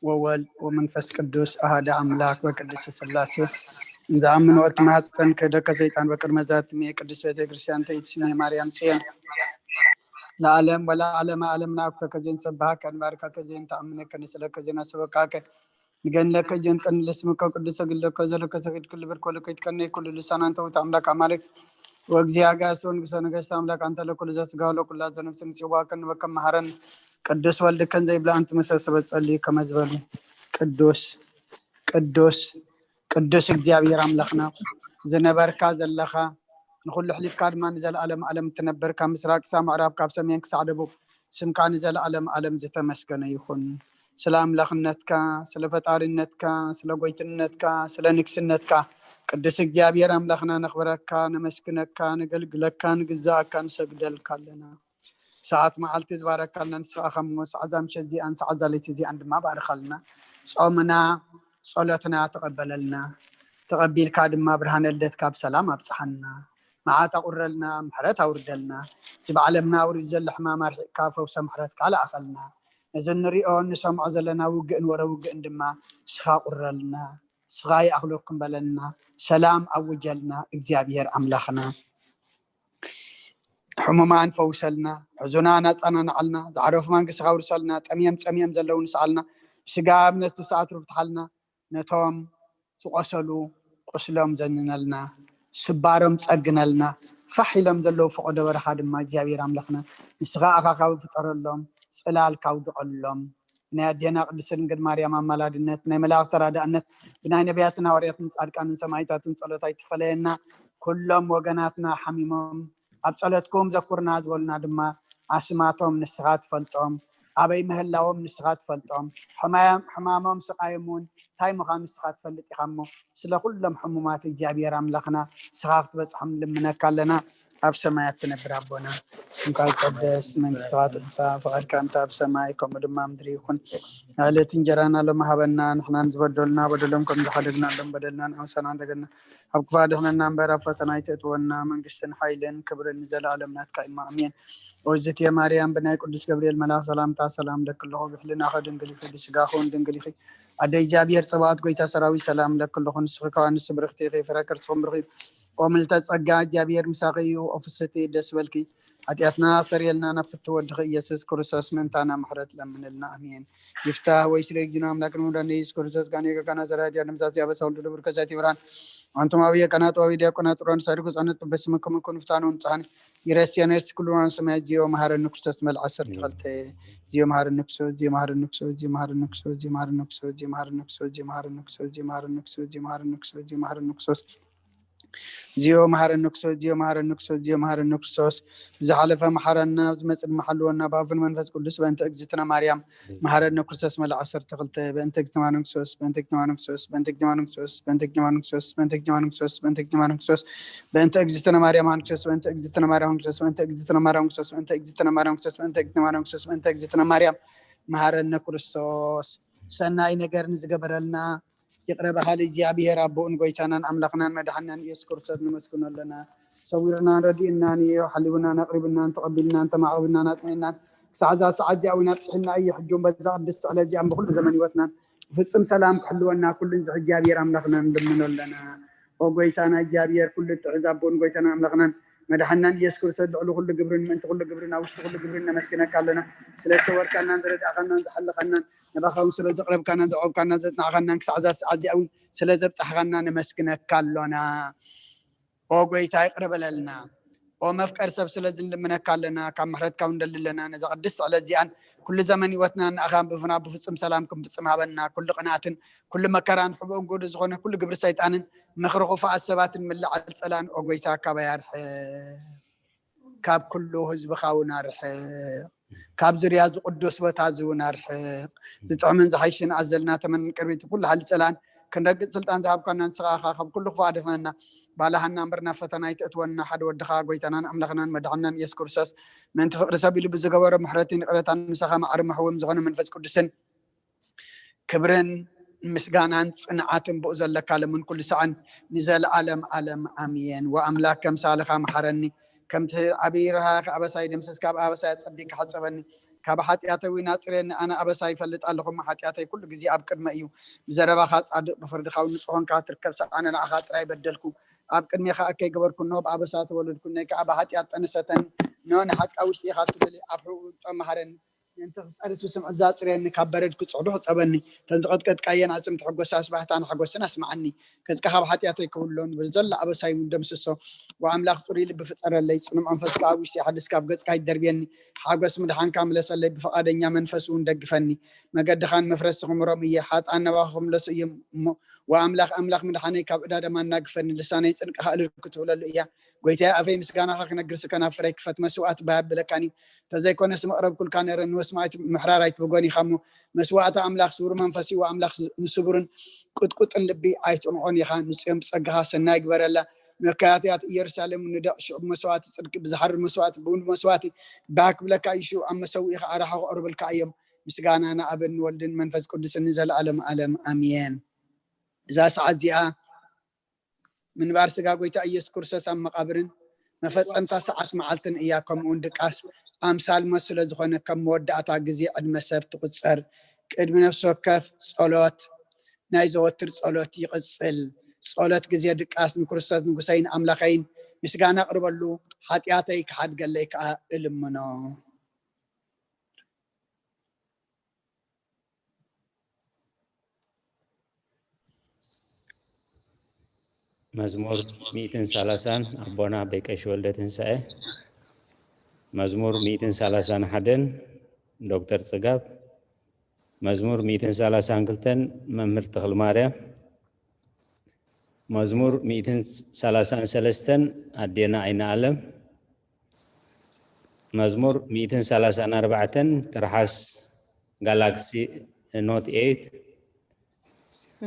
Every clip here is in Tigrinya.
ወወልድ ወመንፈስ ቅዱስ ኣሃደ ኣምላክ በቅድስት ስላሴ። እንዝኣምን ወቅት ማህፀን ክህደከ ሰይጣን በቅድመ ዛትሜ ቅድስት ቤተክርስቲያን ተይትስሜ ማርያም ጽዮን ለዓለም ወለዓለመ ዓለም ናብተከ ዜን ሰብሃከ ንባርከከ ዜን ተኣምነከ ንስለከ ዜና ሰበካከ ንገንለከ ጀንጠን ለስምከ ቅዱሰ ግለከ ዘለከ ሰግድ ክልብር ኮለከ ይትከነይ ኩሉ ልሳናን ተውት ኣምላክ ኣማልክት ወእግዚኣ ጋስ ወንግሰ ነገስት ኣምላክ ኣንተ ለኩሉ ዘስጋ ለኩላ ዘነፍስ ንጽዋከ ንበከ መሃረን ቅዱስ ወልድከን ዘይብላ ኣንቲ መሰሰበ ጸሊ ከመዝበሉ ቅዱስ ቅዱስ ቅዱስ እግዚኣብሔር ኣምላኽና ዝነበርካ ዘለኻ ንኹሉ ሕሊፍካ ድማ ንዘለኣለም ኣለም እትነብር ካብ ምስራቅ ክሳብ ምዕራብ ካብ ሰሜን ክሳዕ ደቡብ ስምካ ንዘለኣለም ኣለም ዝተመስገነ ይኹን። ስለ ኣምላኽነትካ፣ ስለ ፈጣሪነትካ፣ ስለ ጎይትነትካ፣ ስለ ንግስነትካ ቅዱስ እግዚኣብሔር ኣምላኽና ነኽብረካ፣ ነመስግነካ፣ ነገልግለካ፣ ንግዛኣካ፣ ንሰግደልካ ኣለና። ሰዓት መዓልቲ ዝባረካልና ንስኻ ከም ሰዓዛ ምሸት እዚኣን ሰዓዛ ለይቲ እዚኣን ድማ ባርኻልና። ጾምና ጸሎትና ተቐበለልና። ተቐቢልካ ድማ ብርሃነ ልደትካ ብሰላም ኣብጽሓና። መዓት ኣቑረልና፣ ምሕረት ኣውርደልና። እዚ ብዓለምና ኣውሪዱ ዘሎ ሕማም ኣርሒቕካ ፈውሰ ምሕረትካ ለኣኸልና። ነዚ እንሪኦ እንሰምዖ ዘለና ውግእን ወረ ውግእን ድማ ንስኻ ቁረልና። ንስኻ ይኣኽለኩም በለልና። ሰላም ኣውጀልና እግዚኣብሔር ኣምላኽና። ሕሙማን ፈውሰልና፣ ሕዙናን ኣጸናንዓልና፣ ዝዓረፉ መንግስትኻ ኣውርሰልና፣ ጠምዮም ጸሚኦም ዘለዉ ንስኣልና፣ ብስጋ እምነት ዝሰኣትሩ ፍትሓልና፣ ነቶም ዝቆሰሉ ቁስሎም ዘንነልና፣ ስባሮም ጸግነልና፣ ፋሕ ኢሎም ዘለዉ ፈቐዶ በረኻ ድማ እግዚኣብሔር ኣምላኽና ንስኻ ኣኻኻቢ ፍጠረሎም፣ ጽላልካ ኣውድቐሎም። ናይ ኣዴና ቅድስት ድንግል ማርያም ኣማላድነት፣ ናይ መላእኽቲ ተራዳእነት፣ ብናይ ነቢያትን ሃዋርያትን ጻድቃንን ሰማዕታትን ጸሎት ኣይትፈለየና። ኩሎም ወገናትና ሓሚሞም ኣብ ጸሎትኩም ዘኩርና ዝበሉና ድማ ኣስማቶም ንስኻ ትፈልጦም፣ ኣበይ ምህላዎም ንስኻ ትፈልጦም፣ ሕማያም- ሕማሞም ስቓዮም እውን እንታይ ምዃኑ ንስኻ ትፈልጥ ኢኻ እሞ ስለ ኩሎም ሕሙማት እግዚኣብሔር ኣምላኽና ንስኻ ክትበጽሖም ንልምነካ ኣለና። ኣብ ሰማያት ትነብር ኣቦና ስምካ ይቀደስ፣ መንግስትኻ ትምጻእ፣ ፍቓድካ እንተ ኣብ ሰማይ ከምኡ ድማ ኣብ ምድሪ ይኹን። ዕለት እንጀራና ሎሚ ሃበና፣ ንሕና ንዝበደሉና በደሎም ከም ዝሓደግናሎም በደልና ንኣምሰና እንደገና ኣብ ክፋ ድሕነና እምበር ኣብ ፈተና ኣይተእትወና። መንግስትን ሓይልን ክብርን ንዘለኣለም ናትካ ኢማ ኣሜን። ኦዝትየ ማርያም ብናይ ቅዱስ ገብርኤል መልኣኽ ሰላምታ ሰላም ለኪ ኣለኹ፣ ብሕልናኸ ድንግል ኢኺ፣ ብስጋኸ እውን ድንግል ኢኺ። ኣደ እግዚኣብሔር ጸባኦት ጎይታ ሰራዊት ሰላም ለኪ ኣለኹ፣ ንስኺ ከዋ ንሱ ብርኽቲ ኢኺ፣ ፍረ ከርስኹም ብሩኽ እዩ። ኦ ምልዕተ ጸጋ እግዚኣብሔር ምሳኺ እዩ፣ ኦ ፍስሕቲ ደስ በልኪ፣ ሓጢኣትና ኣሰርየልና፣ ናብ ፍትው ወድኺ ኢየሱስ ክርስቶስ ምእንታና ምሕረት ለምንልና፣ ኣሜን። ይፍታህ ወይ ስለ ግዝና ኣምላክን መድኃኒነ ኢየሱስ ክርስቶስ ጋኔ ገጋና ዘራዲያ ንምዛት ያበሳ ወልዱ ድብር ከሳቲ ብርሃን ኣንቱም ኣብየ ካህናት ወኣብየ ዲያቆናት ጥሩያን ሳድኩ ጻነት በስምኩም እኩን ፍታኑ ንጻን ይረስየነ ኩሉ ሰማይ ዚዮ መሃረኒ ክርስቶስ መልዓ ዓሰርተ ክልተ ዚዮ መሃረኒ ክርስቶስ ዚዮ መሃረኒ ክርስቶስ ዚዮ መሃረኒ ክርስቶስ ዚዮ መሃረኒ ክርስቶስ ዚዮ መሃረኒ ክርስቶስ ዚዮ መሃረኒ ክርስቶስ ዚዮ መሃረኒ ክርስቶስ ዚዮ መሃረኒ ክርስቶስ ዚዮ መሃረኒ ክርስቶስ ዚዮ መሃረኒ ክርስቶስ ዚዮ መሃረኒ ክርስቶስ ብዝሓለፈ መሓረና፣ ዝመጽእ ድማ ሓልወና፣ ብኣፉን መንፈስ ቅዱስ በእንተ እግዝእትነ ማርያም መሓረነ ክርስቶስ መልዓ ዓሰርተ ክልተ በእንተ እግዝእትነ ማርያም ክርስቶስ በእንተ እግዝእትነ ማርያም ክርስቶስ በእንተ እግዝእትነ ማርያም ክርስቶስ በእንተ እግዝእትነ ማርያም ክርስቶስ በእንተ እግዝእትነ ማርያም ክርስቶስ በእንተ እግዝእትነ ማርያም ክርስቶስ በእንተ እግዝእትነ ማርያም ክርስቶስ በእንተ እግዝእትነ ማርያም ክርስቶስ በእንተ እግዝእትነ ማርያም ክርስቶስ በእንተ እግዝእትነ ማርያም ክርስቶስ በእንተ እግዝእትነ ማርያም መሓረነ ክርስቶስ ሰናይ ነገር ንዝገበረልና ይቕረ በሃሊ እግዚኣብሔር ኣቦኡን ጎይታናን ኣምላኽናን መድሓናን ኢየሱስ ክርስቶስ ነመስግኖ ኣለና። ሰዊርናን ረዲእናን እዩ፣ ሓሊቡናን ኣቕሪብናን ተቐቢልናን ተማዕቕብናን ኣጽኒዕናን ክሳዕ እዛ ሰዓት እዚኣ እውን ኣብጽሕና እዩ። ሕጂ እውን በዛ ቅድስቲ ዕለት እዚኣ ብኩሉ ዘመን ህይወትናን ብፍጹም ሰላም ክሕልወና ኩሉ ንዝሕ እግዚኣብሔር ኣምላኽና ንልምኖ ኣለና። ኦ ጎይታና እግዚኣብሔር ኩሉ እትሕዝ ኣቦን ጎይታና ኣምላኽናን መድሓናን ኢየሱስ ክርስቶስ ልዕሊ ኩሉ ግብርን ምእንቲ ኩሉ ግብርን ኣብ ውሽጢ ኩሉ ግብርን ነመስግነካ ኣለና። ስለ ዝተወርካናን ዝረዳእካናን ዝሓለኻናን ንባኻውን ስለ ዘቕረብካናን ዘዕቆብካናን ዘጽናዕካናን ክሳዕ እዛ ሰዓት እዚኣ እውን ስለ ዘብጻሕካና ነመስግነካ ኣሎና። ኦ ጎይታ ይቕረ በለልና። ኦ መፍቀር ሰብ ስለ ዝንልምነካ ኣለና፣ ካብ ምሕረትካ እውን ንደሊ ኣለና። ነዛ ቅድስቲ ዕለት እዚኣን ኩሉ ዘመን ህይወትና ንኣኻን ብፍና ብፍጹም ሰላም ክንፍጽም ሃበና። ኩሉ ቅንኣትን ኩሉ መከራን ሕቡእን ጎዱ ዝኾነ ኩሉ ግብሪ ሰይጣንን ምኽሪ ክፉኣት ሰባትን ምልዓል ጸላን ኦ ጎይታ ካባይ ኣርሕቕ። ካብ ኩሉ ህዝብኻ እውን ኣርሕቕ። ካብ ዙርያ እዚ ቅዱስ ቦታ እዚ እውን ኣርሕቕ። ዝጥዕምን ዝሓይሽን ኣዘልና ተመን ቅርቢት ኩሉ ሓሊ ጸላን ክንረግጽ ስልጣን ዝሃብካና ንስኻ ኢኻ። ካብ ኩሉ ክፉእ ኣድሕነና። ባላሃና እምበር ናብ ፈተና ኣይተእትወና። ሓደ ወድኻ ጎይታናን ኣምላኽናን መድሓናን ኢየሱስ ክርስቶስ ምእንቲ ፍቕሪ ሰብ ኢሉ ብዝገበሮ ምሕረትን ይቕረታን ምሳኻ ማዕሪ መሕውም ዝኾነ መንፈስ ቅዱስን ክብርን ምስጋናን ጽንዓትን ብኡ ዘለካ ለምን ኩሉ ሰዓን ንዘለዓለም ዓለም ኣሜን። ወኣምላክ ከምሳልኻ መሓረኒ፣ ከምቲ ዓብዪ ርህራኸ ኣበሳይ ደምሰስካ፣ ኣብ ኣበሳይ ኣጸቢቅካ ሓጸበኒ። ካብ ሓጢኣተይ እውን ኣጽርየኒ። ኣነ ኣበሳ ይፈልጥ ኣለኹ፣ እሞ ሓጢኣተይ ኩሉ ግዜ ኣብ ቅድመ እዩ። ብዘረባኻ ጻድቕ፣ ብፍርድኻ እውን ንጹሕ ኾንካ ትርከብ። ኣነ ንዓኻ ጥራይ በደልኩ፣ ኣብ ቅድሜኻ እከይ ገበርኩ፣ እነሆ ብኣበሳ ተወለድኩ። ነይ ከኣ ብሓጢኣት ጠነሰተኒ፣ እነሆ ንሓቃ ውሽጢ ኢኻ ትደሊ፣ ኣብ ሕቡእ ጠመሃረኒ። ምእንቲ ክጸርስ ብስምዒት ዛጽርየኒ፣ ካብ በረድ ክጽዕዱ ክጸበኒ። እተን ዝቐጥቀጥካየን ኣዕጽምቲ ሕጎሳ ስባሕታን ሓጎስን ኣስምዓኒ። ገጽካ ካብ ሓጢኣተይ ክውሎ፣ ንብል ዘሎ ኣበሳይ እውን ደምስሶ። ወኣምላኽ ጽሩይ ልቢ ፍጠረለይ፣ ጽኑዕ መንፈስ ከኣ ኣብ ውሽጢ ሓድስ ካብ ገጽካ ይደርብየኒ። ሓጎስ ምድሓንካ ምለሰለይ፣ ብፍቓደኛ መንፈስ እውን ደግፈኒ። መገድኻን መፍረስቲ ክምሮም እየ፣ ሓጥኣን ናባኻ ክምለሱ እዮም እሞ። ወኣምላኽ ኣምላኽ ምድሓነይ ካብ ዕዳ ደማ ኣናግፈኒ። ልሳነይ ጽድቅኻ እልል ክትብለሉ እያ። ጎይታየ ኣፈይ ምስጋናኻ ክነግር ስከ ናብ ፍረይ ክፈት መስዋዕት ባይ ኣብለካኒ። ተዘይኮነስ መቕረብኩልካ ነረ ንወስማይት ምሕራራይት ብጎኒኻ እሞ መስዋዕቲ ኣምላኽ ስውር መንፈስ እዩ። ኣምላኽ ንስቡርን ቅጥቁጥን ልቢ ኣይትንዖን ኢኻ። ንጽዮን ብጸጋኻ ሰናይ ግበረላ። መካያትያት ኢየሩሳሌም ንደቕ ሽዑ ብመስዋዕቲ ጽድቂ ብዝሓርር መስዋዕቲ ብውን መስዋዕቲ ባህ ክብለካ እዩ። ሽዑ ኣብ መሰውኢኻ ኣራሑ ክቐርብልካ እዮም። ምስጋና ንኣብን ንወልድን መንፈስ ቅዱስን ንዘለኣለም ኣለም ኣሜን። እዛ ሰዓት እዚኣ ምንባር ስጋ ጎይታ ኢየሱስ ክርስቶስ ኣብ መቓብርን መፈጸምታ ሰዓት መዓልትን እያ። ከምኡውን ድቃስ ኣምሳል ሞት ስለ ዝኾነ ከም መወዳእታ ግዜ ዕድመ ሰብ ትቑጸር። ቅድሚ ነፍሲ ወከፍ ጸሎት ናይ ዘወትር ጸሎት ይቕጽል። ጸሎት ግዜ ድቃስ ንክርስቶስ ንጉሰይን ኣምላኸይን ምስጋና ኣቕርበሉ፣ ሓጢኣተይ ክሓድገለይ ከኣ እልምኖ። መዝሙር ሚእትን ሰላሳን ኣቦና ኣቦይ ቀሺ ወልደ ትንሳኤ። መዝሙር ሚእትን ሰላሳን ሓደን ዶክተር ጽጋብ። መዝሙር ሚእትን ሰላሳን ክልተን መምህር ተኽልማርያም። መዝሙር ሚእትን ሰላሳን ሰለስተን ኣዴና ኣይነ ኣለም። መዝሙር ሚእትን ሰላሳን ኣርባዕተን ትርሓስ ጋላክሲ ኖት ኤይት።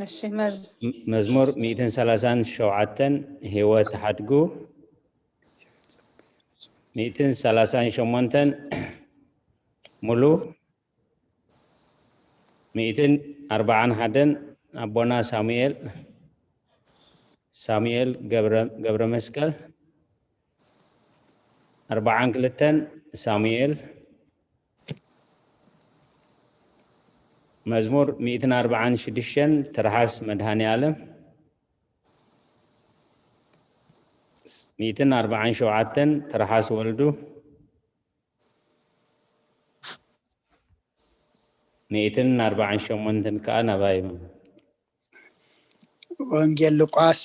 እሺ መዝ- መዝሙር ሚእትን ሰላሳን ሸውዓተን ህይወት ሓድጉ። ሚእትን ሰላሳን ሸሞንተን ሙሉ። ሚእትን ኣርባዓን ሓደን ኣቦና ሳሙኤል ሳሙኤል ገብረ ገብረ መስቀል። ኣርባዓን ክልተን ሳሙኤል። መዝሙር ሚእትን ኣርባዓን ሽዱሽተን ትርሓስ መድሃኒ ኣለም። ሚእትን ኣርባዓን ሸውዓተን ትርሓስ ወልዱ። ሚእትን ኣርባዓን ሸሞንተን ከኣ ናባይ። ወንጌል ሉቃስ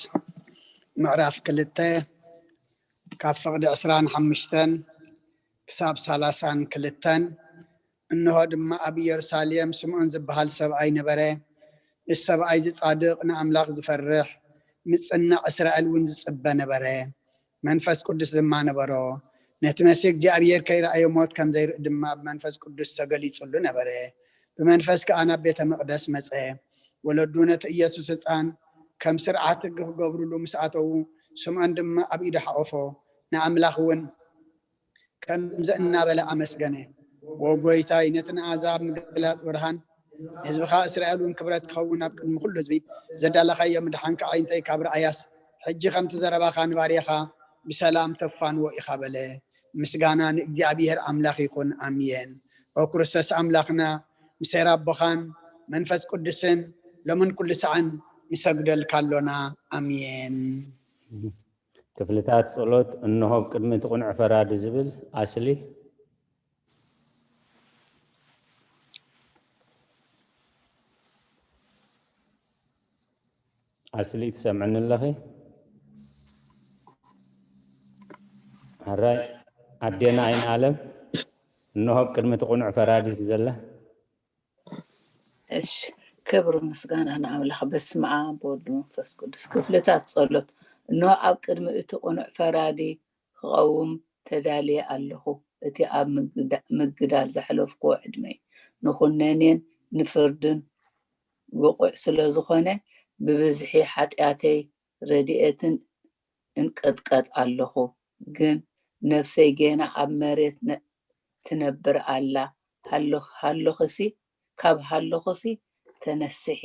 ምዕራፍ ክልተ ካብ ፍቕዲ ዕስራን ሓሙሽተን ክሳብ ሰላሳን ክልተን። እንሆ ድማ ኣብ ኢየሩሳሌም ስምዖን ዝበሃል ሰብኣይ ነበረ። እዚ ሰብኣይ እዚ ጻድቕ፣ ንኣምላኽ ዝፈርሕ፣ ምጽናዕ እስራኤል እውን ዝጽበ ነበረ። መንፈስ ቅዱስ ድማ ነበሮ። ነቲ መሲህ እግዚኣብሔር ከይረኣየ ሞት ከም ዘይርኢ ድማ ብመንፈስ ቅዱስ ተገሊጹሉ ነበረ። ብመንፈስ ከኣ ናብ ቤተ መቕደስ መጸ። ወለዱ ነቲ ኢየሱስ ህጻን ከም ስርዓት ሕጊ ክገብሩሉ ምስ ኣተዉ፣ ስምዖን ድማ ኣብ ኢዱ ሓቖፎ፣ ንኣምላኽ እውን ከምዚ እናበለ ኣመስገነ። ወጎይታይ፣ ነቲ ንኣሕዛብ ምግላጽ ብርሃን፣ ህዝብኻ እስራኤል እውን ክብረት ክኸውን ኣብ ቅድሚ ኩሉ ህዝቢ ዘዳለኻዮ ምድሓንካ ኣዒንተይ ካብ ረኣያስ፣ ሕጂ ከምቲ ዘረባኻ ንባርያኻ ብሰላም ተፋንዎ ኢኻ በለ። ምስጋና ንእግዚኣብሔር ኣምላኽ ይኹን፣ ኣሜን። ኦ ክርስቶስ ኣምላኽና፣ ምሴር ኣቦኻን መንፈስ ቅዱስን ሎምን ኩሉ ሰዓን ንሰግደልካ ኣሎና፣ ኣሜን። ክፍልታት ጸሎት እንሆ ቅድሚ እቲ ቁኑዕ ፈራዲ ዝብል ኣስሊ። ኣስሊ ትሰምዕኒ ኣለኺ? ሕራይ ኣዴና ኣይን ኣለም እንሆ ቅድሚ እቲ ቁኑዕ ፈራዲ ዘላ። እሺ፣ ክብሪ ምስጋና ንኣምላኽ። በስመ ኣብ ወወልድ ወመንፈስ ቅዱስ። ክፍልታት ጸሎት። እንሆ ኣብ ቅድሚ እቲ ቅኑዕ ፈራዲ ክቐውም ተዳልየ ኣለኹ። እቲ ኣብ ምግዳ- ምግዳል ዘሕለፍክዎ ዕድመይ ንኹነኔን ንፍርድን ብቑዕ ስለ ዝኾነ ብብዝሒ ሓጢኣተይ ረድኤትን እንቅጥቀጥ ኣለኹ። ግን ነፍሰይ ጌና ኣብ መሬት ነ- ትነብር ኣላ። ሃሎ- ሃሎኽሲ ካብ ሃሎኽሲ ተነስሒ፣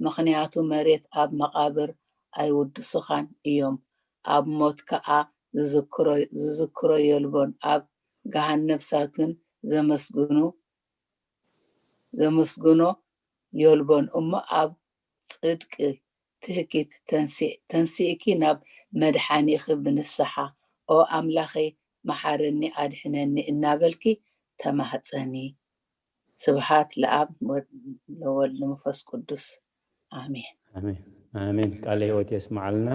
ምኽንያቱ መሬት ኣብ መቓብር ኣይውድሱኻን እዮም፣ ኣብ ሞት ከኣ ዝዝክሮ ዝዝክሮ የልቦን፣ ኣብ ገሃነብ እሳት ግን ዘመስግኑ ዘመስግኖ የልቦን እሞ ኣብ ጽድቂ ትህኪት ተንሲእኪ ናብ መድሓኒኺ ብንስሓ ኦ ኣምላኸይ መሓረኒ ኣድሕነኒ እናበልኪ ተማህፀኒ። ስብሃት ለኣብ ለወልድ ለመንፈስ ቅዱስ ኣሜን። ኣሜን። ቃለ ህይወት የስምዓልና።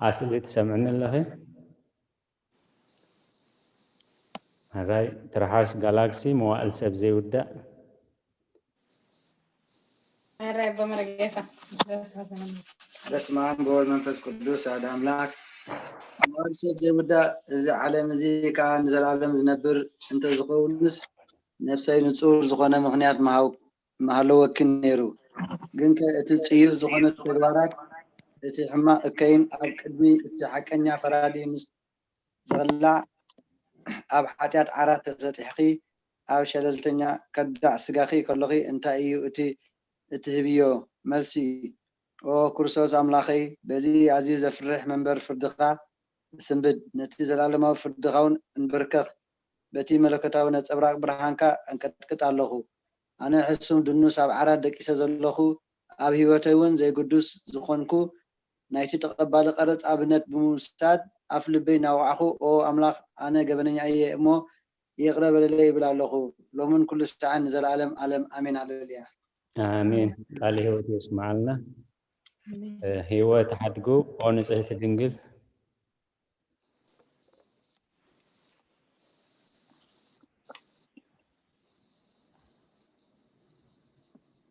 ኣስሊ ትሰምዕኒ ኣለኺ? ኣራይ ትርሓስ ጋላክሲ መዋእል ሰብ ዘይውዳእ። ኣራይ በመረጌታ በስመ ኣብ ወወልድ መንፈስ ቅዱስ ኣሐዱ ኣምላክ። መዋእል ሰብ ዘይውዳእ፣ እዚ ዓለም እዚ ከዓ ንዘለኣለም ዝነብር እንተዝኸውንስ ነብሰይ ንጹር ዝኾነ ምኽንያት ምሃለወኪ ነይሩ። ግንከ እቲ ጽዩፍ ዝኾነ ተግባራት እቲ ሕማቕ እከይን ኣብ ቅድሚ እቲ ሓቀኛ ፈራዲ ምስ ዝቕላዕ ኣብ ሓጢኣት ዓራት ተሰጢሕኺ ኣብ ሸለልተኛ ከዳዕ ስጋኺ ከሎኺ እንታይ እዩ እቲ እትህብዮ መልሲ? ኦ ክርስቶስ ኣምላኸይ በዚ ኣዝዩ ዘፍርሕ መንበር ፍርድኻ እስንብድ፣ ነቲ ዘለኣለማዊ ፍርድኻ እውን እንብርከኽ፣ በቲ መለኮታዊ ነጸብራቕ ብርሃንካ ኣንቀጥቅጥ ኣለኹ። ኣነ ሕሱም ድኑስ ኣብ ዓራት ደቂሰ ዘለኹ፣ ኣብ ህይወተይ እውን ዘይግዱስ ዝኾንኩ፣ ናይቲ ተቐባሊ ቀረጽ ኣብነት ብምውሳድ ኣፍ ልበይ እናወዓኹ፣ ኦ ኣምላኽ ኣነ ገበነኛ እየ እሞ ይቕረ በለለይ ይብል ኣለኹ፣ ሎምን ኩሉ ሳዕን ንዘለኣለም ኣለም ኣሜን ሃሌሉያ። ኣሜን። ቃል ህይወት የስምዓልና። ህይወት ሓድጉ ኦ ንጽህቲ ድንግል።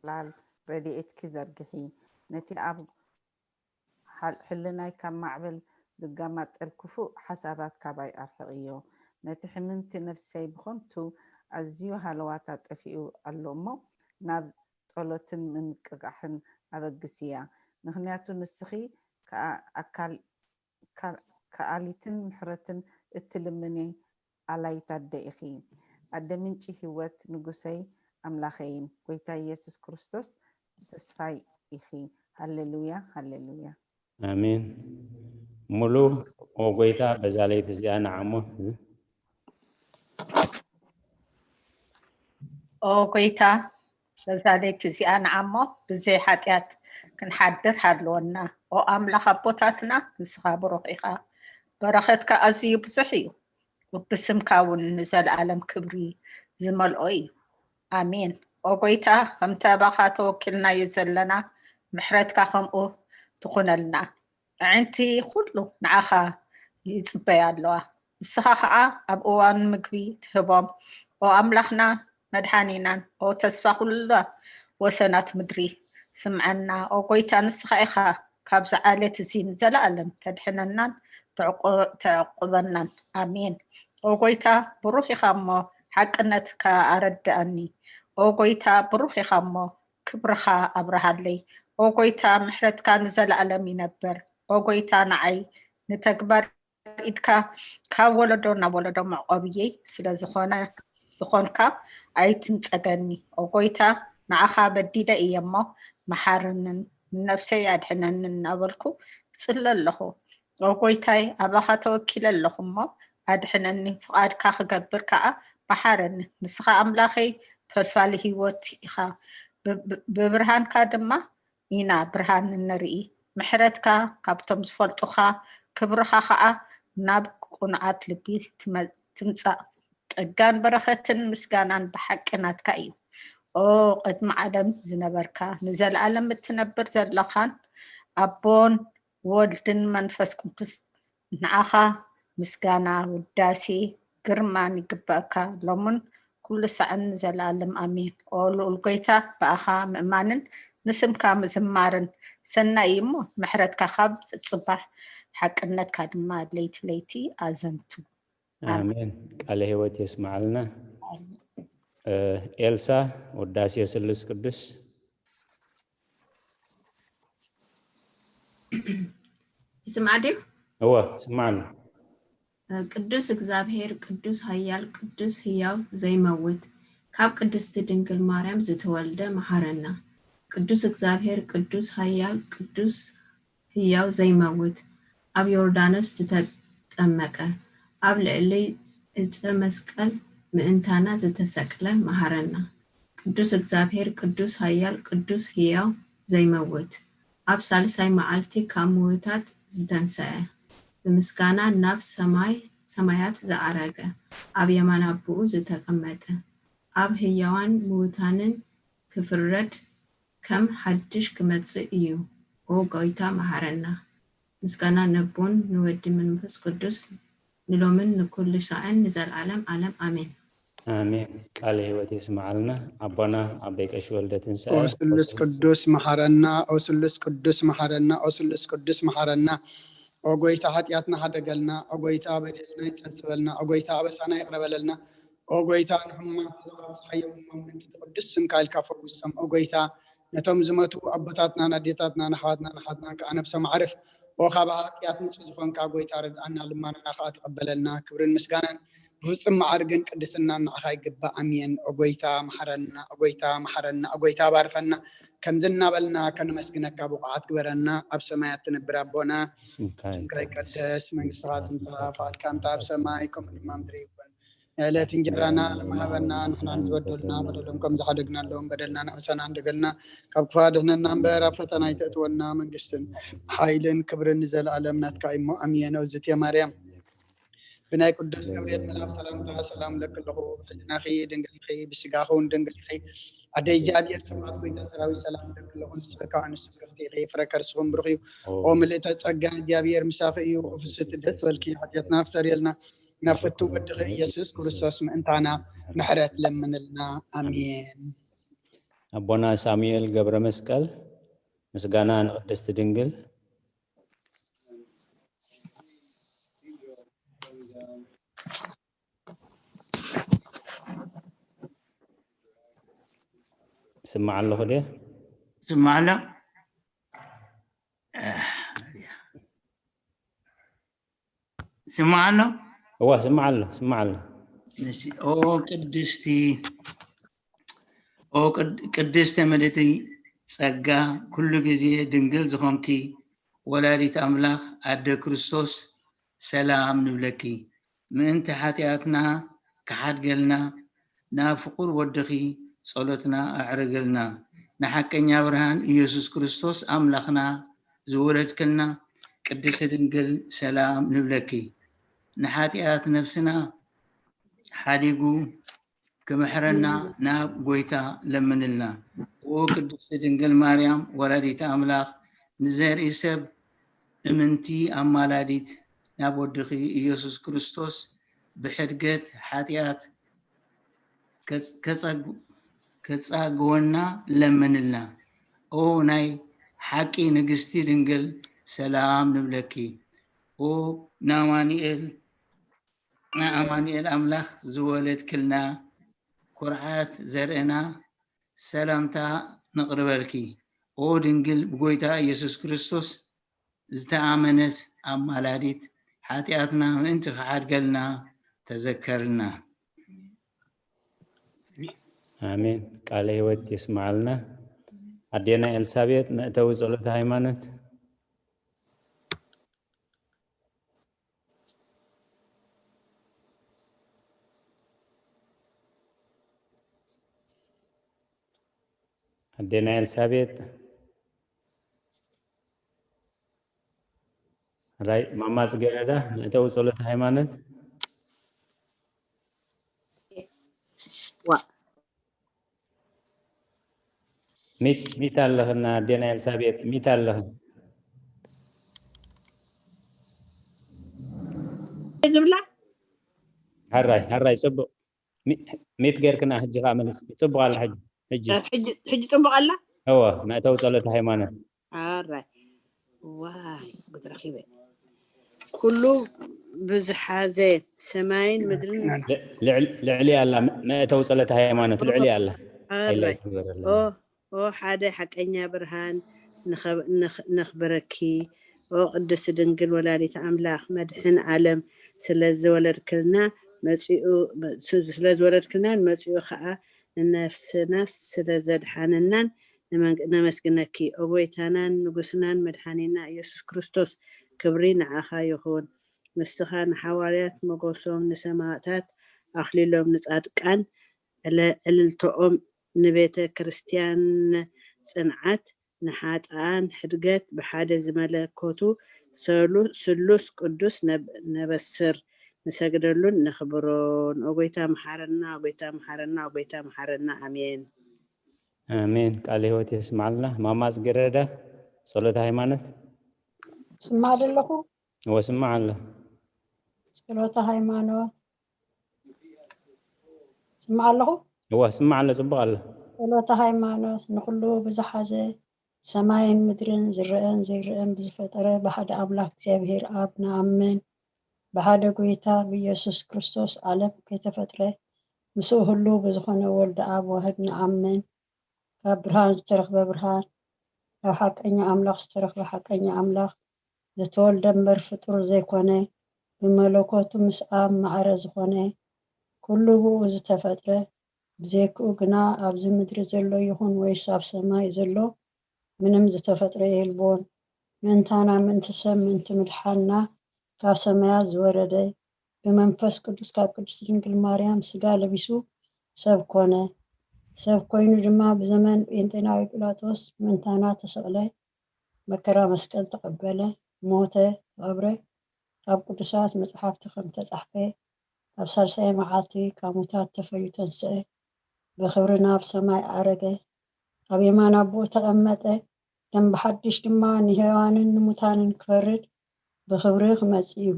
ላል ረድኤትኪ ዘርግሒ፣ ነቲ ኣብ ሕልናይ ካብ ማዕበል ዝጋማጠል ክፉእ ሓሳባት ካባይ ኣርሕቕዮ። ነቲ ሕምምቲ ነፍሰይ ብኸንቱ ኣዝዩ ሃለዋታ ጠፊኡ ኣሎ እሞ ናብ ጸሎትን ምንቅቃሕን ኣበግስያ። ምኽንያቱ ንስኺ ከኣሊትን ምሕረትን እትልምኒ ኣላይት ኣደ ኢኺ። ኣደ ምንጪ ህይወት ንጉሰይ ኣምላኸይን ጎይታይ የሱስ ክርስቶስ ተስፋይ ኢኺ። ሃሌሉያ ሃሌሉያ። ኣሜን። ሙሉ ኦ ጎይታ በዛ ለይቲ እዚኣ ንዓሞ ኦ ጎይታ በዛ ለይቲ እዚኣ ንዓሞ ብዘይ ሓጢኣት ክንሓድር ሃልወና። ኦ ኣምላኽ ኣቦታትና ንስኻ ብሩኽ ኢኻ። በረኸትካ ኣዝዩ ብዙሕ እዩ። ብስምካ እውን ንዘለኣለም ክብሪ ዝመልኦ እዩ። ኣሜን። ኦ ጎይታ ከምቲ ኣባኻ ተወኪልናዮ ዘለና ምሕረትካ ከምኡ ትኹነልና። ኣዒንቲ ኩሉ ንዓኻ ይጽበያ ኣለዋ። ንስኻ ኸኣ ኣብ እዋን ምግቢ ትህቦም። ኦ ኣምላኽና መድሓኒናን ኦ ተስፋ ኩላ ወሰናት ምድሪ ስምዓና። ኦ ጎይታ ንስኻ ኢኻ ካብዚ ዓሌት እዚ ንዘለኣለም ተድሕነናን ተዕቁበናን። ኣሜን። ኦ ጎይታ ብሩኽ ኢኻ እሞ ሓቅነትካ ኣረድኣኒ። ኦ ጎይታ ብሩኽ ኢኻ እሞ ክብርኻ ኣብርሃለይ። ኦ ጎይታ ምሕረትካ ንዘለኣለም ይነብር። ኦ ጎይታ ንዓይ ንተግባር ኢድካ ካብ ወለዶ ናብ ወለዶ መዕቆብየይ ስለ ዝኾነ ዝኾንካ ኣይትንጸገኒ። ኦ ጎይታ ንዓኻ በዲለ እየ እሞ መሓረንን ንነብሰይ ኣድሕነንን እናበልኩ እጽሊ ኣለኹ። ኦ ጎይታይ ኣባኻ ተወኪለ ኣለኹ እሞ ኣድሕነኒ፣ ፍቓድካ ክገብር ከኣ መሓረኒ። ንስኻ ኣምላኸይ ፈልፋሊ ህይወት ኢኻ፣ ብብርሃንካ ድማ ኢና ብርሃን እንርኢ። ምሕረትካ ካብቶም ዝፈልጡኻ፣ ክብርኻ ኸዓ ናብ ቅኑዓት ልቢ ትምጻእ። ጸጋን በረኸትን ምስጋናን ብሓቂ ናትካ እዩ። ኦ ቅድሚ ዓለም ዝነበርካ፣ ንዘለኣለም እትነብር ዘለኻን ኣቦን ወልድን መንፈስ ቅዱስ ንዓኻ ምስጋና፣ ውዳሴ፣ ግርማን ይግበኣካ፣ ሎምን ኩሉ ሳዕን ንዘለኣለም ኣሜን። ኦ ልኡል ጎይታ፣ ብኣኻ ምእማንን ንስምካ ምዝማርን ሰናይ እዩ እሞ፣ ምሕረትካ ካብ ጽባሕ፣ ሓቅነትካ ድማ ለይቲ ለይቲ ኣዘንቱ። ኣሜን። ቃለ ህይወት የስምዓልና። ኤልሳ፣ ውዳሴ ስሉስ ቅዱስ። ይስማዕ ድዩ? እወ፣ ስማዕና። ቅዱስ እግዚኣብሔር፣ ቅዱስ ኃያል፣ ቅዱስ ሕያው ዘይመውት፣ ካብ ቅድስቲ ድንግል ማርያም ዝተወልደ መሓረና። ቅዱስ እግዚኣብሔር፣ ቅዱስ ኃያል፣ ቅዱስ ሕያው ዘይመውት፣ ኣብ ዮርዳኖስ ዝተጠመቀ፣ ኣብ ልዕሊ ዕፀ መስቀል ምእንታና ዝተሰቅለ መሓረና። ቅዱስ እግዚኣብሔር፣ ቅዱስ ኃያል፣ ቅዱስ ሕያው ዘይመውት፣ ኣብ ሳልሳይ መዓልቲ ካብ ምውታት ዝተንሰአ፣ ብምስጋና ናብ ሰማይ ሰማያት ዝዓረገ፣ ኣብ የማን ኣቦኡ ዝተቐመጠ፣ ኣብ ሕያዋን ምውታንን ክፍረድ ከም ሓድሽ ክመጽእ እዩ። ኦ ጎይታ መሓረና። ምስጋና ነቦን ንወዲ መንፈስ ቅዱስ ንሎምን ንኩሉ ሳዕን ንዘለዓለም ዓለም ኣሜን። ኣሜን። ቃለ ሕይወት የስምዓልና ኣቦና ኣበይ ቀሺ ወልደ ትንሳኤ። ኦ ስሉስ ቅዱስ መሓረና፣ ኦ ስሉስ ቅዱስ መሓረና፣ ኦ ስሉስ ቅዱስ መሓረና። ኦ ጎይታ ሓጢኣትና ሓደገልና፣ ኦ ጎይታ በደልና ይጸብጽበልና፣ ኦ ጎይታ ኣበሳና ይቕረ በለልና። ኦ ጎይታ ንሕሙማት ዝብጽሓዮም እሞ ምእንቲ እቲ ቅዱስ ስምካ ኢልካ ፈውሶም። ኦ ጎይታ ነቶም ዝመቱ ኣቦታትናን ኣዴታትናን ኣሕዋትናን ኣሓትናን ከኣ ነብሶም ኣዕርፍ። ኦ ካብ ሓጢኣት ንጹህ ዝኾንካ ጎይታ ርድኣና፣ ልማናና ከኣ ተቐበለልና። ክብርን ምስጋናን ብፍጹም መዓርግን ቅድስናን ንዓኻ ይግባእ። ኣሜን። ኦ ጎይታ መሓረና፣ ኦ ጎይታ መሓረና፣ ኦ ጎይታ ባርኸና። ከምዚ እናበልና ከነመስግነካ ብቑዓት ግበረና። ኣብ ሰማያት ትነብር ኣቦና፣ ስምካ ስምካ ይቀደስ፣ መንግስትኻ ትምጻእ፣ ፍቓድካ ከምታ ኣብ ሰማይ ከምኡ ድማ ምድሪ ይኹን። ንዕለት እንጀራና ሃበና፣ ንሕና ንዝበደሉና በደሎም ከም ዝሓደግናሎም በደልና ንኣሳና እንደገልና፣ ካብ ክፉእ ኣድሕነና እምበር ኣብ ፈተና ኣይተእትወና፣ መንግስትን ሓይልን ክብርን ንዘለኣለም ናትካ እሞ ኣሜን። እግዝእትየ ማርያም ብናይ ቅዱስ ገብርኤል መልኣክ ሰላምታ ሰላም እለኪ ኣለኹ፣ ብሕልናኺ ድንግል ኢኺ፣ ብስጋኺ እውን ድንግል ኢኺ። ኣደ እግዚኣብሔር ጽባኦት ጎይታ ሰራዊት ሰላም እለኪ ኣለኹ፣ ንስኺ ከኣ ንስብርኽቲ ኢኺ፣ ፍረ ከርስኺ እውን ብሩኽ እዩ። ኦ ምልእተ ጸጋ እግዚኣብሔር ምሳኺ እዩ፣ ኦ ፍስሕቲ ደስ በልኪ፣ ሓጢኣትና ክሰርየልና ናብ ፍቱ ወድኺ ኢየሱስ ክርስቶስ ምእንታና ምሕረት ለምንልና። ኣሜን። ኣቦና ሳሙኤል ገብረ መስቀል። ምስጋና ንቅድስቲ ድንግል። ስማዕ ኣለኹ ድየ? ስማዕ ኣሎ። ስማዕ ኣሎ። እዋ ስማዕ ኣሎ፣ ስማዕ ኣሎ። እሺ፣ ኦ ቅድስቲ፣ ኦ ቅድ-፣ ቅድስተ ምልእቲ ጸጋ፣ ኩሉ ግዜ ድንግል ዝኾንኪ ወላዲት ኣምላኽ ኣደ ክርስቶስ፣ ሰላም ንብለኪ። ምእንቲ ሓጢኣትና ክሓድገልና፣ ናብ ፍቑር ወድኺ ጸሎትና ኣዕርግልና። ንሓቀኛ ብርሃን ኢየሱስ ክርስቶስ ኣምላኽና ዝወለድክልና ቅድስቲ ድንግል፣ ሰላም ንብለኪ። ንሓጢኣት ነፍስና ሓዲጉ ክምሕረና ናብ ጎይታ ለምንልና። ኦ ቅድስቲ ድንግል ማርያም ወላዲተ ኣምላኽ፣ ንዘርኢ ሰብ እምንቲ ኣማላዲት ናብ ወድኺ ኢየሱስ ክርስቶስ ብሕድገት ሓጢኣት ከጽ-፣ ከጸግ-፣ ከጻግወና ለምንልና። ኦ ናይ ሓቂ ንግስቲ ድንግል፣ ሰላም ንብለኪ። ኦ ናማኑኤል፣ ንኣማኑኤል ኣምላኽ ዝወለድክልና፣ ኩርዓት ዘርእና፣ ሰላምታ ነቕርበልኪ። ኦ ድንግል ብጎይታ ኢየሱስ ክርስቶስ ዝተኣመነት ኣማላዲት፣ ሓጢኣትና ምእንቲ ክሓድገልና ተዘከርልና። ኣሜን። ቃለ ሕይወት የስምዓልና። ኣዴና ኤልሳቤጥ መእተዊ ጸሎተ ሃይማኖት። ኣዴና ኤልሳቤጥ። ራይ ማማ ጽጌረዳ መእተዊ ጸሎተ ሃይማኖት። ዋ። ሚት፣ ሚት ኣለኽና ኣዴና ኤልሳቤጥ፣ ሚት ኣለኽን። ዝብላ ሐራይ፣ ሐራይ፣ ጽቡቕ። ሚ-፣ ሚት ጌርክና፣ ሕጂ ኸዓ መልስ። ጽቡቕ ኣላ ሕጂ። ሕጂ። ሕጂ፣ ሕጂ ጽቡቕ ኣላ? እወ፣ መእተዊ ጸሎተ ሃይማኖት። ኣራይ። ዋይ፣ ጉድ ረኺበ። ኩሉ ብዝሓዘ ሰማይን ምድርን ል-፣ ልዕል-፣ ልዕሊ ኣላ፣ መ-፣ መእተዊ ጸሎተ ሃይማኖት ልዕሊ ኣላ። ኣራይ። ሃይላይት ግበረላ። ኦ፣ ኦ፣ ሓደ ሓቀኛ ብርሃን ንኸ-፣ ንኽ-፣ ነኽብረኪ። ኦ፣ ቅድስቲ ድንግል ወላዲት ኣምላኽ፣ መድሕን ዓለም ስለ ዝወለድክልና መጺኡ፣ ስለ ዝወለድክልናን መጺኡ ኸኣ ንነፍስና ስለ ዘድሓነናን ነመን-፣ ነመስግነኪ። ኦ ጎይታናን ንጉስናን መድሓኒና ኢየሱስ ክርስቶስ፣ ክብሪ ንዓኻ ይኹን። ንስኻ ንሓዋርያት ሞገሶም፣ ንሰማእታት ኣኽሊሎም፣ ንጻድቃን ዕለ-፣ ዕልልተኦም ንቤተ ክርስቲያን ጽንዓት፣ ንሓጥኣን ሕድገት፣ ብሓደ ዝመለኮቱ ሰሉ-፣ ስሉስ ቅዱስ ነብ-፣ ነበስር፣ ንሰግደሉን ነኽብሮን። ኦ ጎይታ መሓረና፣ ኦ ጎይታ መሓረና፣ ኦ ጎይታ መሓረና። ኣሜን። ኣሜን። ቃለ ህይወት የስማዕልና። ማማ ጽጌረዳ፣ ጸሎተ ሃይማኖት። ስማዕ ዘለኹ እወ፣ ስማዕ ኣለ። ጸሎተ ሃይማኖት። ስማዕ ኣለኹ። እወ፣ ስማዕ ኣለ። ጽቡቕ ኣለ። ጸሎተ ሃይማኖት። ንኹሉ ብዝሓዘ ሰማይን ምድርን ዝረአን ዘይረአን ብዝፈጠረ ብሓደ ኣምላኽ እግዚኣብሔር ኣብ ንኣምን። ብሓደ ጎይታ ብኢየሱስ ክርስቶስ ዓለም ከይተፈጥረ ምስኡ ህሉ ብዝኾነ ወልደ ኣብ ዋህድ ንኣምን። ካብ ብርሃን ዝተረኽበ ብርሃን፣ ካብ ሓቀኛ ኣምላኽ ዝተረኽበ ሓቀኛ ኣምላኽ፣ ዝተወልደ እምበር ፍጡር ዘይኮነ፣ ብመለኮቱ ምስ ኣብ ማዕረ ዝኾነ፣ ኩሉ ብኡ ዝተፈጥረ፣ ብዘይክኡ ግና ኣብዚ ምድሪ ዘሎ ይኹን ወይስ ኣብ ሰማይ ዘሎ ምንም ዝተፈጥረ የልቦን። ምእንታና፣ ምእንቲ ሰብ፣ ምእንቲ ምድሓንና ካብ ሰማያት ዝወረደ፣ ብመንፈስ ቅዱስ ካብ ቅድስቲ ድንግል ማርያም ስጋ ለቢሱ ሰብ ኮነ። ሰብ ኮይኑ ድማ ብዘመን ጴንጤናዊ ጲላጦስ ምእንታና ተሰቕለ፣ መከራ መስቀል ተቐበለ፣ ሞተ፣ ተቐብረ። ኣብ ቅዱሳት መጽሓፍቲ ከም ተጻሕፈ፣ ኣብ ሳልሳይ መዓልቲ ካብ ሙታት ተፈልዩ ተንስአ፣ ብኽብሪ ናብ ሰማይ ዓረገ፣ ኣብ የማን ኣቦኡ ተቐመጠ። ከም ብሓድሽ ድማ ንሕያዋንን ንሙታንን ክፈርድ ብኽብሪ ክመጽእ እዩ።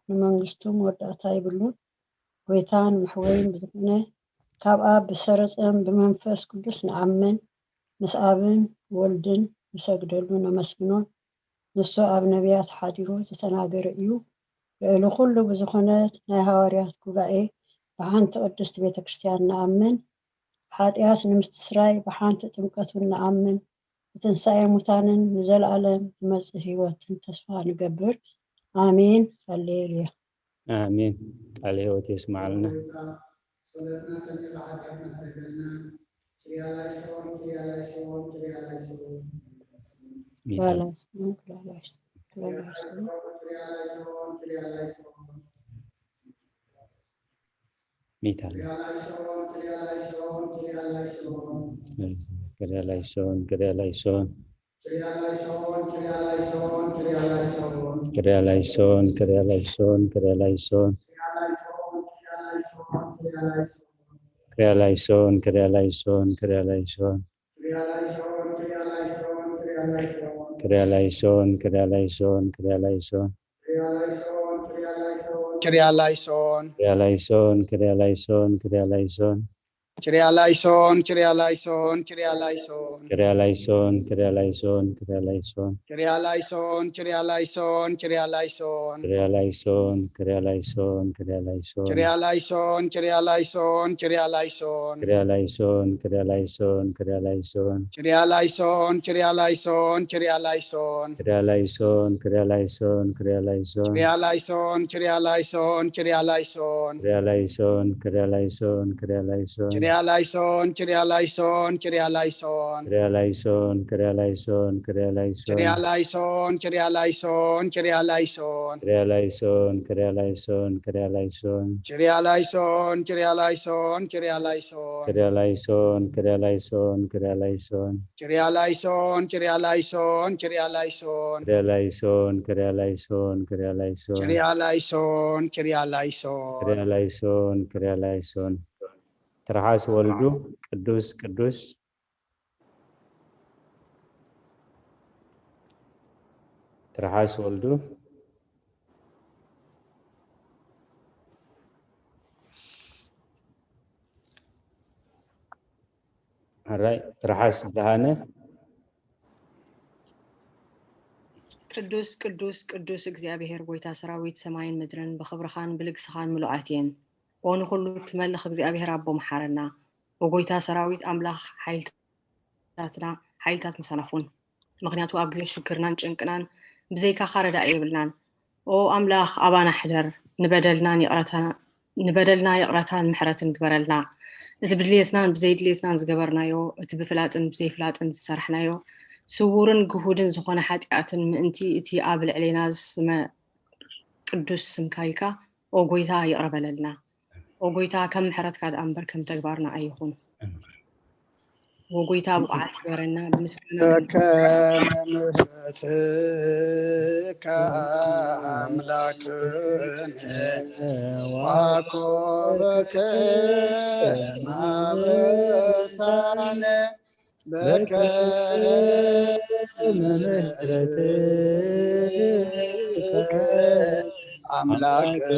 ንመንግስቱ መወዳእታ የብሉን። ጎይታን መሕወይን ብዝኾነ ካብ ኣብ ብሰረጸን ብመንፈስ ቅዱስ ንኣምን፣ ምስ ኣብን ወልድን ንሰግደሉ ነመስግኖን። ንሱ ኣብ ነቢያት ሓዲሩ ዝተናገረ እዩ። ልዕሊ ኩሉ ብዝኾነት ናይ ሃዋርያት ጉባኤ ብሓንቲ ቅድስቲ ቤተ ክርስቲያን ንኣምን። ሓጢኣት ንምስትስራይ ብሓንቲ ጥምቀት እውን ንኣምን። ብትንሳኤ ሙታንን ንዘለኣለም ዝመጽእ ህይወትን ተስፋ ንገብር። ኣሜን። ሃሌሉያ። ኣሜን። ቃለ ህይወት የስማዕልና። ሚታል ክሪያላይሶን ክሪያላይሶን ክሪያላይሶን ክሪያላይሶን ክሪያላይሶን ክሪያላይሶን ክሪያላይሶን ክሪያላይሶን ክሪያላይሶን ክሪያላይሶን ችሪያላይሶን ክሪያላይሶን ክሪያላይሶን ክሪያላይሶን ችሪያላይሶን ችሪያላይሶን ችሪያላይሶን ክሪያላይሶን ክሪያላይሶን ክሪያላይሶን ችሪያላይሶን ችሪያላይሶን ችሪያላይሶን ክሪያላይሶን ክሪያላይሶን ክሪያላይሶን ችሪያላይሶን ችሪያላይሶን ችሪያላይሶን ክሪያላይሶን ክሪያላይሶን ክሪያላይሶን ችሪያላይሶን ችሪያላይሶን ችሪያላይሶን ክሪያላይሶን ክሪያላይሶን ክሪያላይሶን ችሪያላይሶን ችሪያላይሶን ችሪያላይሶን ክሪያላይሶን ክሪያላይሶን ክሪያላይሶን ችሪያላይሶን ችሪያላይሶን ችሪያላይሶን ክሪያላይሶን ክሪያላይሶን ክሪያላይሶን ችሪያላይሶን ችሪያላይሶን ችሪያላይሶን ክሪያላይሶን ክሪያላይሶን ክሪያላይሶን ችሪያላይሶን ችሪያላይሶን ችሪያላይሶን ክሪያላይሶን ክሪያላይሶን ክሪያላይሶን ችሪያላይሶን ችሪያላይሶን ችሪያላይሶን ክሪያላይሶን ክሪያላይሶን ክሪያላይሶን ችሪያላይሶን ችሪያላይሶን ክሪያላይሶን ክሪያላይሶን ትርሓስ ወልዱ ቅዱስ ቅዱስ ትርሓስ ወልዱ ሕራይ ትርሓስ ብርሃነ ቅዱስ ቅዱስ ቅዱስ እግዚኣብሔር ጎይታ ሰራዊት ሰማይን ምድርን ብኽብርኻን ብልግስኻን ምሉኣት እየን። ኦ ንኹሉ እትመልኽ እግዚኣብሔር ኣቦ መሓረና። ኦ ጎይታ ሰራዊት ኣምላኽ ሓይልታትና ሓይልታት ምሳና ኹን። ምኽንያቱ ኣብ ግዜ ሽግርናን ጭንቅናን ብዘይካኻ ረዳኢ የብልናን። ኦ ኣምላኽ ኣባና ሕደር፣ ንበደልናን ይቕረታ ንበደልና ይቕረታን ምሕረትን ግበረልና። እቲ ብድልየትናን ብዘይድልየትናን ዝገበርናዮ፣ እቲ ብፍላጥን ብዘይፍላጥን ዝሰርሕናዮ፣ ስዉርን ግሁድን ዝኾነ ሓጢኣትን ምእንቲ እቲ ኣብ ልዕሌና ዝስመ ቅዱስ ስምካ ኢልካ፣ ኦ ጎይታ ይቕረ በለልና። ኦ ጎይታ ከም ምሕረትካ ደኣ እምበር ከም ተግባርና ኣይኹን። ወጎይታ ብዓል ዝበረና ብምስጋና በከመ ምሕረትከ ኣምላክነ ዋኮበከ ማበሳነ በከመ ምሕረትከ ኣምላክነ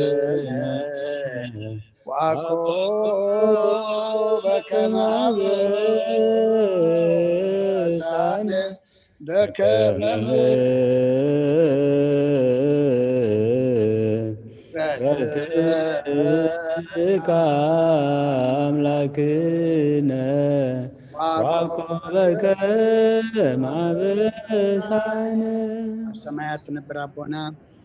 ዋኮ በከመ አበሳነ በከመ ምሕረትከ አምላክነ ዋኮ በከመ አበሳነ። ኣብ ሰማያት ትነብር ኣቦና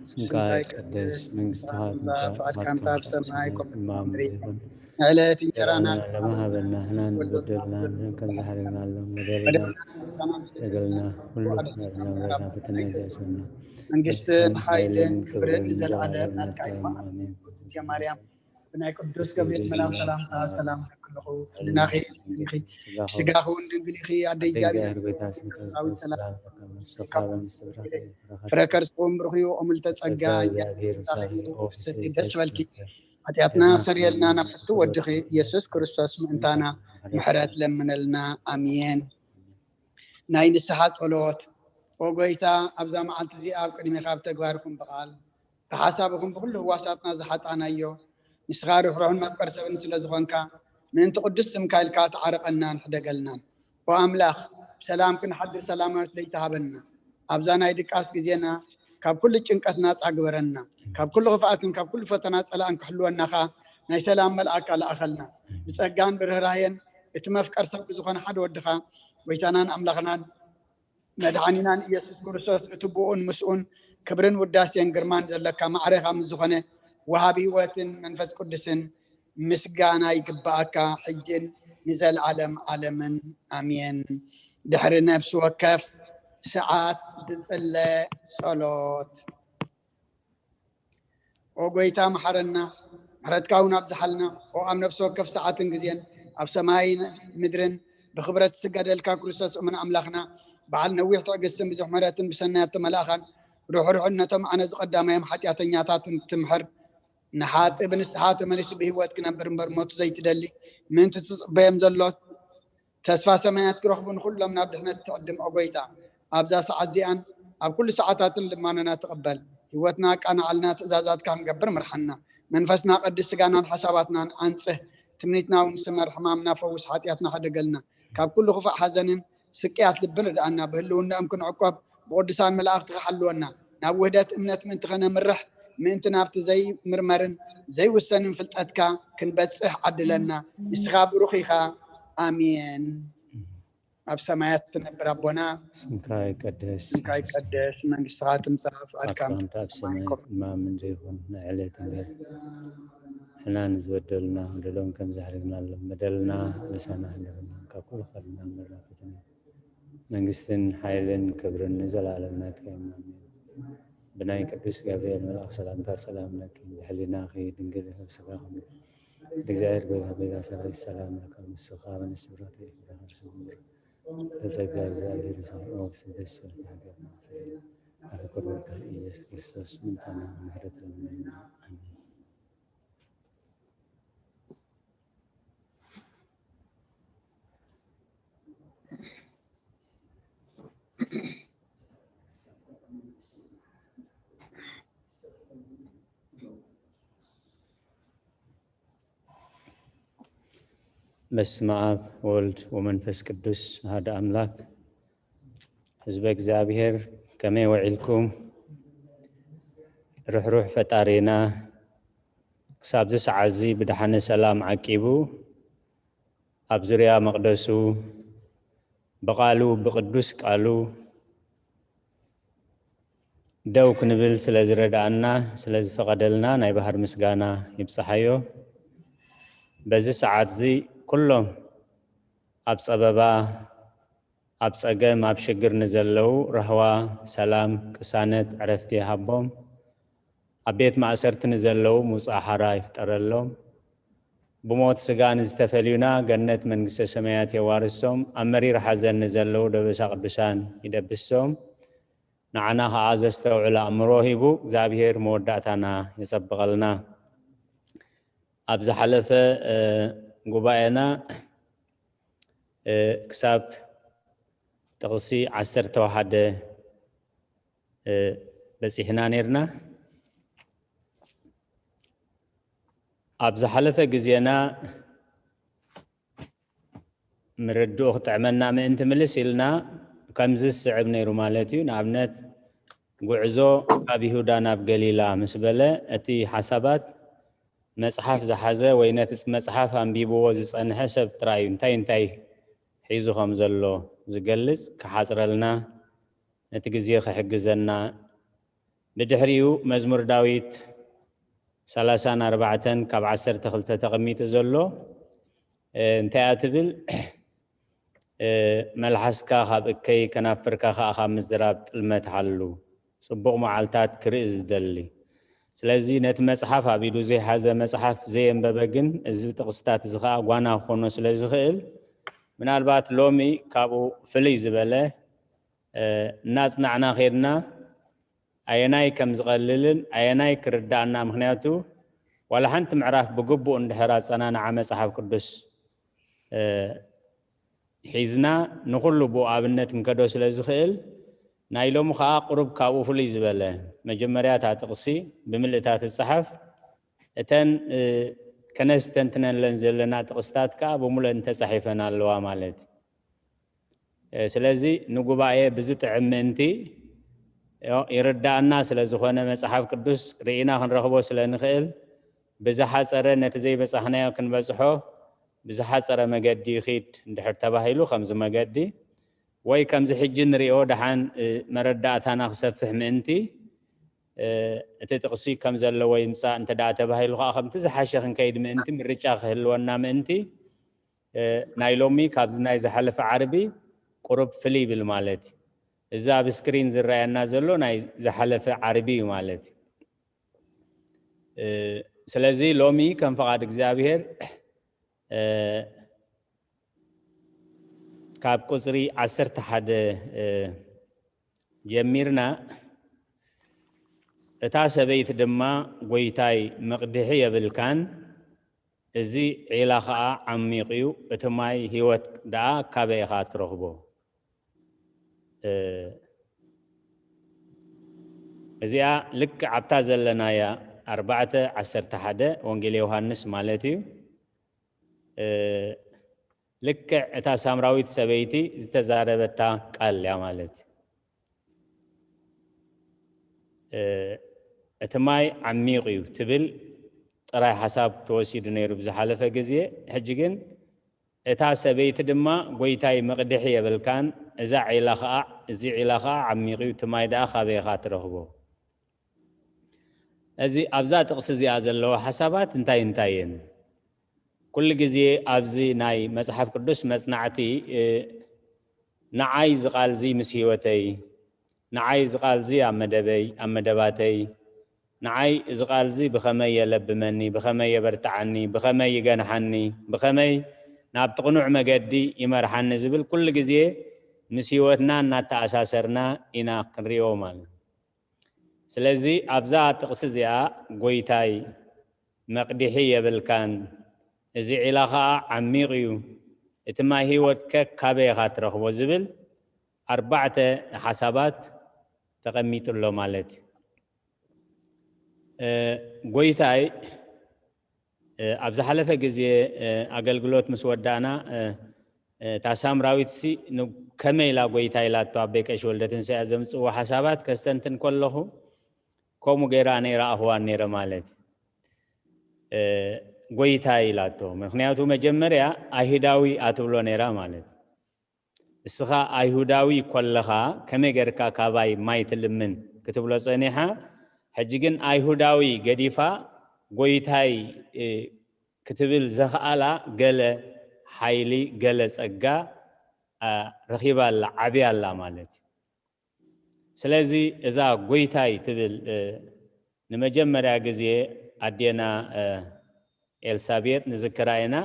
ስምካ ይቀደስ፣ መንግስትኻ ትምጻእ፣ ፍቓድካ ከምታ ኣብ ሰማይ ከምኡ ኣብ ምድሪ ይኹን። ንዕለት እንጀራና ለመሃበና ንሕና ንዝበደሉና ከም ዝሓረግናሎም በደልና በደልና ሁሉ በደልና ፈተና ይዛዝና። መንግስትን ሓይልን ክብርን ንዘለዓለም ናትካ እዩ። ኣሜን። ማርያም ብናይ ቅዱስ ገብርኤል መልኣክ ሰላምታ ሰላም ክብለኹ ህልናኺ ድንግል ኢኺ፣ ስጋኺ እውን ድንግል ኢኺ። ኣደ እግዚኣብሔር ሰላም ፍረ ከርስኹም ብሩኽ እዩ። ኦምልተ ጸጋ እግዚኣብሔር ደስ በልኪ። ሓጢኣትና ሰርየልና ናብ ፍቱ ወድኺ ኢየሱስ ክርስቶስ ምእንታና ምሕረት ለምነልና። ኣሜን። ናይ ንስሓ ጸሎት። ኦ ጎይታ፣ ኣብዛ መዓልቲ እዚኣ ኣብ ቅድሜኻ ብተግባር ይኹን ብቓል ብሓሳብ ይኹን ብኹሉ ህዋሳትና ዝሓጣናዮ ንስኻ ርሕሩሕን መፍቀር ሰብን ስለ ዝኾንካ ምእንቲ ቅዱስ ስምካ ኢልካ ተዓረቐናን ሕደገልናን። ኦ ኣምላኽ፣ ብሰላም ክንሓድር ሰላማዊት ለይቲ ሃበና። ኣብዛ ናይ ድቃስ ግዜና ካብ ኩሉ ጭንቀት ናጻ ግበረና። ካብ ኩሉ ክፍኣትን ካብ ኩሉ ፈተና ጸላእን ክሕልወና ኸኣ ናይ ሰላም መልኣካ ለኣኸልና። ብጸጋን ብርህራሄን እቲ መፍቀር ሰብ ብዝኾነ ሓደ ወድኻ ጎይታናን ኣምላኽናን መድሓኒናን ኢየሱስ ክርስቶስ እቲ ብኡን ምስኡን ክብርን ውዳሴን ግርማን ዘለካ ማዕሬኻ ምስ ዝኾነ ወሃቢ ህይወትን መንፈስ ቅዱስን ምስጋና ይግባኣካ ሕጅን ንዘለዓለም ዓለምን ኣሜን። ድሕሪ ነፍሲ ወከፍ ሰዓት ዝጽለ ጸሎት። ኦ ጎይታ መሓረና፣ ምሕረትካ እውን ኣብዝሓልና። ኦ ኣብ ነፍሲ ወከፍ ሰዓትን ግዜን ኣብ ሰማይን ምድርን ብኽብረት ዝስገደልካ ክርስቶስ እሙን ኣምላኽና፣ በዓል ነዊሕ ትዕግስትን ብዙሕ ምሕረትን ብሰናያት ተመላእኻን ርሕሩሕን ነቶም ኣነ ዝቐዳማዮም ሓጢኣተኛታትን ትምሕር ንሓጢ ብንስሓ ተመሊሱ ብህይወት ክነብር እምበር ሞቱ ዘይትደሊ ምእንቲ ትጽበዮም ዘሎ ተስፋ ሰማያት ክረኽቡ ንኹሎም ናብ ድሕነት ትዕድም ኦ ጎይታ። ኣብዛ ሰዓት እዚኣን ኣብ ኩሉ ሰዓታትን ልማኖና ትቐበል። ህይወትና ኣቃናዓልና፣ ትእዛዛትካ ክንገብር ምርሓና። መንፈስና ቀድስ፣ ስጋናን ሓሳባትናን ኣንጽህ። ትምኒትና እውን ስመር፣ ሕማምና ፈውስ፣ ሓጢኣትና ሕደገልና። ካብ ኩሉ ክፉእ ሓዘንን ስቅያት ልብን ርድኣና። ብህልውናኦም ክንዕቆብ ብቅዱሳን መላእኽትኻ ሓልወና። ናብ ውህደት እምነት ምእንቲ ኸነምርሕ ምእንቲ ናብቲ ዘይምርመርን ዘይውሰንን ፍልጠትካ ክንበጽሕ ዓድለና። ንስኻ ብሩኽ ኢኻ። ኣሜን። ኣብ ሰማያት ትነብር ኣቦና ስምካ ይቀደስ። ስምካ ይቀደስ፣ መንግስትኻ ትምጻእ፣ ፍቓድካ ኣብ ሰማይ ከም ኣብ ሰማይ ከምኡ ከም ኣብ ምድሪ ይኹን። ንዕለትና ንሕና ንዝበደሉና በደሎም ከም ዝሕርግናሎም በደልና ምሳና ሕልፈና፣ ካብ ኩሉ ከልና መራፍትና። መንግስትን ሓይልን ክብርን ንዘለኣለም ናትካ እዩ። ኣሜን። ብናይ ቅዱስ ገብርኤል መልኣኽ ሰላምታ ሰላም ለኪ፣ ብሕሊናኺ ድንግል ኢኺ፣ ብስጋኺ ድንግል። ብእግዚኣብሔር ጎይታ፣ ጎይታ ሰራዊት ሰላም ለኪ፣ ምስኻ በንስብራት ኢኺ፣ በከርሲ እምር ተጸጋ እግዚኣብሔር ሰብኦ ስደስ ወልድ ሀገር ናሰለ ኣፍቅር ወልድ ኢየሱስ ክርስቶስ ምንታና ምሕረት ለምንና። ኣሜን። በስመ አብ ወወልድ ወመንፈስ ቅዱስ አሐደ አምላክ። ህዝበ እግዚኣብሔር ከመይ ውዒልኩም? ርሕሩሕ ፈጣሪና ክሳብዚ ሰዓት እዚ ብደሓነ ሰላም ዓቂቡ ኣብ ዙርያ መቕደሱ ብቓሉ ብቕዱስ ቃሉ ደው ክንብል ስለ ዝረድኣና ስለ ዝፈቐደልና ናይ ባህር ምስጋና ይብጽሓዮ። በዚ ሰዓት እዚ ኩሎም ኣብ ጸበባ ኣብ ጸገም ኣብ ሽግር ንዘለዉ ራህዋ፣ ሰላም፣ ቅሳነት፣ ዕረፍቲ ይሃቦም። ኣብ ቤት ማእሰርቲ ንዘለዉ ምውጻእ ሓራ ይፍጠረሎም። ብሞት ስጋ ንዝተፈልዩና ገነት መንግስተ ሰማያት የዋርሶም። ኣብ መሪር ሓዘን ንዘለዉ ደበሳ ቅዱሳን ይደብሶም። ንዓና ኸዓ ዘስተውዕል ኣእምሮ ሂቡ እግዚኣብሔር መወዳእታና የጸብቐልና። ኣብ ዝሓለፈ፣ እ፣ ጉባኤና፣ እ፣ ክሳብ ጥቕሲ ዓሰርተ ሓደ፣ እ፣ በጺሕና ኔርና። ኣብ ዝሓለፈ ግዜና ምርድኡ ክጥዕመና ምእንቲ ምልስ ኢልና ከምዚ ዝስዕብ ነይሩ ማለት እዩ። ንኣብነት፣ ጉዕዞ ካብ ይሁዳ ናብ ገሊላ ምስ በለ፣ እቲ ሓሳባት መጽሓፍ ዝሓዘ ወይ ነቲ መጽሓፍ ኣንቢብዎ ዝጸንሐ ሰብ ጥራይ እዩ እንታይ እንታይ ሒዙ ከም ዘሎ ዝገልጽ ክሓጽረልና፣ ነቲ ግዜ ክሕግዘና። ብድሕሪኡ መዝሙር ዳዊት ሰላሳን ኣርባዕተን ካብ ዓሰርተ ክልተ ተቐሚጡ ዘሎ፣ እ፣ እንታይ እያ ትብል? እ፣ "መልሓስካ ካብ እከይ፣ ከናፍርካ ከኣ ካብ ምዝራብ ጥልመት ሓሉ፣ ጽቡቕ መዓልታት ክርኢ ዝደሊ።" ስለዚ ነቲ መጽሓፍ ኣብ ኢዱ ዘይሓዘ፣ መጽሓፍ ዘየንበበ ግን እዚ ጥቕስታት እዚ ከኣ ጓና ክኾኖ ስለ ዝኽእል፣ ምናልባት ሎሚ ካብኡ ፍልይ ዝበለ፣ እ፣ እናጽናዕና ኼድና፣ ኣየናይ ከም ዝቐልልን ኣየናይ ክርዳእና፣ ምኽንያቱ ዋላ ሓንቲ ምዕራፍ ብግቡእ እንድሕር ኣጸናንዓ መጽሓፍ ቅዱስ፣ እ፣ ሒዝና ንኹሉ ብኡ ኣብነት ክንከዶ ስለ ዝኽእል፣ ናይ ሎሚ ኸኣ ቁሩብ ካብኡ ፍሉይ ዝበለ፣ መጀመርያ እታ ጥቕሲ ብምልእታ ትጸሓፍ፣ እተን፣ እ፣ ከነስተንትነለን ዘለና ጥቕስታት ከኣ ብምሉአን ተጻሒፈን ኣለዋ ማለት እዩ። እ፣ ስለዚ ንጉባኤ ብዝጥዕም ምእንቲ፣ ዮ-፣ ይርዳእና ስለ ዝኾነ፣ መጽሓፍ ቅዱስ ርኢና ክንረኽቦ ስለ ንኽእል፣ ብዝሓጸረ ነቲ ዘይበጻሕናዮ ክንበጽሖ ብዝሓጸረ መገዲ ይኺድ እንድሕር ተባሂሉ፣ ከምዚ መገዲ ወይ ከምዚ ሕጂ ንሪኦ ደሓን፣ እ፣ መረዳእታና ክሰፍሕ ምእንቲ፣ እ፣ እቲ ጥቕሲ ከም ዘለዎ ይምጻእ እንተ ደኣ ተባሂሉ ከኣ፣ ከምቲ ዝሓሸ ክንከይድ ምእንቲ፣ ምርጫ ክህልወና ምእንቲ፣ እ፣ ናይ ሎሚ ካብዚ ናይ ዝሓለፈ ዓርቢ ቁሩብ ፍልይ ይብል ማለት እዩ። እዚ ኣብ ስክሪን ዝረኣየና ዘሎ ናይ ዝሓለፈ ዓርቢ እዩ ማለት እዩ። እ፣ ስለዚ ሎሚ ከም ፍቓድ እግዚኣብሔር፣ እ፣ ካብ ቁጽሪ ዓሰርተ ሓደ፣ እ፣ ጀሚርና፣ እታ ሰበይቲ ድማ፣ "ጐይታይ፣ መቕድሒ የብልካን፣ እዚ ዒላ ኸኣ ዓሚቕ እዩ፣ እቲ ማይ ህይወት ደኣ ካበይ ኢኻ ትረኽቦ?" እ፣ እዚኣ ልክዕ ኣብታ ዘለናያ ኣርባዕተ ዓሰርተ ሓደ ወንጌል ዮሃንስ ማለት እዩ። እ፣ ልክዕ እታ ሳምራዊት ሰበይቲ ዝተዛረበታ ቃል እያ ማለት እዩ። እ፣ እቲ ማይ ዓሚቕ እዩ ትብል ጥራይ ሓሳብ ተወሲዱ ነይሩ ብዝሓለፈ ግዜ። ሕጂ ግን፣ እታ ሰበይቲ ድማ፣ "ጐይታይ፣ መቕድሒ የብልካን፣ እዛ ዒላ ኸኣ፣ እዚ ዒላ ኸኣ ዓሚቕ እዩ፣ እቲ ማይ ደኣ ካበይ ኢኻ ትረኽቦ?" እዚ ኣብዛ ጥቕሲ እዚኣ ዘለዋ ሓሳባት እንታይ እንታይ እየን? ኩሉ ግዜ ኣብዚ ናይ መጽሓፍ ቅዱስ መጽናዕቲ፣ እ፣ ንዓይ እዚ ቃል እዚ ምስ ህይወተይ፣ ንዓይ እዚ ቃል እዚ ኣብ መደበይ፣ ኣብ መደባተይ፣ ንዓይ እዚ ቃል እዚ ብኸመይ የለብመኒ፣ ብኸመይ የበርትዓኒ፣ ብኸመይ ይገንሓኒ፣ ብኸመይ ናብቲ ቅኑዕ መገዲ ይመርሓኒ ዝብል ኩሉ ግዜ ምስ ህይወትና እናተኣሳሰርና ኢና ክንሪኦ ማለት እዩ። ስለዚ ኣብዛ ጥቕሲ እዚኣ፣ "ጐይታይ፣ መቕድሒ የብልካን፣ እዚ ዒላ ኸኣ ዓሚቕ እዩ፣ እቲ ማይ ህይወትከ ካበይ ኢኻ ትረኽቦ?" ዝብል ኣርባዕተ ሓሳባት ተቐሚጡ ኣሎ ማለት እዩ። እ፣ ጐይታይ፣ እ፣ ኣብ ዝሓለፈ ግዜ፣ እ፣ ኣገልግሎት ምስ ወዳእና፣ እ፣ እ፣ እታ ሳምራዊትሲ ን-፣ ከመይ ኢላ ጐይታይ ኢላቶ፣ ኣቦይ ቀሺ ወልደትንሳኤ ዘምጽእዎ ሓሳባት ከስተንትን ከለኹ፣ ከምኡ ገይረ ኣነ ኣይረኣኽዋን ነይረ ማለት እዩ። እ፣ ጐይታይ ኢላቶ። ምኽንያቱ መጀመርያ ኣይሁዳዊ እያ ትብሎ ነይራ ማለት እዩ። እስኻ ኣይሁዳዊ ኮለኻ ከመይ ጌርካ ካባይ ማይ ትልምን ክትብሎ ጸኒሓ፣ ሕጂ ግን ኣይሁዳዊ ገዲፋ ጐይታይ፣ እ፣ ክትብል ዘኽኣላ ገለ ሓይሊ፣ ገለ ጸጋ፣ እ፣ ረኺባ ኣላ፣ ዓብያ ኣላ ማለት እዩ። ስለዚ እዛ ጐይታይ ትብል፣ እ፣ ንመጀመርያ ግዜ ኣዴና፣ እ፣ ኤልሳቤጥ ንዝክራ ኢና።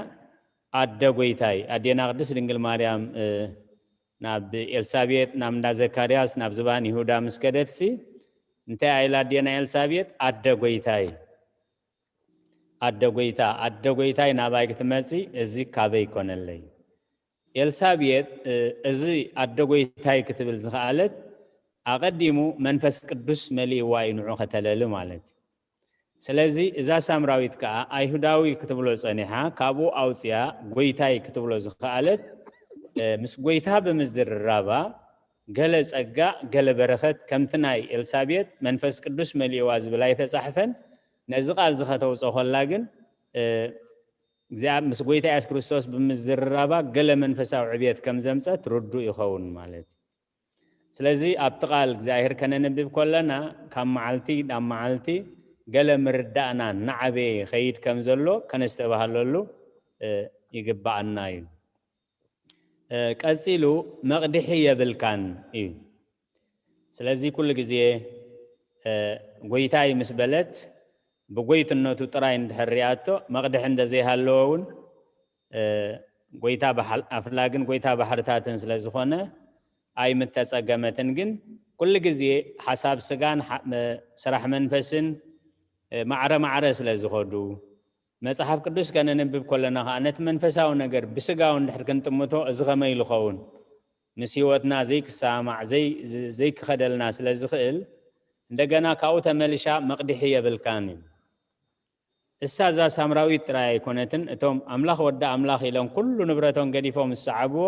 ኣደ ጎይታይ፣ ኣዴና ቅድስት ድንግል ማርያም፣ እ፣ ናብ ኤልሳቤጥ፣ ናብ እንዳ ዘካርያስ፣ ናብ ዝባን ይሁዳ ምስ ከደትሲ፣ እንታይ ኢላ ኣዴና ኤልሳቤጥ? ኣደ ጎይታይ፣ ኣደ ጎይታ፣ ኣደ ጎይታይ ናባይ ክትመጺ፣ እዚ ካበይ ይኮነለይ? ኤልሳቤጥ፣ እ፣ እዚ ኣደ ጎይታይ ክትብል ዝኸኣለት፣ ኣቐዲሙ መንፈስ ቅዱስ መሊእዋ እዩ ንዑ ከተለሊ ማለት እዩ። ስለዚ እዛ ሳምራዊት ከኣ ኣይሁዳዊ ክትብሎ ጸኒሓ፣ ካብኡ ኣውጽያ ጎይታይ ክትብሎ ዝኸኣለት፣ እ፣ ምስ ጎይታ ብምዝርራባ፣ ገለ ጸጋ፣ ገለ በረኸት፣ ከምቲ ናይ ኤልሳቤጥ መንፈስ ቅዱስ መሊእዋ ዝብል ኣይተጻሕፈን። ነዚ ቃል እዚ ከተውጽኦ ከላ ግን፣ እ፣ እግዚኣብ-፣ ምስ ጎይታ የሱስ ክርስቶስ ብምዝርራባ ገለ መንፈሳዊ ዕብየት ከም ዘምጸት ርዱእ ይኸውን ማለት እዩ። ስለዚ ኣብቲ ቃል እግዚኣብሔር ከነንብብ ከለና፣ ካብ መዓልቲ ናብ መዓልቲ ገለ ምርዳእና እናዓበየ ይኸይድ ከም ዘሎ ከነስተባህለሉ፣ እ፣ ይግብኣና እዩ። እ፣ ቀጺሉ፣ መቕድሒ የብልካን እዩ። ስለዚ ኩሉ ግዜ፣ እ፣ ጎይታይ ምስ በለት፣ ብጎይትነቱ ጥራይ እንድሕር ሪኣቶ፣ መቕድሒ እንተዘይሃለዎ እውን፣ እ፣ ጎይታ ባሓል-፣ ኣፍላግን ጎይታ ባሕርታትን ስለ ዝኾነ ኣይምተጸገመትን። ግን ኩሉ ግዜ ሓሳብ ስጋን ሓ-፣ መ-፣ ስራሕ መንፈስን፣ እ፣ ማዕረ ማዕረ ስለ ዝኸዱ፣ መጽሓፍ ቅዱስ ከነንብብ ከለና ኸኣ ነቲ መንፈሳዊ ነገር ብስጋዊ እንድሕር ክንጥምቶ፣ እዚ ኸመይ ኢሉ ኸውን? ምስ ህይወትና ዘይክሰማማዕ፣ ዘይ-፣ ዝ-፣ ዘይክኸደልና ስለ ዝኽእል፣ እንደገና ካብኡ ተመሊሻ መቕድሒ የብልካን እዩ። እሳ እዛ ሳምራዊት ጥራይ ኣይኮነትን፣ እቶም ኣምላኽ ወዲ ኣምላኽ ኢሎም ኩሉ ንብረቶም ገዲፎም ዝሰዓብዎ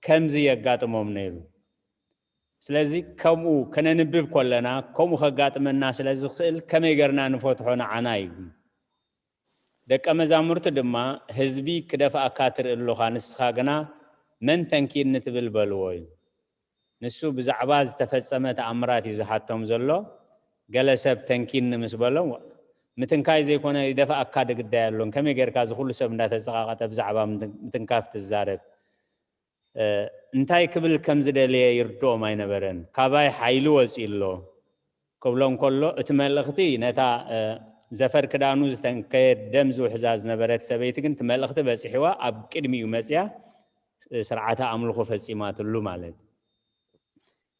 ከምዚ የጋጥሞም ነይሩ። ስለዚ ከምኡ ከነንብብ ከለና፣ ከምኡ ከጋጥመና ስለ ዝኽእል ከመይ ጌርና ንፈትሖ ንዓና እዩ። ደቀ መዛሙርቲ ድማ፣ ህዝቢ ክደፍኣካ ትርኢ ኣሎኻ፣ ንስኻ ግና መን ተንኪኒ ትብል በልዎ እዩ። ንሱ ብዛዕባ ዝተፈጸመ ተኣምራት እዩ ዝሓቶም ዘሎ። ገለ ሰብ ተንኪኒ ምስ በሎም፣ ምትንካይ ዘይኮነ ይደፍኣካ ድግዳይ ኣሎን፣ ከመይ ጌርካ እዚ ኩሉ ሰብ እንዳተጸቃቀጠ ብዛዕባ ምትን-፣ ምትንካፍ ትዛረብ? እ፣ እንታይ ክብል ከም ዝደለየ ይርድኦም ኣይነበረን። ካባይ ሓይሊ ወጺኡ ኣሎ ክብሎም ከሎ፣ እቲ መልእኽቲ ነታ፣ እ፣ ዘፈር ክዳኑ ዝተንከየት ደም ዝውሕዛ ዝነበረት ሰበይቲ ግን እቲ መልእኽቲ በጺሕዋ ኣብ ቅድሚኡ መጽያ፣ እ፣ ስርዓተ ኣምልኾ ፈጺማትሉ ማለት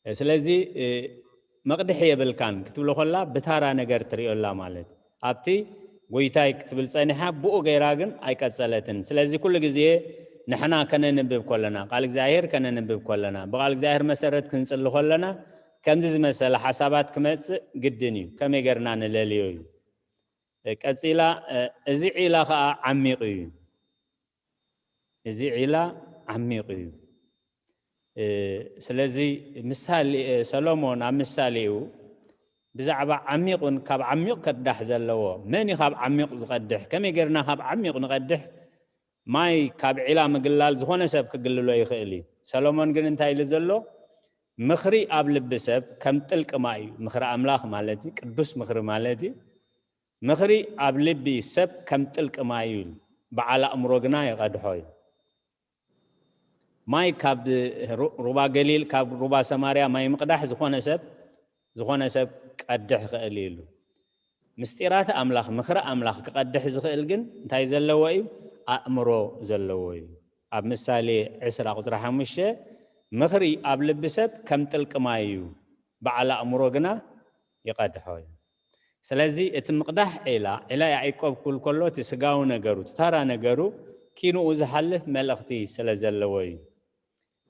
እዩ። ስለዚ፣ እ፣ መቕድሒ የብልካን ክትብሎ ከላ ብታራ ነገር ትርእዮ ኣላ ማለት። ኣብቲ ጎይታይ ክትብል ጸኒሓ ብኡ ገይራ ግን ኣይቀጸለትን። ስለዚ ኩሉ ግዜ ንሕና ከነንብብ ከለና፣ ቃል እግዚኣብሔር ከነንብብ ከለና፣ ብቃል እግዚኣብሔር መሰረት ክንጽሊ ከለና ከምዚ ዝመሰለ ሓሳባት ክመጽእ ግድን እዩ። ከመይ ጌርና ንለልዮ እዩ። እ፣ ቀጺላ፣ እ፣ እዚ ዒላ ኸኣ ዓሚቕ እዩ። እዚ ዒላ ዓሚቕ እዩ። እ፣ ስለዚ ምሳሌ፣ እ፣ ሰሎሞን ኣብ ምሳሌኡ ብዛዕባ ዓሚቕን ካብ ዓሚቕ ከዳሕ ዘለዎ፣ መን እዩ ካብ ዓሚቕ ዝቐድሕ? ከመይ ጌርና ካብ ዓሚቕ ንቐድሕ? ማይ ካብ ዒላ ምግላል ዝኾነ ሰብ ክግልሎ ይኽእል እዩ። ሰሎሞን ግን እንታይ ኢሉ ዘሎ? ምኽሪ ኣብ ልቢ ሰብ ከም ጥልቂ ማይ እዩ። ምኽሪ ኣምላኽ ማለት እዩ፣ ቅዱስ ምኽሪ ማለት እዩ። ምኽሪ ኣብ ልቢ ሰብ ከም ጥልቂ ማይ እዩ፣ በዓል ኣእምሮ ግና ይቐድሖ እዩ። ማይ ካብ ሩ-፣ ሩባ ገሊል፣ ካብ ሩባ ሰማርያ ማይ ምቕዳሕ ዝኾነ ሰብ፣ ዝኾነ ሰብ ቀድሕ ይኽእል እዩ ኢሉ። ምስጢራት ኣምላኽ፣ ምኽሪ ኣምላኽ ክቐድሕ ዝኽእል ግን እንታይ ዘለዎ እዩ? ኣእምሮ ዘለዎ እዩ። ኣብ ምሳሌ ዕስራ ቁጽሪ ሓሙሽተ፣ ምኽሪ ኣብ ልቢ ሰብ ከም ጥልቂ ማይ እዩ፣ በዓል ኣእምሮ ግና ይቐድሖ እዩ። ስለዚ እቲ ምቕዳሕ ዒላ፣ ዒላ ያዕቆብ ክብል ከሎ እቲ ስጋዊ ነገሩ፣ እቲ ታራ ነገሩ ኪንኡ ዝሓልፍ መልእኽቲ ስለ ዘለዎ እዩ።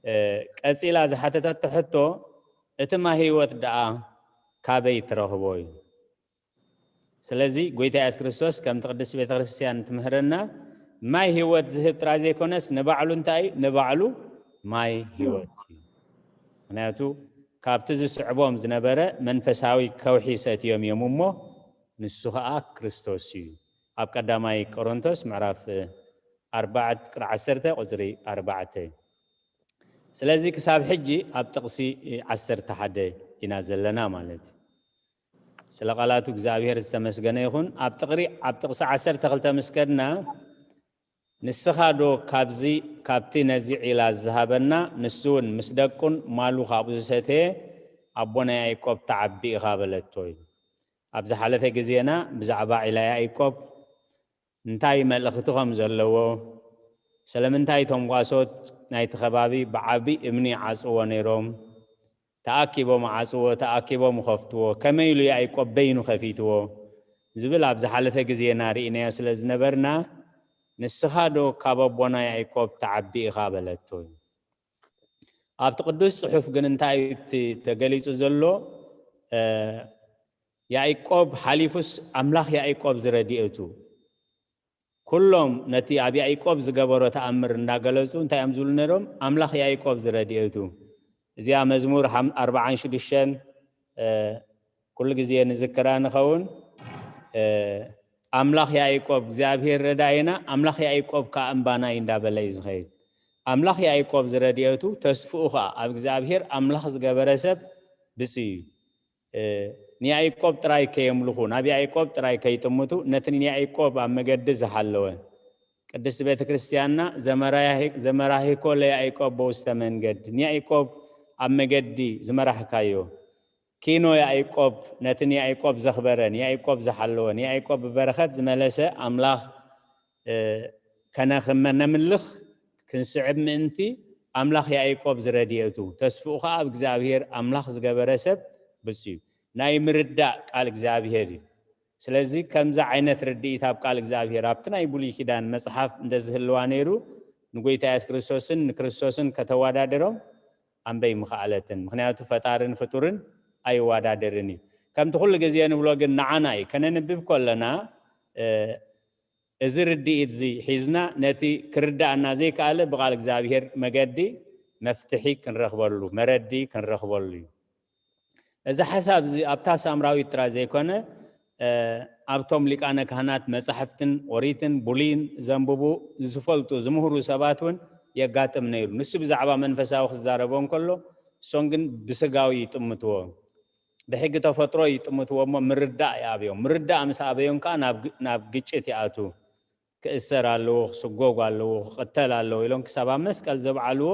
እ፣ ቀጺላ ዝሓተተቶ ሕቶ፣ እቲ ማይ ህይወት ደኣ ካበይ ትረኽቦ እዩ? ስለዚ ጎይታ የሱስ ክርስቶስ ከምቲ ቅድስት ቤተ ክርስቲያን ትምህረና፣ ማይ ህይወት ዝህብ ጥራይ ዘይኮነስ ንባዕሉ እንታይ እዩ? ንባዕሉ ማይ ህይወት እዩ። ምኽንያቱ ካብቲ ዝስዕቦም ዝነበረ መንፈሳዊ ከውሒ ሰትዮም እዮም እሞ፣ ንሱ ኸኣ ክርስቶስ እዩ። ኣብ ቀዳማይ ቆሮንቶስ ምዕራፍ ኣርባዕተ ቁጽሪ ዓሰርተ ቁጽሪ ኣርባዕተ። ስለዚ ክሳብ ሕጂ ኣብ ጥቕሲ ዓሰርተ ሓደ ኢና ዘለና ማለት እዩ። ስለ ቃላቱ እግዚኣብሔር ዝተመስገነ ይኹን። ኣብ ጥቕሪ-፣ ኣብ ጥቕሲ ዓሰርተ ክልተ ምስ ከድና፣ ንስኻ ዶ ካብዚ፣ ካብቲ ነዚ ዒላ ዝሃበና፣ ንሱ እውን ምስ ደቁን ማሉ ካብኡ ዝሰተየ፣ ኣቦና ያዕቆብ ትዓቢ ኢኻ በለቶ ኢሉ። ኣብ ዝሓለፈ ግዜና ብዛዕባ ዒላ ያዕቆብ እንታይ መልእኽቲ ከም ዘለዎ፣ ስለምንታይ እቶም ጓሶት ናይቲ ከባቢ ብዓቢ እምኒ ይዓጽዎ ነይሮም፣ ተኣኪቦም ይዓጽዎ፣ ተኣኪቦም ይኸፍትዎ፣ ከመይ ኢሉ ያዕቆብ በይኑ ከፊትዎ ዝብል ኣብ ዝሓለፈ ግዜና ርኢናዮ ስለ ዝነበርና፣ ንስኻ ዶ ካብ ኣቦና ያዕቆብ ትዓቢ ኢኻ በለቶ። ኣብቲ ቅዱስ ጽሑፍ ግን እንታይ እዩ እቲ ተገሊጹ ዘሎ? እ፣ ያዕቆብ ሓሊፉስ ኣምላኽ ያዕቆብ ዝረድኤቱ። ኩሎም ነቲ ኣብ ያዕቆብ ዝገበሮ ተኣምር እንዳገለጹ እንታይ እዮም ዝብሉ ነይሮም? ኣምላኽ ያዕቆብ ዝረድኤቱ። እዚኣ መዝሙር ሓም-፣ ኣርባዓን ሽዱሽተን፣ እ፣ ኩሉ ግዜ ንዝክራ ንኸውን። እ፣ ኣምላኽ ያዕቆብ እግዚኣብሔር ረዳኢና፣ ኣምላኽ ያዕቆብ ከኣ እምባና እዩ እንዳበለ እዩ ዝኸይድ። ኣምላኽ ያዕቆብ ዝረድኤቱ፣ ተስፍኡ ኸኣ ኣብ እግዚኣብሔር ኣምላኽ ዝገበረ ሰብ ብፁዕ እዩ። እ፣ ንያዕቆብ ጥራይ ከየምልኹ፣ ናብ ያዕቆብ ጥራይ ከይጥምቱ፣ ነቲ ንያዕቆብ ኣብ መገዲ ዝሓለወ፣ ቅድስቲ ቤተ ክርስቲያንና ዘመራሂ-፣ ዘመራሂኮ ለያዕቆብ በውስተ መንገድ፣ ንያዕቆብ ኣብ መገዲ ዝመራሕካዮ፣ ኪኖ ያዕቆብ ነቲ ንያዕቆብ ዘኽበረ፣ ንያዕቆብ ዝሓለወ፣ ንያዕቆብ ብበረኸት ዝመለሰ ኣምላኽ፣ እ፣ ከነኽመ-፣ ነምልኽ ክንስዕብ ምእንቲ ኣምላኽ ያዕቆብ ዝረድኤቱ፣ ተስፍኡ ኸዓ ኣብ እግዚኣብሔር ኣምላኽ ዝገበረ ሰብ ብፁዕ እዩ። ናይ ምርዳእ ቃል እግዚኣብሔር እዩ። ስለዚ ከምዚ ዓይነት ርድኢት ኣብ ቃል እግዚኣብሔር ኣብቲ ናይ ብሉይ ኪዳን መጽሓፍ እንተዝህልዋ ነይሩ፣ ንጎይታ የሱስ ክርስቶስን ንክርስቶስን ከተወዳድሮም ኣምበይ ምኸኣለትን። ምኽንያቱ ፈጣርን ፍጡርን ኣይወዳደርን እዩ። ከምቲ ኩሉ ግዜ ንብሎ ግን ንዓና እዩ። ከነንብብ ከለና፣ እ፣ እዚ ርድኢት እዚ ሒዝና ነቲ ክርድኣና ዘይከኣለ ብቃል እግዚኣብሔር መገዲ መፍትሒ ክንረኽበሉ፣ መረዲ ክንረኽበሉ እዩ። እዚ ሓሳብ እዚ ኣብታ ሳምራዊት ጥራይ ዘይኮነ፣ እ፣ ኣብቶም ሊቃነ ካህናት መጻሕፍትን ኦሪትን ብሉይን ዘንብቡ፣ ዝፈልጡ፣ ዝምህሩ ሰባት እውን የጋጥም ነይሩ። ንሱ ብዛዕባ መንፈሳዊ ክዛረቦ እንከሎ፣ እሶም ግን ብስጋዊ ይጥምትዎ። ብሕጊ ተፈጥሮ ይጥምትዎ እሞ ምርዳእ ይኣብዮም። ምርዳእ ምስ ኣበዮም ከኣ ናብ ግ-፣ ናብ ግጭት ይኣትዉ። ክእሰር ኣለዎ፣ ክስጎግ ኣለዎ፣ ክቕተል ኣለዎ ኢሎም ክሳብ ኣብ መስቀል ዘብዓልዎ፣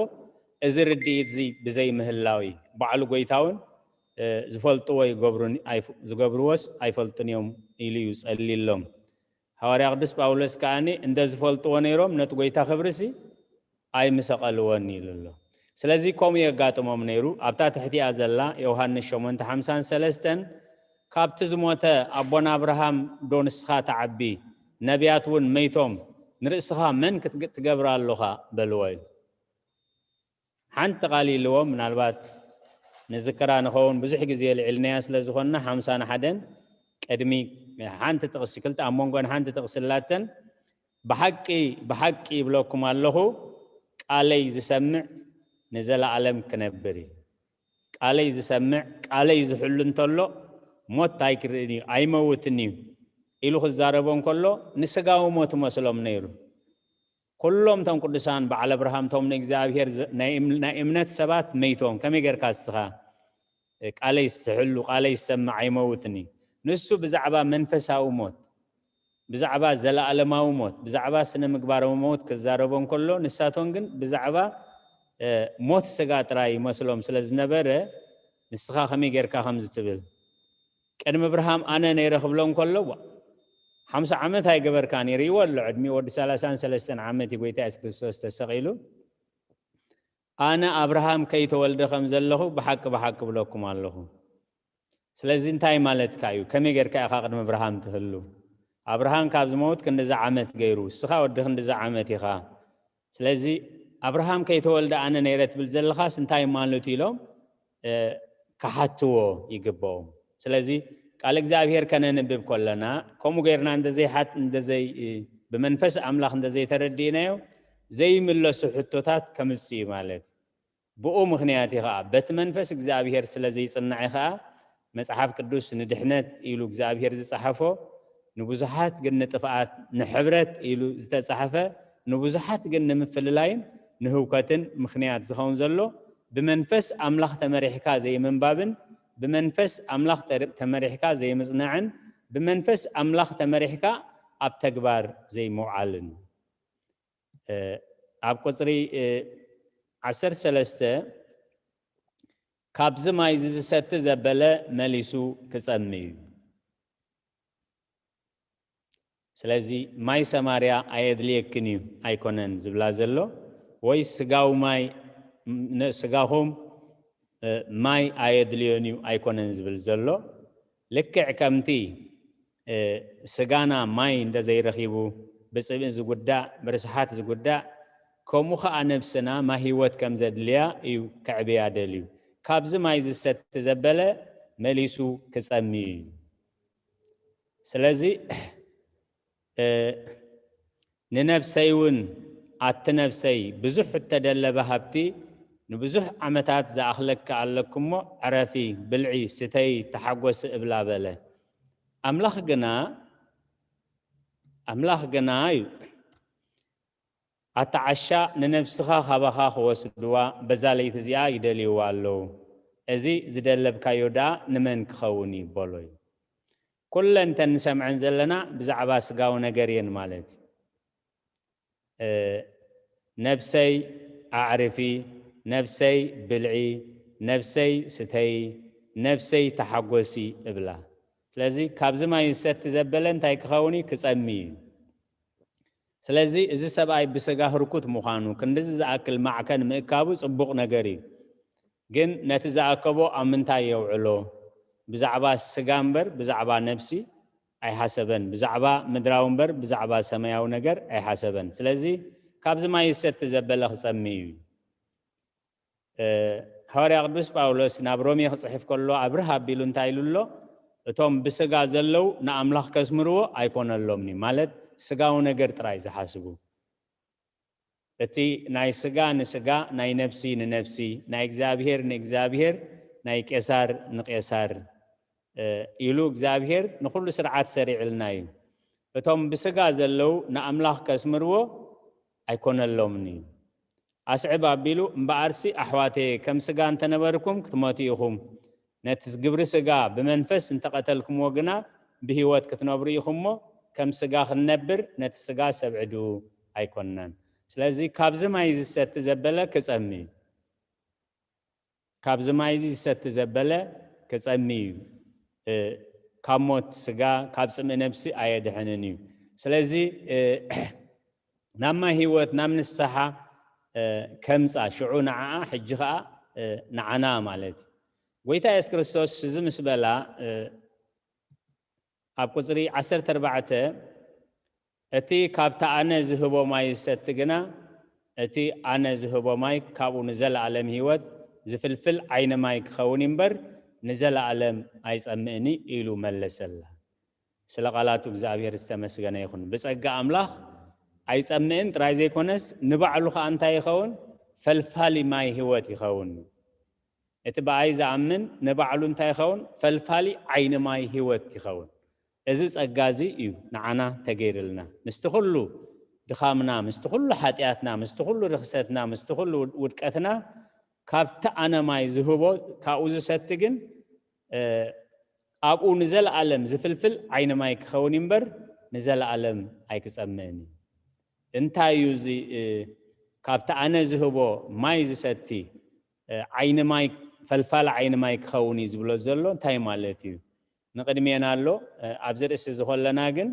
እዚ ርድኢት እዚ ብዘይ ምህላው እዩ። ባዕሉ ጎይታ እውን፣ እ፣ ዝፈልጥዎ ይገብሩን ኣይፍ-፣ ዝገብርዎስ ኣይፈልጡን እዮም ኢሉ እዩ ጸሊሎም። ሃዋርያ ቅዱስ ጳውሎስ ከኣኒ እንደ ዝፈልጥዎ ነይሮም ነቲ ጎይታ ክብርሲ ኣይምሰቐልዎን ኢሉ ኣሎ። ስለዚ ከምኡ የጋጥሞም ነይሩ። ኣብታ ትሕቲኣ ዘላ ዮሃንስ ሸሞንተ ሓምሳን ሰለስተን፣ "ካብቲ ዝሞተ ኣቦና ኣብርሃም ዶ ንስኻ ትዓቢ? ነቢያት እውን መይቶም፣ ንርእስኻ መን ክትግ-፣ ትገብር ኣሎኻ?" በልዎ እዩ። ሓንቲ ቃል ኢልዎም፣ ምናልባት ንዝክራ ንኸውን ብዙሕ ግዜ ልዒልናያ ስለ ዝኾንና፣ ሓምሳን ሓደን ቅድሚ ሓንቲ ጥቕሲ፣ ክልተ ኣብ መንጎን ሓንቲ ጥቕሲ ኣላተን፣ "ብሓቂ፣ ብሓቂ ይብለኩም ኣለኹ፣ ቃለይ ዝሰምዕ ንዘለኣለም ክነብር እዩ። ቃለይ ዝሰምዕ፣ ቃለይ ዝሕሉ እንተሎ፣ ሞት ኣይክርእን እዩ፣ ኣይመውትን እዩ" ኢሉ ክዛረቦ እንከሎ፣ ንስጋዊ ሞት መስሎም ነይሩ። ኩሎም እቶም ቅዱሳን በዓል ኣብርሃም፣ እቶም ንእግዚኣብሔር ዝ-፣ ናይ እም-፣ ናይ እምነት ሰባት መይቶም፣ ከመይ ጌርካ እስኻ ቃለይ ዝሕሉ፣ ቃለይ ዝሰምዕ ኣይመውትን እዩ። ንሱ ብዛዕባ መንፈሳዊ ሞት፣ ብዛዕባ ዘለኣለማዊ ሞት፣ ብዛዕባ ስነ ምግባራዊ ሞት ክዛረቦ እንከሎ፣ ንሳቶም ግን ብዛዕባ፣ እ፣ ሞት ስጋ ጥራይ ይመስሎም ስለ ዝነበረ፣ ንስኻ ከመይ ጌርካ ከምዚ ትብል? ቅድሚ ኣብርሃም ኣነ ነይረ ክብሎ እንከሎ፣ ዋ፣ ሓምሳ ዓመት ኣይገበርካን፣ ይርእይዎ ኣሎ፣ ዕድሚኡ ወዲ ሰላሳን ሰለስተን ዓመት እዩ ጎይታ የሱስ ክርስቶስ ተሰቒሉ። ኣነ ኣብርሃም ከይተወልደ ከም ዘለኹ ብሓቂ፣ ብሓቂ እብለኩም ኣለኹ። ስለዚ እንታይ ማለትካ እዩ? ከመይ ጌርካ ኢኻ ቅድሚ ኣብርሃም ትህሉ? ኣብርሃም ካብ ዝመውት ክንድዚ ዓመት ገይሩ፣ እስኻ ወዲ ክንድዚ ዓመት ኢኻ። ስለዚ ኣብርሃም ከይተወልደ ኣነ ነይረ ትብል ዘለኻስ እንታይ ማለቱ ኢሎም፣ እ፣ ክሓትዎ ይግብኦም። ስለዚ ቃል እግዚኣብሔር ከነንብብ ከለና፣ ከምኡ ጌርና እንደዘይሓት-፣ እንደዘይ-፣ እ፣ ብመንፈስ ኣምላኽ እንደዘይተረዲእናዮ፣ ዘይምለሱ ሕቶታት ከምጽእ እዩ ማለት እዩ። ብኡ ምኽንያት እዩ ኸኣ፣ በቲ መንፈስ እግዚኣብሔር ስለ ዘይጽናዕ እዩ ኸኣ፣ መጽሓፍ ቅዱስ ንድሕነት ኢሉ እግዚኣብሔር ዝጸሓፎ፣ ንብዙሓት ግን ንጥፍኣት፣ ንሕብረት ኢሉ ዝተጻሕፈ፣ ንብዙሓት ግን ንምፍልላይን ንህውከትን ምኽንያት ዝኸውን ዘሎ፣ ብመንፈስ ኣምላኽ ተመሪሕካ ዘይምንባብን፣ ብመንፈስ ኣምላኽ ተር-፣ ተመሪሕካ ዘይምጽናዕን፣ ብመንፈስ ኣምላኽ ተመሪሕካ ኣብ ተግባር ዘይምውዓልን። እ፣ ኣብ ቁጽሪ፣ እ፣ ዓሰርተ ሰለስተ፣ "ካብዚ ማይ እዚ ዝሰቲ ዘበለ መሊሱ ክጸሚ እዩ። ስለዚ ማይ ሰማርያ ኣየድልየክን እዩ ኣይኮነን ዝብላ ዘሎ፣ ወይ ስጋዊ ማይ፣ ን-፣ ስጋኹም፣ እ፣ ማይ ኣየድልዮን እዩ ኣይኮነን ዝብል ዘሎ። ልክዕ ከምቲ፣ እ፣ ስጋና ማይ እንተ ዘይረኺቡ ብጽምኢ ዝጉዳእ፣ ብርስሓት ዝጉዳእ፣ ከምኡ ኸኣ ነብስና ማይ ህይወት ከም ዘድልያ እዩ ከዕብያ ደልዩ። ካብዚ ማይ ዝሰቲ ዘበለ መሊሱ ክጸሚ እዩ። ስለዚ፣ እ፣ ንነብሰይ እውን፣ ኣቲ ነብሰይ፣ ብዙሕ እተደለበ ሃብቲ ንብዙሕ ዓመታት ዝኣኽለኪ ኣለኪ እሞ፣ ዕረፊ፣ ብልዒ፣ ስተዪ፣ ተሓጎሲ እብላ በለ። ኣምላኽ ግና፣ ኣምላኽ ግና እዩ፣ ኣቲ ዓሻ፣ ንነብስኻ ካባኻ ክወስድዋ በዛ ለይቲ እዚኣ ይደልይዋ ኣለዉ። እዚ ዝደለብካዮ ደኣ ንመን ክኸውን እዩ? በሎ እዩ። ኩለን እተን ንሰምዐን ዘለና ብዛዕባ ስጋዊ ነገር እየን ማለት እዩ። እ፣ ነብሰይ ኣዕርፊ፣ ነብሰይ ብልዒ፣ ነብሰይ ስተዪ፣ ነብሰይ ተሓጎሲ እብላ። ስለዚ ካብዚ ማይ ዝሰቲ ዘበለ እንታይ ክኸውን እዩ? ክጸሚ እዩ። ስለዚ እዚ ሰብኣይ ብስጋ ህርኩት ምዃኑ፣ ክንድዚ ዝኣክል ማዕከን ምእካቡ ጽቡቕ ነገር እዩ። ግን ነቲ ዝኣከቦ ኣብ ምንታይ የውዕሎ? ብዛዕባ ስጋ እምበር ብዛዕባ ነብሲ ኣይሓሰበን። ብዛዕባ ምድራዊ እምበር ብዛዕባ ሰማያዊ ነገር ኣይሓሰበን። ስለዚ ካብዚ ማይ ዝሰቲ ዘበለ ክጸሚ እዩ። እ፣ ሃዋርያ ቅዱስ ጳውሎስ ናብ ሮሜ ክጽሕፍ ከሎ ኣብርህ ኣቢሉ እንታይ ኢሉ ኣሎ? እቶም ብስጋ ዘለዉ ንኣምላኽ ከስምርዎ ኣይኮነሎምን እዩ። ማለት ስጋዊ ነገር ጥራይ ዝሓስቡ። እቲ ናይ ስጋ ንስጋ፣ ናይ ነፍሲ ንነፍሲ፣ ናይ እግዚኣብሔር ንእግዚኣብሔር፣ ናይ ቄሳር ንቄሳር፣ እ፣ ኢሉ እግዚኣብሔር ንኹሉ ስርዓት ሰሪዕልና እዩ። እቶም ብስጋ ዘለዉ ንኣምላኽ ከስምርዎ ኣይኮነሎምን እዩ። ኣስዕብ ኣቢሉ፣ እምበኣርሲ ኣሕዋተየ፣ ከም ስጋ እንተነበርኩም ክትሞቱ ኢኹም። ነቲ ግብሪ ስጋ ብመንፈስ እንተቐተልኩምዎ ግና ብህይወት ክትነብሩ ኢኹም እሞ፣ ከም ስጋ ክንነብር ነቲ ስጋ ሰብዕዱ ኣይኮንናን። ስለዚ ካብዚ ማይ ዝሰቲ ዘበለ ክጸሚ እዩ። ካብዚ ማይ እዚ ዝሰቲ ዘበለ ክጸሚ እዩ። እ፣ ካብ ሞት ስጋ፣ ካብ ጽምኢ ነብሲ ኣየድሕንን እዩ። ስለዚ፣ እ፣ ናብ ማይ ህይወት፣ ናብ ንስሓ፣ እ፣ ከምጻ፣ ሽዑ ንዓኣ፣ ሕጂ ኸኣ፣ እ፣ ንዓና ማለት እዩ። ጎይታ የሱስ ክርስቶስ እዚ ምስ በላ፣ እ፣ ኣብ ቁጽሪ ዓሰርተ ኣርባዕተ፣ "እቲ ካብቲ ኣነ ዝህቦ ማይ ዝሰቲ ግና፣ እቲ ኣነ ዝህቦ ማይ ካብኡ ንዘለኣለም ህይወት ዝፍልፍል ዓይኒ ማይ ክኸውን እምበር፣ ንዘለኣለም ኣይጸምእን እዩ" ኢሉ መለሰላ። ስለ ቃላቱ እግዚኣብሔር ዝተመስገነ ይኹን። ብጸጋ ኣምላኽ ኣይጸምእን ጥራይ ዘይኮነስ፣ ንባዕሉ ኸኣ እንታይ ይኸውን? ፈልፋሊ ማይ ህይወት ይኸውን። እቲ ብኣይ ዝኣምን ንባዕሉ እንታይ ይኸውን? ፈልፋሊ ዓይኒ ማይ ህይወት ይኸውን። እዚ ጸጋ እዚ እዩ ንዓና ተገይርልና። ምስቲ ኩሉ ድኻምና፣ ምስቲ ኩሉ ሓጢኣትና፣ ምስቲ ኩሉ ርኽሰትና፣ ምስቲ ኩሉ ውድ-፣ ውድቀትና፣ ካብቲ ኣነ ማይ ዝህቦ፣ ካብኡ ዝሰቲ ግን፣ እ፣ ኣብኡ ንዘለኣለም ዝፍልፍል ዓይኒ ማይ ክኸውን እዩ እምበር፣ ንዘለኣለም ኣይክጸምእን እዩ። እንታይ እዩ እዚ፣ እ፣ ካብቲ ኣነ ዝህቦ ማይ ዝሰቲ፣ እ፣ ዓይኒ ማይ፣ ፈልፋሊ ዓይኒ ማይ ክኸውን እዩ ዝብሎ ዘሎ እንታይ ማለት እዩ? ንቕድሜና ኣሎ። እ፣ ኣብዚ ርእሲ እዚ ከለና ግን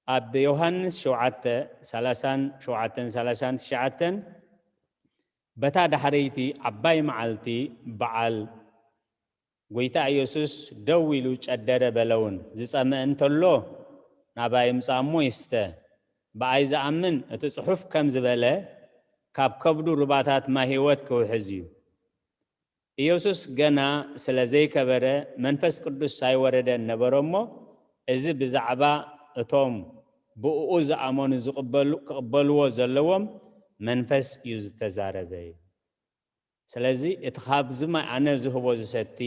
ኣብ ዮሃንስ ሸውዓተ፣ ሰላሳን ሸውዓተን፣ ሰላሳን ትሽዓተን፣ በታ ዳሕረይቲ ዓባይ መዓልቲ በዓል ጎይታ ኢየሱስ ደው ኢሉ ጨደረ በለውን። ዝጸምእ እንተሎ ናባይ ይምጻእ እሞ ይስተ። ብኣይ ዝኣምን እቲ ጽሑፍ ከም ዝበለ ካብ ከብዱ ሩባታት ማይ ህይወት ክውሕዝ እዩ። ኢየሱስ ገና ስለ ዘይከበረ መንፈስ ቅዱስ ኣይወረደን ነበረ እሞ፣ እዚ ብዛዕባ እቶም ብእኡ ዝኣመኑ ዝቕበሉ-፣ ክቕበልዎ ዘለዎም መንፈስ እዩ ዝተዛረበ እዩ። ስለዚ እቲ ካብዚ ማይ ኣነ ዝህቦ ዝሰቲ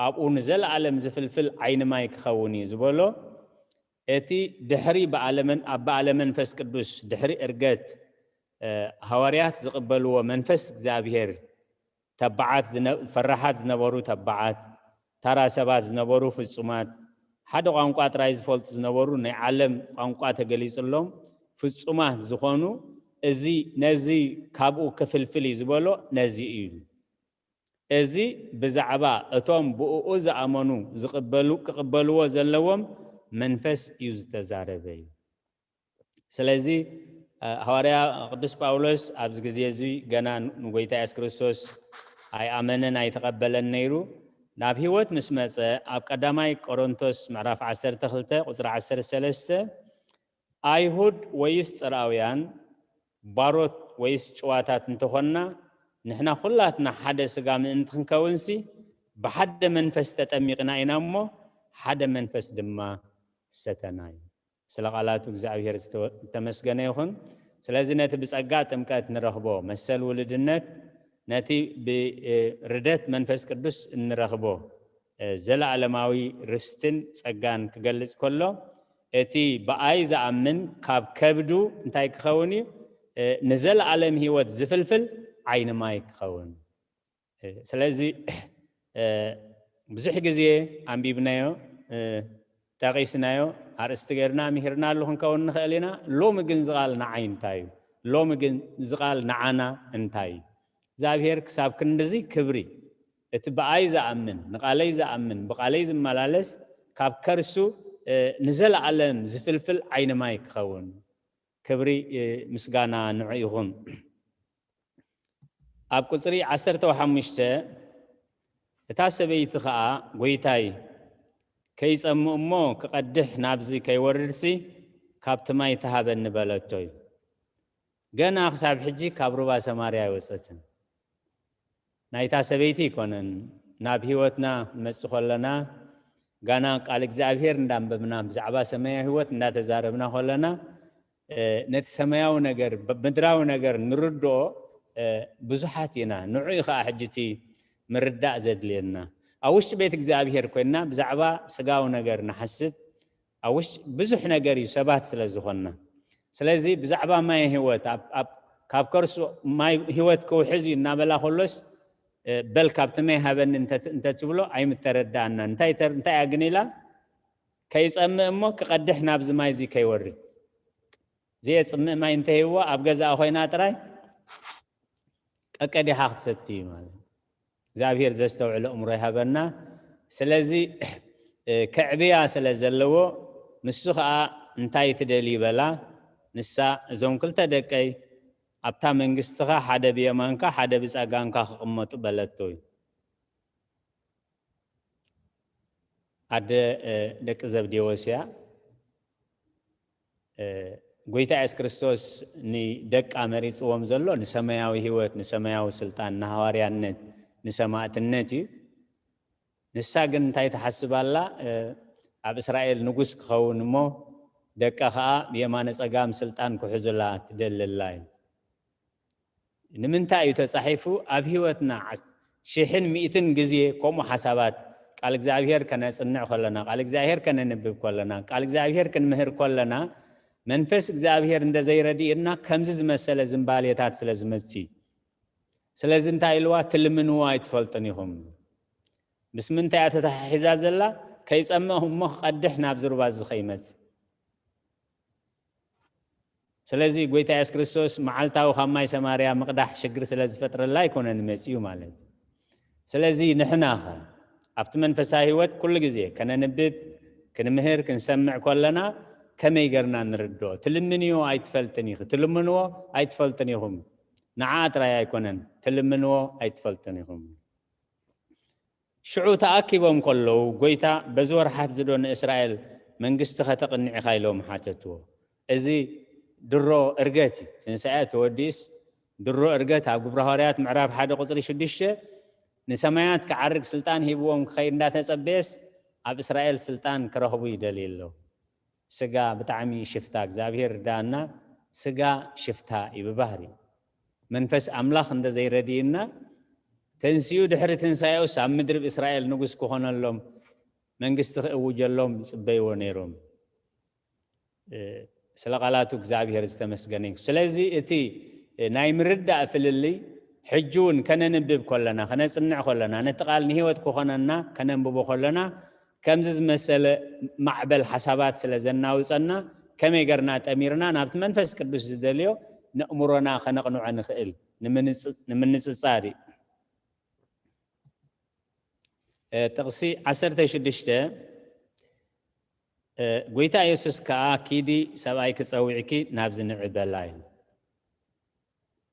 ኣብኡ ንዘለኣለም ዝፍልፍል ዓይኒ ማይ ክኸውን እዩ ዝበሎ፣ እቲ ድሕሪ በዓለ መን-፣ ኣብ በዓለ መንፈስ ቅዱስ ድሕሪ ዕርገት፣ እ፣ ሃዋርያት ዝቕበልዎ መንፈስ እግዚኣብሔር፣ ተባዓት ዝነ-፣ ፈራሓት ዝነበሩ ተባዓት፣ ተራ ሰባት ዝነበሩ ፍጹማት፣ ሓደ ቋንቋ ጥራይ ዝፈልጡ ዝነበሩ፣ ናይ ዓለም ቋንቋ ተገሊጽሎም ፍጹማት ዝኾኑ፣ እዚ፣ ነዚ ካብኡ ክፍልፍል እዩ ዝበሎ ነዚ እዩ። እዚ ብዛዕባ እቶም ብእኡ ዝኣመኑ ዝቕበሉ-፣ ክቕበልዎ ዘለዎም መንፈስ እዩ ዝተዛረበ እዩ። ስለዚ ሃዋርያ ቅዱስ ጳውሎስ ኣብዚ ግዜ እዚ ገና ንጎይታ የሱስ ክርስቶስ ኣይኣመነን ኣይተቐበለን ነይሩ። ናብ ህይወት ምስ መጸ ኣብ ቀዳማይ ቆሮንቶስ ምዕራፍ ዓሰርተ ክልተ ቁጽሪ ዓሰርተ ሰለስተ ኣይሁድ ወይስ ጽርኣውያን፣ ባሮት ወይስ ጭዋታት እንተኾንና፣ ንሕና ኩላትና ሓደ ስጋ ምእንቲ ክንከውንሲ ብሓደ መንፈስ ተጠሚቕና ኢና እሞ ሓደ መንፈስ ድማ ሰተና እዩ። ስለ ቃላቱ እግዚኣብሔር ዝተወ- ዝተመስገነ ይኹን። ስለዚ ነቲ ብጸጋ ጥምቀት ንረኽቦ መሰል ውልድነት፣ ነቲ ብርደት መንፈስ ቅዱስ እንረኽቦ ዘለኣለማዊ ርስትን ጸጋን ክገልጽ ከሎ፣ እቲ ብኣይ ዝኣምን ካብ ከብዱ እንታይ ክኸውን እዩ? ንዘለኣለም ህይወት ዝፍልፍል ዓይኒ ማይ ክኸውን። ስለዚ ብዙሕ ግዜ ኣንቢብናዮ፣ ጠቒስናዮ፣ ኣርእስቲ ገይርና ምሂርናሉ ክንከውን ንኽእል ኢና። ሎሚ ግን ዝቓል ንዓይ እንታይ እዩ? ሎሚ ግን ዝቓል ንዓና እንታይ እዩ? እግዚኣብሔር ክሳብ ክንድዚ ክብሪ፣ እቲ ብኣይ ዝኣምን፣ ንቓለይ ዝኣምን፣ ብቓለይ ዝመላለስ፣ ካብ ከርሱ ንዘለኣለም ዝፍልፍል ዓይኒ ማይ ክኸውን። ክብሪ ምስጋና ንዑ ይኹን። ኣብ ቁጽሪ ዓሰርተ ሓሙሽተ፣ እታ ሰበይቲ ኸኣ፣ "ጐይታይ፣ ከይጸምእ እሞ ክቐድሕ ናብዚ ከይወርድሲ፣ ካብቲ ማይ ተሃበኒ" በለቶ እዩ። ገና ክሳብ ሕጂ ካብ ሩባ ሰማርያ ኣይወጸትን። ናይታ ሰበይቲ ኣይኮነን። ናብ ህይወትና ንመጽእ ከለና፣ ጋና ቃል እግዚኣብሔር እንዳንበብና፣ ብዛዕባ ሰማያዊ ህይወት እንዳተዛረብና ከለና፣ ነቲ ሰማያዊ ነገር፣ ምድራዊ ነገር ንርድኦ ብዙሓት ኢና። ንዑ እዩ ከዓ ሕጂ እቲ ምርዳእ ዘድልየና። ኣብ ውሽጢ ቤት እግዚኣብሔር ኮይንና ብዛዕባ ስጋዊ ነገር ንሓስብ፣ ኣብ ውሽጢ ብዙሕ ነገር እዩ፣ ሰባት ስለ ዝኾንና። ስለዚ ብዛዕባ ማይ ህይወት፣ ኣብ- ኣብ- ካብ ከርሱ ማይ ህይወት ክውሕዝ እዩ እናበላ ከሎስ፣ በል ካብቲ ማይ ሃበኒ እንተ- እንተትብሎ ኣይምተረዳኣናን። እንታይ ተር- እንታይ እያ ግን ኢላ? ከይጸምእ እሞ ክቐድሕ ናብዚ ማይ እዚ ከይወርድ። ዘየጽምእ ማይ እንተሂብዎ ኣብ ገዛኣ ኮይና ጥራይ ቀቀዲኻ ክትሰቲ እዩ ማለት እዩ። እግዚኣብሔር ዘስተውዕል ኣእምሮ ይሃበና። ስለዚ ከዕብያ ስለ ዘለዎ፣ ንሱ ኸዓ እንታይ ትደሊ በላ። ንሳ፣ እዞም ክልተ ደቀይ ኣብታ መንግስትኻ ሓደ ብየማንካ ሓደ ብጸጋምካ ክቕመጡ በለቶ እዩ። ኣደ ደቂ ዘብዴዎስ እያ። ጎይታ የሱስ ክርስቶስ ንደቃ መሪጽዎም ዘሎ ንሰማያዊ ህይወት፣ ንሰማያዊ ስልጣን፣ ንሃዋርያነት፣ ንሰማእትነት እዩ። ንሳ ግን እንታይ ትሓስብ ኣላ? ኣብ እስራኤል ንጉስ ክኸውን እሞ ደቃ ኸኣ ብየማነ ጸጋም ስልጣን ክሕዙላ ትደሊ ኣላ እዩ። ንምንታይ እዩ ተጻሒፉ? ኣብ ህይወትና ዓስ- ሽሕን ሚእትን ግዜ ከምኡ ሓሳባት ቃል እግዚኣብሔር ከነጽንዕ ከለና፣ ቃል እግዚኣብሔር ከነንብብ ከለና፣ ቃል እግዚኣብሔር ክንምህር ከለና፣ መንፈስ እግዚኣብሔር እንደ ዘይረድእና ከምዚ ዝመሰለ ዝንባሌታት ስለ ዝመጽእ። ስለዚ እንታይ ኢልዋ? ትልምንዎ ኣይትፈልጡን ኢኹም። ምስ ምንታይ እያ ተተሓሒዛ ዘላ? ከይጸምእ እሞ ክቐድሕ ናብ ዝርባ እዚ ከይመጽእ። ስለዚ ጎይታ የሱስ ክርስቶስ መዓልታዊ ካብ ማይ ሰማርያ ምቕዳሕ ሽግር ስለ ዝፈጥረላ ኣይኮነን መጺኡ ማለት እዩ። ስለዚ ንሕናኸ ኣብቲ መንፈሳዊ ህይወት ኩሉ ግዜ ከነንብብ፣ ክንምህር፣ ክንሰምዕ ከለና ከመይ ገርና ንርድኦ? ትልምንዮ ኣይትፈልጥን ኢኺ፣ ትልምንዎ ኣይትፈልጥን ኢኹም። ንዓ ጥራይ ኣይኮነን፣ ትልምንዎ ኣይትፈልጥን ኢኹም። ሽዑ ተኣኪቦም ከለዉ፣ ጎይታ፣ በዚ ወርሓት ዝዶ ንእስራኤል መንግስቲ ከተቕንዕ ኢኻ? ኢሎም ሓተትዎ። እዚ ድሮ እርገት እዩ። ትንሳኤ ተወዲኡስ ድሮ እርገት ኣብ ግብረ ሃዋርያት ምዕራፍ ሓደ ቁጽሪ ሽዱሽተ፣ ንሰማያት ክዓርግ ስልጣን ሂብዎም ክኸይድ እንዳተጸበየስ፣ ኣብ እስራኤል ስልጣን ክረኽቡ ይደልዩ ኣለዉ። ስጋ ብጣዕሚ ሽፍታ፣ እግዚኣብሔር ርዳእና፣ ስጋ ሽፍታ እዩ ብባህሪ። መንፈስ ኣምላኽ እንተ ዘይረድእና፣ ተንሲኡ ድሕሪ ትንሳኤኡስ ኣብ ምድሪ ብእስራኤል ንጉስ ክኾነሎም፣ መንግስቲ ክእውጀሎም ይጽበይዎ ነይሮም። እ፣ ስለ ቃላቱ እግዚኣብሔር ዝተመስገነ ይኹን። ስለዚ እቲ፣ እ፣ ናይ ምርዳእ ፍልልይ ሕጂ እውን ከነንብብ ከለና፣ ከነጽንዕ ከለና፣ ነቲ ቃል ንህይወት ክኾነና ከነንብቦ ከለና፣ ከምዚ ዝመሰለ ማዕበል ሓሳባት ስለ ዘናውጸና፣ ከመይ ገርና ጠሚርና ናብቲ መንፈስ ቅዱስ ዝደልዮ ነእምሮና ከነቕንዖ ንኽእል ንምንጽ-፣ ንምንጽጻር እዩ። እ፣ ጥቕሲ ዓሰርተ ሽዱሽተ፣ ጎይታ የሱስ ከኣ፣ "ኪዲ፣ ሰብኣይኪ ጸዊዕኪ ናብዚ ንዒ" በላ ኢሉ።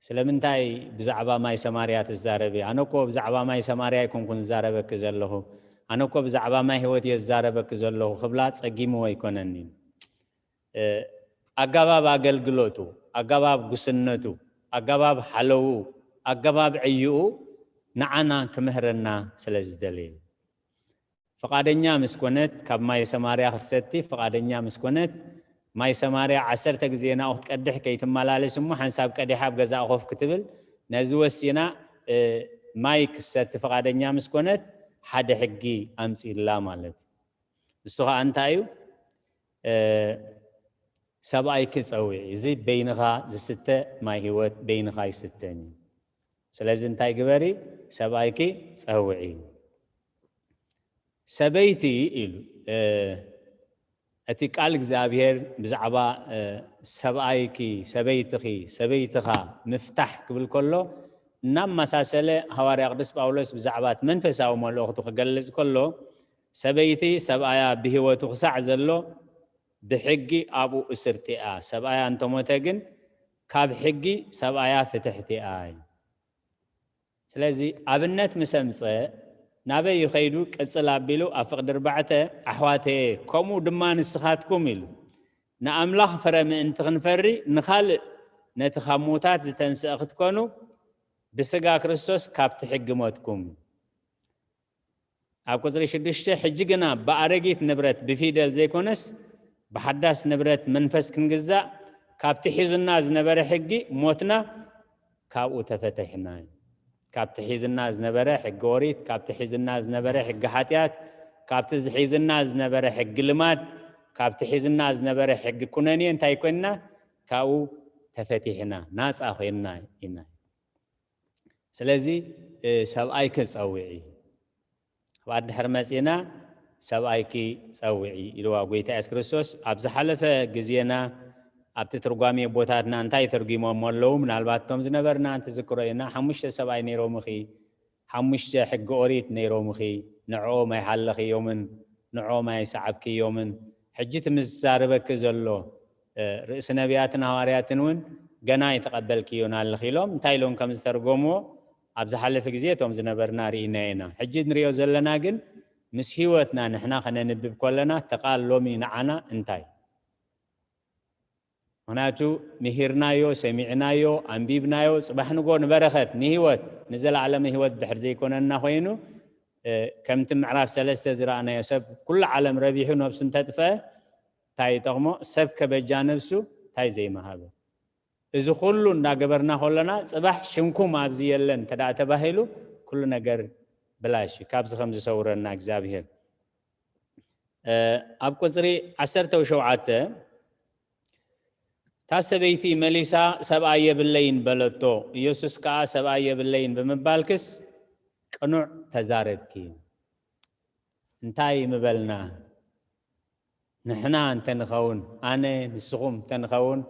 ስለምንታይ ብዛዕባ ማይ ሰማርያ ትዛረቢ? ኣነ እኮ ብዛዕባ ማይ ሰማርያ ኣይኮንኩን ዝዛረበኪ ዘለኹ፣ ኣነ እኮ ብዛዕባ ማይ ህይወት እየ ዝዛረበኪ ዘለኹ ክብላ ጸጊምዎ ኣይኮነን እዩ። እ፣ ኣገባብ ኣገልግሎቱ፣ ኣገባብ ጉስነቱ፣ ኣገባብ ሓለዉ፣ ኣገባብ ዕይኡ ንዓና ክምህረና ስለ ዝደለየ። ፍቓደኛ ምስ ኮነት፣ ካብ ማይ ሰማርያ ክትሰቲ ፍቓደኛ ምስ ኮነት፣ ማይ ሰማርያ ዓሰርተ ግዜ ናብኡ ክትቀድሕ ከይትመላለስ እሞ፣ ሓንሳብ ቀዲሓ ኣብ ገዛእ ኮፍ ክትብል፣ ነዚ ወሲና፣ እ፣ ማይ ክትሰቲ ፍቓደኛ ምስ ኮነት፣ ሓደ ሕጊ ኣምጺእላ ማለት እዩ። እሱ ኸኣ እንታይ እዩ? እ፣ ሰብኣይኪ ጸውዒ። እዚ በይንኻ ዝስተ ማይ ህይወት በይንኻ ኣይስተን እዩ። ስለዚ እንታይ ግበሪ? ሰብኣይኪ ጸውዒ። ሰበይቲ ኢሉ፣ እ፣ እቲ ቃል እግዚኣብሔር ብዛዕባ፣ እ፣ ሰብኣይኪ፣ ሰበይትኺ፣ ሰበይትኻ ምፍታሕ ክብል ከሎ፣ እናመሳሰለ ሃዋርያ ቅዱስ ጳውሎስ ብዛዕባ እቲ መንፈሳዊ መልእኽቱ ክገልጽ ከሎ፣ ሰበይቲ ሰብኣያ ብህይወቱ ክሳዕ ዘሎ ብሕጊ ኣብኡ እስርቲ እያ። ሰብኣያ እንተሞተ ግን ካብ ሕጊ ሰብኣያ ፍትሕቲ እያ። ስለዚ ኣብነት ምስ ኣምጸ ናበይ ይኸይዱ? ቅጽል ኣቢሉ ኣብ ፍቕዲ ኣርባዕተ፣ ኣሕዋተየ፣ ከምኡ ድማ ንስኻትኩም ኢሉ። ንኣምላኽ ፍረ ምእንቲ ክንፈሪ ንኻልእ ነቲ ካብ ምዉታት ዝተንስአ ክትኮኑ ብስጋ ክርስቶስ ካብቲ ሕጊ ሞትኩም። ኣብ ቁጽሪ ሽዱሽተ፣ ሕጂ ግና ብኣረጊት ንብረት ብፊደል ዘይኮነስ ብሓዳስ ንብረት መንፈስ ክንግዛእ ካብቲ ሒዙና ዝነበረ ሕጊ ሞትና ካብኡ ተፈተሕና። ካብቲ ሒዝና ዝነበረ ሕጊ ኦሪት፣ ካብቲ ሒዝና ዝነበረ ሕጊ ሓጢኣት፣ ካብቲ ዝሒዝና ዝነበረ ሕጊ ልማድ፣ ካብቲ ሒዝና ዝነበረ ሕጊ ኩነኔ እንታይ ኮይንና? ካብኡ ተፈቲሕና፣ ናጻ ኮይንና ኢና። ስለዚ፣ እ፣ ሰብኣይኪ ጸውዒ። ኣብ ኣድሕር መጺና ሰብኣይኪ ጸውዒ ኢልዋ ጎይታ የሱስ ክርስቶስ። ኣብ ዝሓለፈ ግዜና ኣብቲ ትርጓሜ ኣቦታትና እንታይ ተርጒሞሞ ኣለዉ? ምናልባት እቶም ዝነበርና እንትዝክሮ ኢና። ሓሙሽተ ሰብኣይ ነይሮምኺ፣ ሓሙሽተ ሕጊ ኦሪት ነይሮምኺ፣ ንዕኦም ኣይሓለኽዮምን፣ ንዕኦም ኣይሰዓብክዮምን። ሕጂ እቲ ምስ ዝዛረበኪ ዘሎ፣ እ፣ ርእሲ ነቢያትን ሃዋርያትን እውን ገና ኣይተቐበልክዮን ኣለኺ ኢሎም እንታይ ኢሎም ከም ዝተርጎምዎ ኣብ ዝሓለፈ ግዜ እቶም ዝነበርና ርኢናዮ ኢና። ሕጂ ንሪኦ ዘለና ግን ምስ ህይወትና ንሕና ከነንብብ ከለና እቲ ቃል ሎሚ ንዓና እንታይ? ምኽንያቱ ምሂርናዮ፣ ሰሚዕናዮ፣ ኣንቢብናዮ፣ ጽባሕ ንጎ ንበረኸት፣ ንህይወት፣ ንዘለዓለመ ህይወት ድሕር ዘይኮነና ኮይኑ፣ እ፣ ከምቲ ምዕራፍ ሰለስተ ዝረኣናዮ ሰብ ኩሉ ዓለም ረቢሑ ነብሱ እንተጥፍአ እንታይ ይጠቕሞ? ሰብ ከበጃ ነብሱ እንታይ ዘይምሃበ? እዚ ኩሉ እንዳገበርና ከለና ጽባሕ ሽምኩም ኣብዚ የለን እንተ ደኣ ተባሂሉ ኩሉ ነገር ብላሽ እዩ። ካብዚ ከም ዝሰውረና እግዚኣብሔር። እ፣ ኣብ ቁጽሪ ዓሰርተ ሸውዓተ፣ እታ ሰበይቲ መሊሳ፣ "ሰብኣይ የብለይን" በለቶ። ኢየሱስ ከኣ፣ "ሰብኣይ የብለይን ብምባልክስ ቅኑዕ ተዛረብኪ።" እንታይ ምበልና? ንሕና እንተንኸውን፣ ኣነ፣ ንስኹም እንተንኸውን፣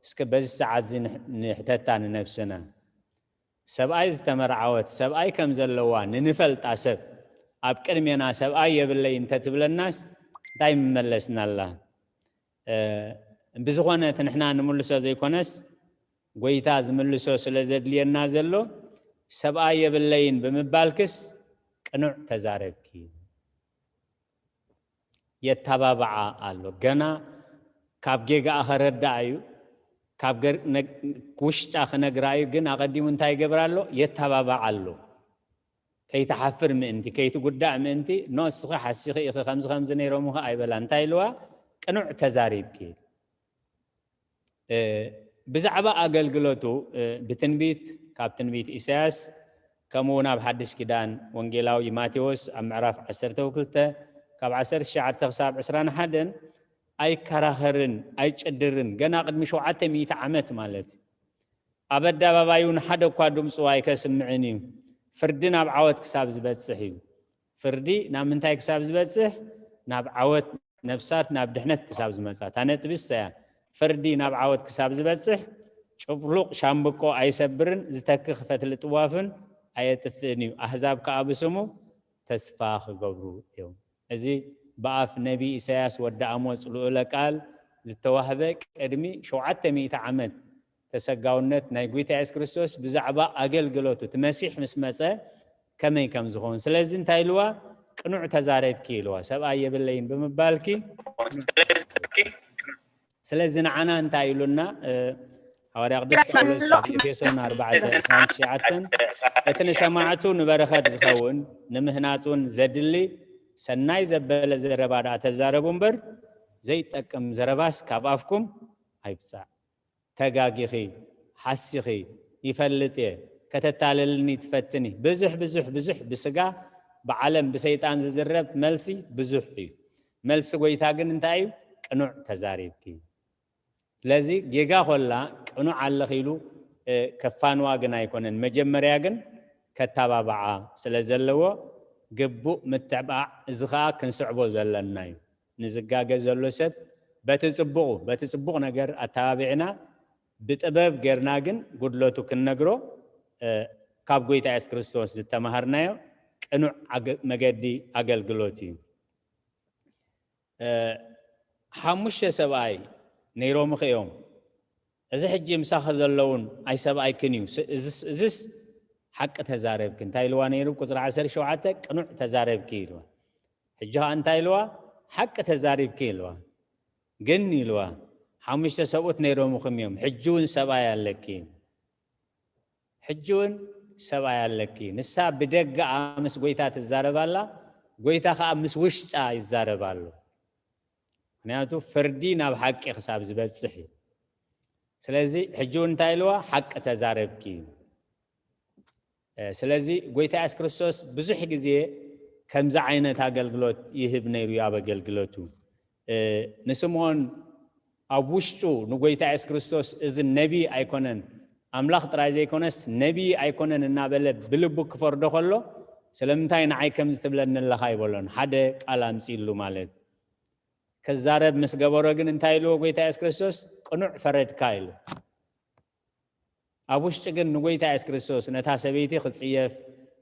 እስከ በዚ ሰዓት እዚ ንሕ-፣ ንሕተታ ንነብስና። ሰብኣይ ዝተመርዓወት፣ ሰብኣይ ከም ዘለዋ ንንፈልጣ ሰብ፣ ኣብ ቅድሜና ሰብኣይ የብለይ እንተትብለናስ እንታይ ምመለስናላ? እ፣ ብዝኾነ እቲ ንሕና ንምልሶ ዘይኮነስ፣ ጎይታ ዝምልሶ ስለ ዘድልየና ዘሎ፣ "ሰብኣይ የብለይን" ብምባልክስ ቅኑዕ ተዛረብኪ። የተባብዓ ኣሎ። ገና ካብ ጌጋኣ ከረድኣ እዩ፣ ካብ ገር-፣ ነግ-፣ ውሽጣ ክነግራ እዩ። ግን ኣቐዲሙ እንታይ ይገብር ኣሎ? የተባብዓ ኣሎ። ከይትሓፍር ምእንቲ፣ ከይትጉዳእ ምእንቲ፣ "ኖ፣ እስኺ ሓሲኺ ኢኺ፣ ከምዚ ከምዚ ነይሮምኺ" ኣይበላ። እንታይ ኢልዋ? "ቅኑዕ ተዛሪብኪ" ኢሉ። እ፣ ብዛዕባ ኣገልግሎቱ፣ እ፣ ብትንቢት፣ ካብ ትንቢት ኢሳያስ፣ ከምኡ እውን ኣብ ሓድሽ ኪዳን ወንጌላዊ ማቴዎስ ኣብ ምዕራፍ ዓሰርተ ክልተ ካብ ዓሰርተ ትሽዓተ ክሳብ ዕስራን ሓደን ኣይከራኸርን፣ ኣይጭድርን፣ ገና ቅድሚ ሸውዓተ ሚእቲ ዓመት ማለት እዩ። ኣብ ኣደባባይ እውን ሓደ እኳ ድምፁ ኣይከስምዕን እዩ፣ ፍርዲ ናብ ዓወት ክሳብ ዝበጽሕ እዩ። ፍርዲ ናብ ምንታይ ክሳብ ዝበጽሕ? ናብ ዓወት፣ ነፍሳት ናብ ድሕነት ክሳብ ዝመጻ። እታ ነጥቢ እሳ እያ። ፍርዲ ናብ ዓወት ክሳብ ዝበጽሕ፣ ጭፍሉቕ ሻምብቆ ኣይሰብርን፣ ዝተክኽ ፈትሊ ጥዋፍን ኣየጥፍእን እዩ። ኣህዛብ ከኣ ብስሙ ተስፋ ክገብሩ እዮም። እዚ ብኣፍ ነቢ ኢሳያስ ወዲ ኣሞጽ ልኡለ ቃል ዝተዋህበ ቅድሚ ሸውዓተ ሚእቲ ዓመት ተሰጋውነት ናይ ጐይታ የሱስ ክርስቶስ ብዛዕባ ኣገልግሎቱ፣ እቲ መሲሕ ምስ መጸ ከመይ ከም ዝኸውን። ስለዚ እንታይ ኢልዋ? "ቅኑዕ ተዛረብኪ" ኢልዋ። "ሰብኣይ የብለይን" ብምባልኪ። ስለዚ ንዓና እንታይ ኢሉና? እ፣ ሃዋርያ ቅዱስ ጳውሎስ ኣብ ኤፌሶን ኣርባዕተ ዕስራን ትሽዓተን፣ "እቲ ንሰማዕቱ ንበረኸት ዝኸውን፣ ንምህናጽ እውን ዘድሊ፣ ሰናይ ዘበለ ዘረባ ደኣ ተዛረቡ እምበር፣ ዘይጠቅም ዘረባስ ካብ ኣፍኩም ኣይብጻእ። ተጋጊኺ፣ ሓሲኺ፣ ይፈልጥ እየ፣ ከተታልልኒ ትፈትኒ። ብዙሕ፣ ብዙሕ፣ ብዙሕ ብስጋ፣ ብዓለም፣ ብሰይጣን ዝዝረብ መልሲ ብዙሕ እዩ። መልሲ ጐይታ ግን እንታይ እዩ? ቅኑዕ ተዛሪብኪ። ስለዚ ጌጋ ኮላ ቅኑዕ ኣለኺ ኢሉ፣ እ፣ ከፋንዋ ግን ኣይኮነን። መጀመርያ ግን ከተባብዓ ስለ ዘለዎ ግቡእ ምትዕባዕ፣ እዚ ኸኣ ክንስዕቦ ዘለና እዩ። ንዝጋገ ዘሎ ሰብ በቲ ጽቡቑ፣ በቲ ጽቡቕ ነገር ኣተባቢዕና ብጥበብ ጌርና ግን ጉድለቱ ክንነግሮ፣ እ፣ ካብ ጐይታ የሱስ ክርስቶስ ዝተማሃርናዮ ቅኑዕ ኣገ-፣ መገዲ ኣገልግሎት እዩ። እ፣ ሓሙሽተ ሰብኣይ ነይሮምኺ እዮም። እዚ ሕጂ ምሳኺ ዘለውን ኣይሰብኣይክን እዩ። ስ-፣ እዝስ፣ እዝስ ሓቂ ተዛረብኪ። እንታይ ኢልዋ ነይሩ? ቁጽሪ ዓሰርተ ሸውዓተ፣ "ቅኑዕ ተዛረብኪ" ኢልዋ። ሕጂ ኸኣ እንታይ ኢልዋ? "ሓቂ ተዛሪብኪ" ኢልዋ። "ግን" ኢልዋ፣ "ሓሙሽተ ሰብኡት ነይሮምኹም እዮም፣ ሕጂ እውን ሰብኣይ ኣለኪ። ሕጂ እውን ሰብኣይ ኣለኪ። ንሳ ብደገኣ ምስ ጐይታ ትዛረብ ኣላ፣ ጐይታ ኸኣ ምስ ውሽጣ ይዛረብ ኣሎ። ምኽንያቱ ፍርዲ ናብ ሓቂ ክሳብ ዝበጽሕ እዩ። ስለዚ ሕጂ እውን እንታይ ኢልዋ? ሓቂ ተዛረብኪ። እ፣ ስለዚ ጐይታ የሱስ ክርስቶስ ብዙሕ ግዜ ከምዚ ዓይነት ኣገልግሎት ይህብ ነይሩ እዩ ኣብ ኣገልግሎቱ። እ፣ ንስምዖን ኣብ ውሽጡ ንጐይታ የሱስ ክርስቶስ እዚ ነቢ ኣይኮነን፣ ኣምላኽ ጥራይ ዘይኮነስ ነቢ ኣይኮነን እናበለ ብልቡ ክፈርዶ ከሎ፣ "ስለምንታይ ንዓይ ከምዚ ትብለኒ ኣለኻ?" ኣይበሎን። ሓደ ቃል ኣምጺእሉ ማለት። ክዛረብ ምስ ገበሮ ግን እንታይ ኢልዎ ጐይታ የሱስ ክርስቶስ? "ቅኑዕ ፈረድካ" ኢሉ። ኣብ ውሽጢ ግን ንጐይታ የሱስ ክርስቶስ ነታ ሰበይቲ ክጽየፍ፣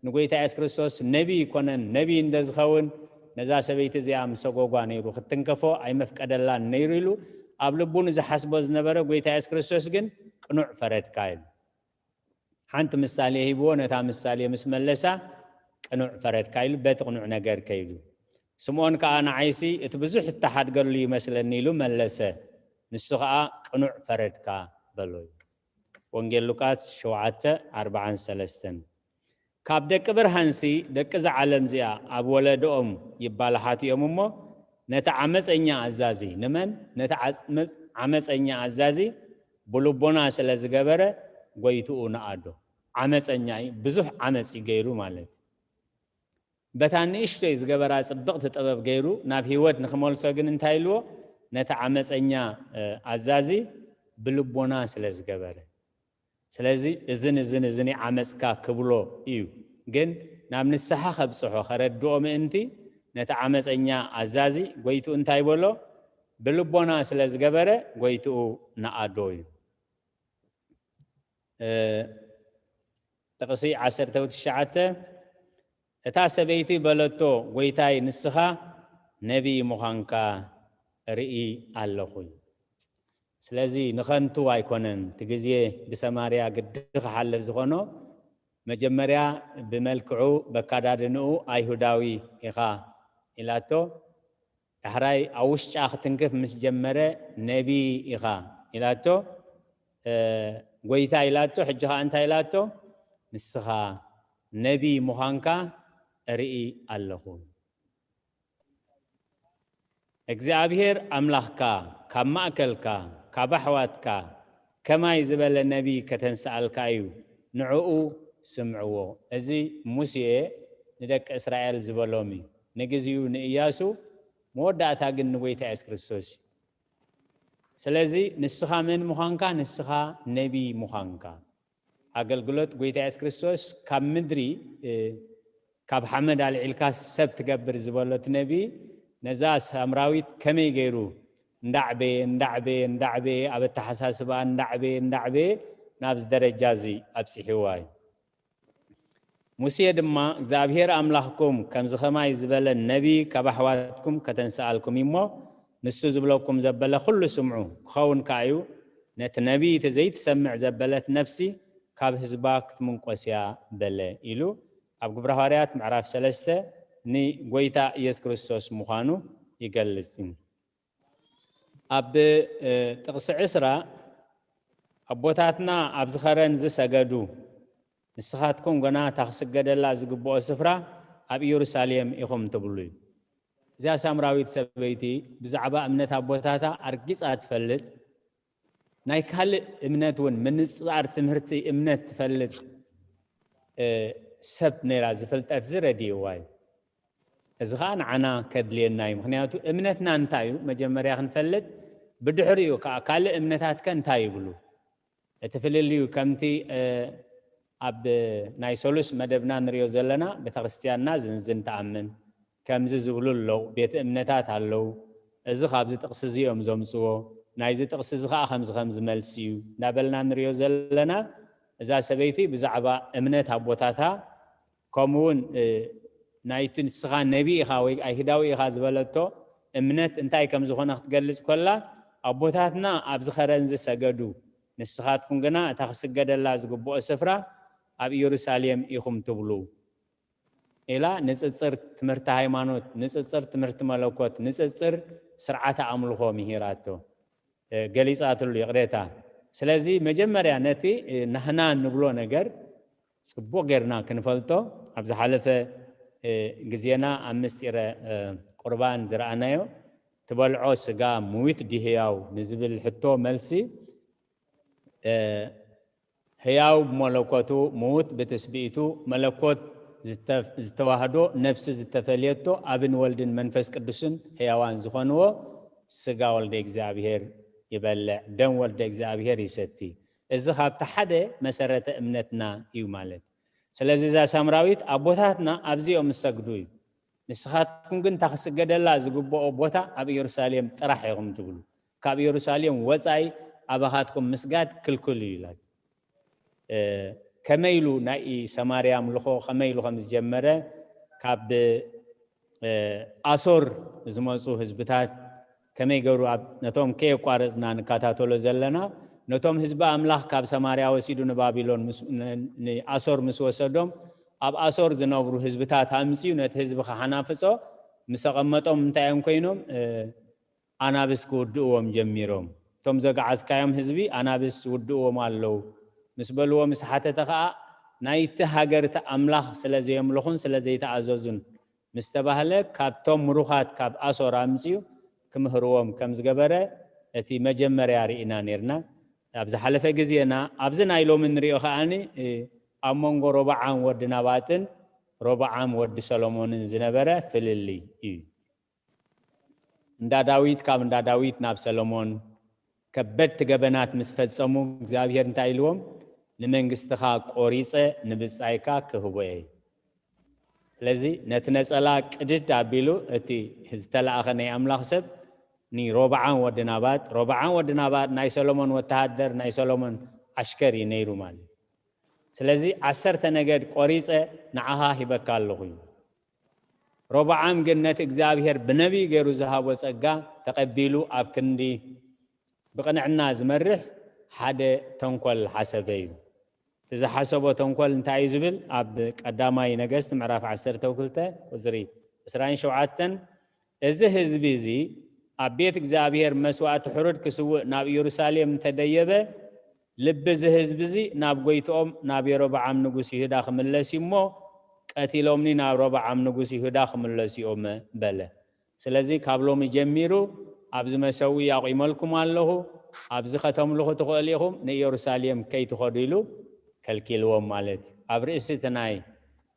ንጐይታ የሱስ ክርስቶስ ነቢ ይኮነን፣ ነቢ እንደ ዝኸውን ነዛ ሰበይቲ እዚኣ ምሰጎጓ ነይሩ፣ ክትትንከፎ ኣይመፍቀደላን ነይሩ ኢሉ ኣብ ልቡ ንዝሓስቦ ዝነበረ ጐይታ የሱስ ክርስቶስ ግን "ቅኑዕ ፈረድካ" ኢሉ። ሓንቲ ምሳሌ ሂብዎ፣ ነታ ምሳሌ ምስ መለሳ "ቅኑዕ ፈረድካ" ኢሉ በቲ ቅኑዕ ነገር ከይዱ። ስምዖን ከኣ "ንዓይሲ እቲ ብዙሕ እተሓድገሉ ይመስለኒ" ኢሉ መለሰ። ንሱ ኸኣ "ቅኑዕ ፈረድካ" በሎ እዩ። ወንጌል ሉቃስ ሸውዓተ ኣርብዓን ሰለስተን። ካብ ደቂ ብርሃንሲ ደቂ እዛ ዓለም እዚኣ ኣብ ወለዶኦም ይባላሓት እዮም እሞ፣ ነቲ ዓመፀኛ ኣዛዚ፣ ንመን? ነቲ ዓመፅ-፣ ዓመፀኛ ኣዛዚ ብልቦና ስለ ዝገበረ ጐይትኡ ነኣዶ። ዓመፀኛ እዩ፣ ብዙሕ ዓመፅ እዩ ገይሩ ማለት እዩ። በታ ንእሽቶይ ዝገበራ ጽብቕቲ ጥበብ ገይሩ ናብ ህይወት ንኽመልሶ ግን እንታይ ኢልዎ? ነቲ ዓመፀኛ፣ እ፣ ኣዛዚ ብልቦና ስለ ዝገበረ። ስለዚ እዝን እዝን እዝን ዓመፅካ ክብሎ እዩ። ግን ናብ ንስሓ ከብፅሖ፣ ከረድኦ ምእንቲ ነቲ ዓመፀኛ ኣዛዚ ጐይትኡ እንታይ በሎ? ብልቦና ስለ ዝገበረ ጐይትኡ ነኣዶ እዩ። እ፣ ጥቕሲ ዓሰርተ ትሽዓተ፣ እታ ሰበይቲ በለቶ፣ "ጐይታይ፣ ንስኻ ነቢይ ምዃንካ ርኢ ኣለኹ። ስለዚ ንኸንቱ ኣይኮነን፣ እቲ ግዜ ብሰማርያ ግዲ ክሓልፍ ዝኾኖ፣ መጀመርያ ብመልክዑ፣ በካዳድንኡ ኣይሁዳዊ ኢኻ" ኢላቶ። ዳሕራይ ኣብ ውሽጣ ክትንክፍ ምስ ጀመረ፣ "ነቢ ኢኻ" ኢላቶ፣ እ፣ "ጐይታ" ኢላቶ። ሕጂ ኸኣ እንታይ ኢላቶ? "ንስኻ ነቢ ምዃንካ እርኢ ኣለኹ። እግዚኣብሄር ኣምላኽካ ካብ ማእከልካ፣ ካብ ኣሕዋትካ ከማይ ዝበለ ነቢ ከተንስኣልካ እዩ፣ ንዕኡ ስምዕዎ።" እዚ ሙሴ ንደቂ እስራኤል ዝበሎም እዩ። ንግዚኡ ንእያሱ፣ መወዳእታ ግን ንጐይታ የሱስ ክርስቶስ እዩ። ስለዚ ንስኻ መን ምዃንካ? ንስኻ ነቢ ምዃንካ። ኣገልግሎት ጐይታ የሱስ ክርስቶስ ካብ ምድሪ፣ እ፣ ካብ ሓመድ ኣልዒልካ ሰብ ትገብር ዝበሎ እቲ ነቢ፣ ነዛ ሳምራዊት ከመይ ገይሩ እንዳዕበየ፣ እንዳዕበየ፣ እንዳዕበየ፣ ኣብ ኣተሓሳስባ እንዳዕበየ፣ እንዳዕበየ ናብዚ ደረጃ እዚ ኣብጺሕዋ እዩ። ሙሴ ድማ እግዚኣብሔር ኣምላኽኩም ከምዚ ኸማይ ዝበለ ነቢ ካብ ኣሕዋትኩም ከተንስኣልኩም እዩ እሞ፣ ንሱ ዝብለኩም ዘበለ ኹሉ ስምዑ። ክኸውን ከኣ እዩ፣ ነቲ ነቢ እቲ ዘይትሰምዕ ዘበለት ነፍሲ ካብ ህዝባ ክትምንቆስ እያ በለ ኢሉ ኣብ ግብረ ሃዋርያት ምዕራፍ ሰለስተ ንጎይታ ኢየሱስ ክርስቶስ ምዃኑ ይገልጽ እዩ። ኣብ ጥቕሲ ዕስራ ኣቦታትና ኣብዚ ኸረን ዝሰገዱ ንስኻትኩም ግና እታ ክስገደላ ዝግብኦ ስፍራ ኣብ ኢየሩሳሌም ኢኹም ትብሉ እዩ። እዚኣ ሳምራዊት ሰበይቲ ብዛዕባ እምነት ኣቦታታ ኣርጊጻ ትፈልጥ፣ ናይ ካልእ እምነት እውን ምንጻር ትምህርቲ እምነት ትፈልጥ ሰብ ነይራ። ዝፍልጠት ዝረድእዋ እዩ። እዚ ኸዓ ንዓና ከድልየና እዩ። ምኽንያቱ እምነትና እንታይ እዩ መጀመርያ ክንፈልጥ፣ ብድሕሪኡ ከዓ ካልእ እምነታት ከ እንታይ ይብሉ? እቲ ፍልልዩ ከምቲ ኣብ ናይ ሰሉስ መደብና ንሪኦ ዘለና፣ ቤተክርስትያንና ዝንዝን ትኣምን ከምዚ ዝብሉ ኣለዉ፣ ቤተ እምነታት ኣለዉ። እዚ ካብዚ ጥቕሲ እዚ እዮም ዘምፅዎ፣ ናይዚ ጥቕሲ እዚ ከዓ ከምዚ ከምዚ መልሲ እዩ እንዳበልና ንሪኦ ዘለና። እዛ ሰበይቲ ብዛዕባ እምነት ኣቦታታ ከምኡ እውን ናይቲ ንስኻ ነቢ ኢኻ ወይ ኣይሁዳዊ ኢኻ ዝበለቶ እምነት እንታይ ከም ዝኾነ ክትገልጽ ኮላ፣ ኣቦታትና ኣብዚ ኸረን ዝሰገዱ፣ ንስኻትኩም ግና እታ ክስገደላ ዝግብኦ ስፍራ ኣብ ኢየሩሳሌም ኢኹም ትብሉ ኢላ ንጽጽር ትምህርቲ ሃይማኖት፣ ንጽጽር ትምህርቲ መለኮት፣ ንጽጽር ስርዓተ ኣምልኾ ምሂራቶ። ገሊጻትሉ ይቕሬታ። ስለዚ መጀመርያ ነቲ ናህና ንብሎ ነገር ጽቡቕ ጌርና ክንፈልጦ፣ ኣብ ዝሓለፈ ግዜና ኣብ ምስጢረ ቁርባን ዝረኣናዮ፣ ትበልዖ ስጋ ምዊት ድዩ ህያው ንዝብል ሕቶ መልሲ፣ ህያው ብመለኮቱ ምዉት ብትስብእቱ መለኮት ዝተዋህዶ ነብሲ ዝተፈልየቶ ኣብን ወልድን መንፈስ ቅዱስን ህያዋን ዝኾንዎ ስጋ ወልደ እግዚኣብሔር ይበልዕ፣ ደም ወልደ እግዚኣብሔር ይሰቲ። እዚ ካብቲ ሓደ መሰረተ እምነትና እዩ ማለት። ስለዚ እዛ ሳምራዊት ኣቦታትና ኣብዚኦም ዝሰግዱ እዩ። ንስኻትኩም ግን እታ ክስገደላ ዝግብኦ ቦታ ኣብ ኢየሩሳሌም ጥራሕ ኢኹም ትብሉ። ካብ ኢየሩሳሌም ወጻኢ ኣባኻትኩም ምስጋድ ክልክል እዩ ኢላት። ከመይ ኢሉ ናይ ሰማርያ ኣምልኾ ከመይ ኢሉ ከም ዝጀመረ፣ ካብ ኣሶር ዝመፁ ህዝብታት ከመይ ገሩ ኣብ ነቶም ከየቋረፅና ንከታተሎ ዘለና፣ ነቶም ህዝቢ ኣምላኽ ካብ ሰማርያ ወሲዱ ንባቢሎን ንኣሶር ምስ ወሰዶም፣ ኣብ ኣሶር ዝነብሩ ህዝብታት ኣምፅኡ ነቲ ህዝቢ ከሓናፍፆ ምስ ኣቐመጦም እንታይ እዮም ኮይኖም? ኣናብስ ክውድእዎም ጀሚሮም። እቶም ዘግዓዝካዮም ህዝቢ ኣናብስ ውድእዎም ኣለዉ ምስ በልዎ ምስ ሓተተ ኸዓ፣ ናይቲ ሃገር እቲ ኣምላኽ ስለ ዘየምልኹን ስለ ዘይተኣዘዙን ምስ ተባህለ፣ ካብቶም ምሩኻት ካብ ኣሶር ኣምፅኡ ክምህርዎም ከም ዝገበረ እቲ መጀመርያ ርኢና ነርና። ኣብ ዝሓለፈ ግዜና ኣብዚ ናይ ሎሚ ንሪኦ ከዓኒ ኣብ መንጎ ሮብዓም ወዲ ናባጥን ሮብዓም ወዲ ሰሎሞንን ዝነበረ ፍልልይ እዩ። እንዳ ዳዊት ካብ እንዳ ዳዊት ናብ ሰሎሞን ከበድቲ ገበናት ምስ ፈጸሙ እግዚኣብሔር እንታይ ኢልዎም? ንመንግስትኻ ቆሪጸ ንብጻይካ ክህቦ እየ። ስለዚ ነቲ ነጸላ ቅድድ ኣቢሉ እቲ ዝተላእኸ ናይ ኣምላኽ ሰብ ንሮብዓም ወዲ ናባጥ፣ ሮብዓም ወዲ ናባጥ ናይ ሰሎሞን ወተሃደር ናይ ሰሎሞን ዓሽከር እዩ ነይሩ ማለት እዩ። ስለዚ ዓሰርተ ነገድ ቆሪጸ ንዓኻ ሂበካ ኣለኹ እዩ። ሮብዓም ግን ነቲ እግዚኣብሔር ብነቢይ ገይሩ ዝሃቦ ጸጋ ተቐቢሉ ኣብ ክንዲ ብቕንዕና ዝመርሕ ሓደ ተንኮል ሓሰበ እዩ። እቲ ዝሓሰቦ ተንኮል እንታይ እዩ ዝብል ኣብ ቀዳማይ ነገስት ምዕራፍ ዓሰርተ ክልተ ቁጽሪ ዕስራን ሸውዓተን፣ እዚ ህዝቢ እዚ ኣብ ቤት እግዚኣብሔር መስዋእቲ ሕሩድ ክስውእ ናብ ኢየሩሳሌም እንተደየበ፣ ልቢ እዚ ህዝቢ እዚ ናብ ጎይትኦም ናብ የሮብዓም ንጉስ ይሁዳ ክምለስ እዩ እሞ፣ ቀቲሎምኒ ናብ ሮብዓም ንጉስ ይሁዳ ክምለሱ እዮም በለ። ስለዚ ካብ ሎሚ ጀሚሩ ኣብዚ መሰውኢ ኣቑመልኩም ኣለኹ፣ ኣብዚ ከተምልኹ ትኽእሉ ኢኹም፣ ንኢየሩሳሌም ከይትኸዱ ኢሉ ከልኪልዎም ማለት እዩ። ኣብ ርእሲ እቲ ናይ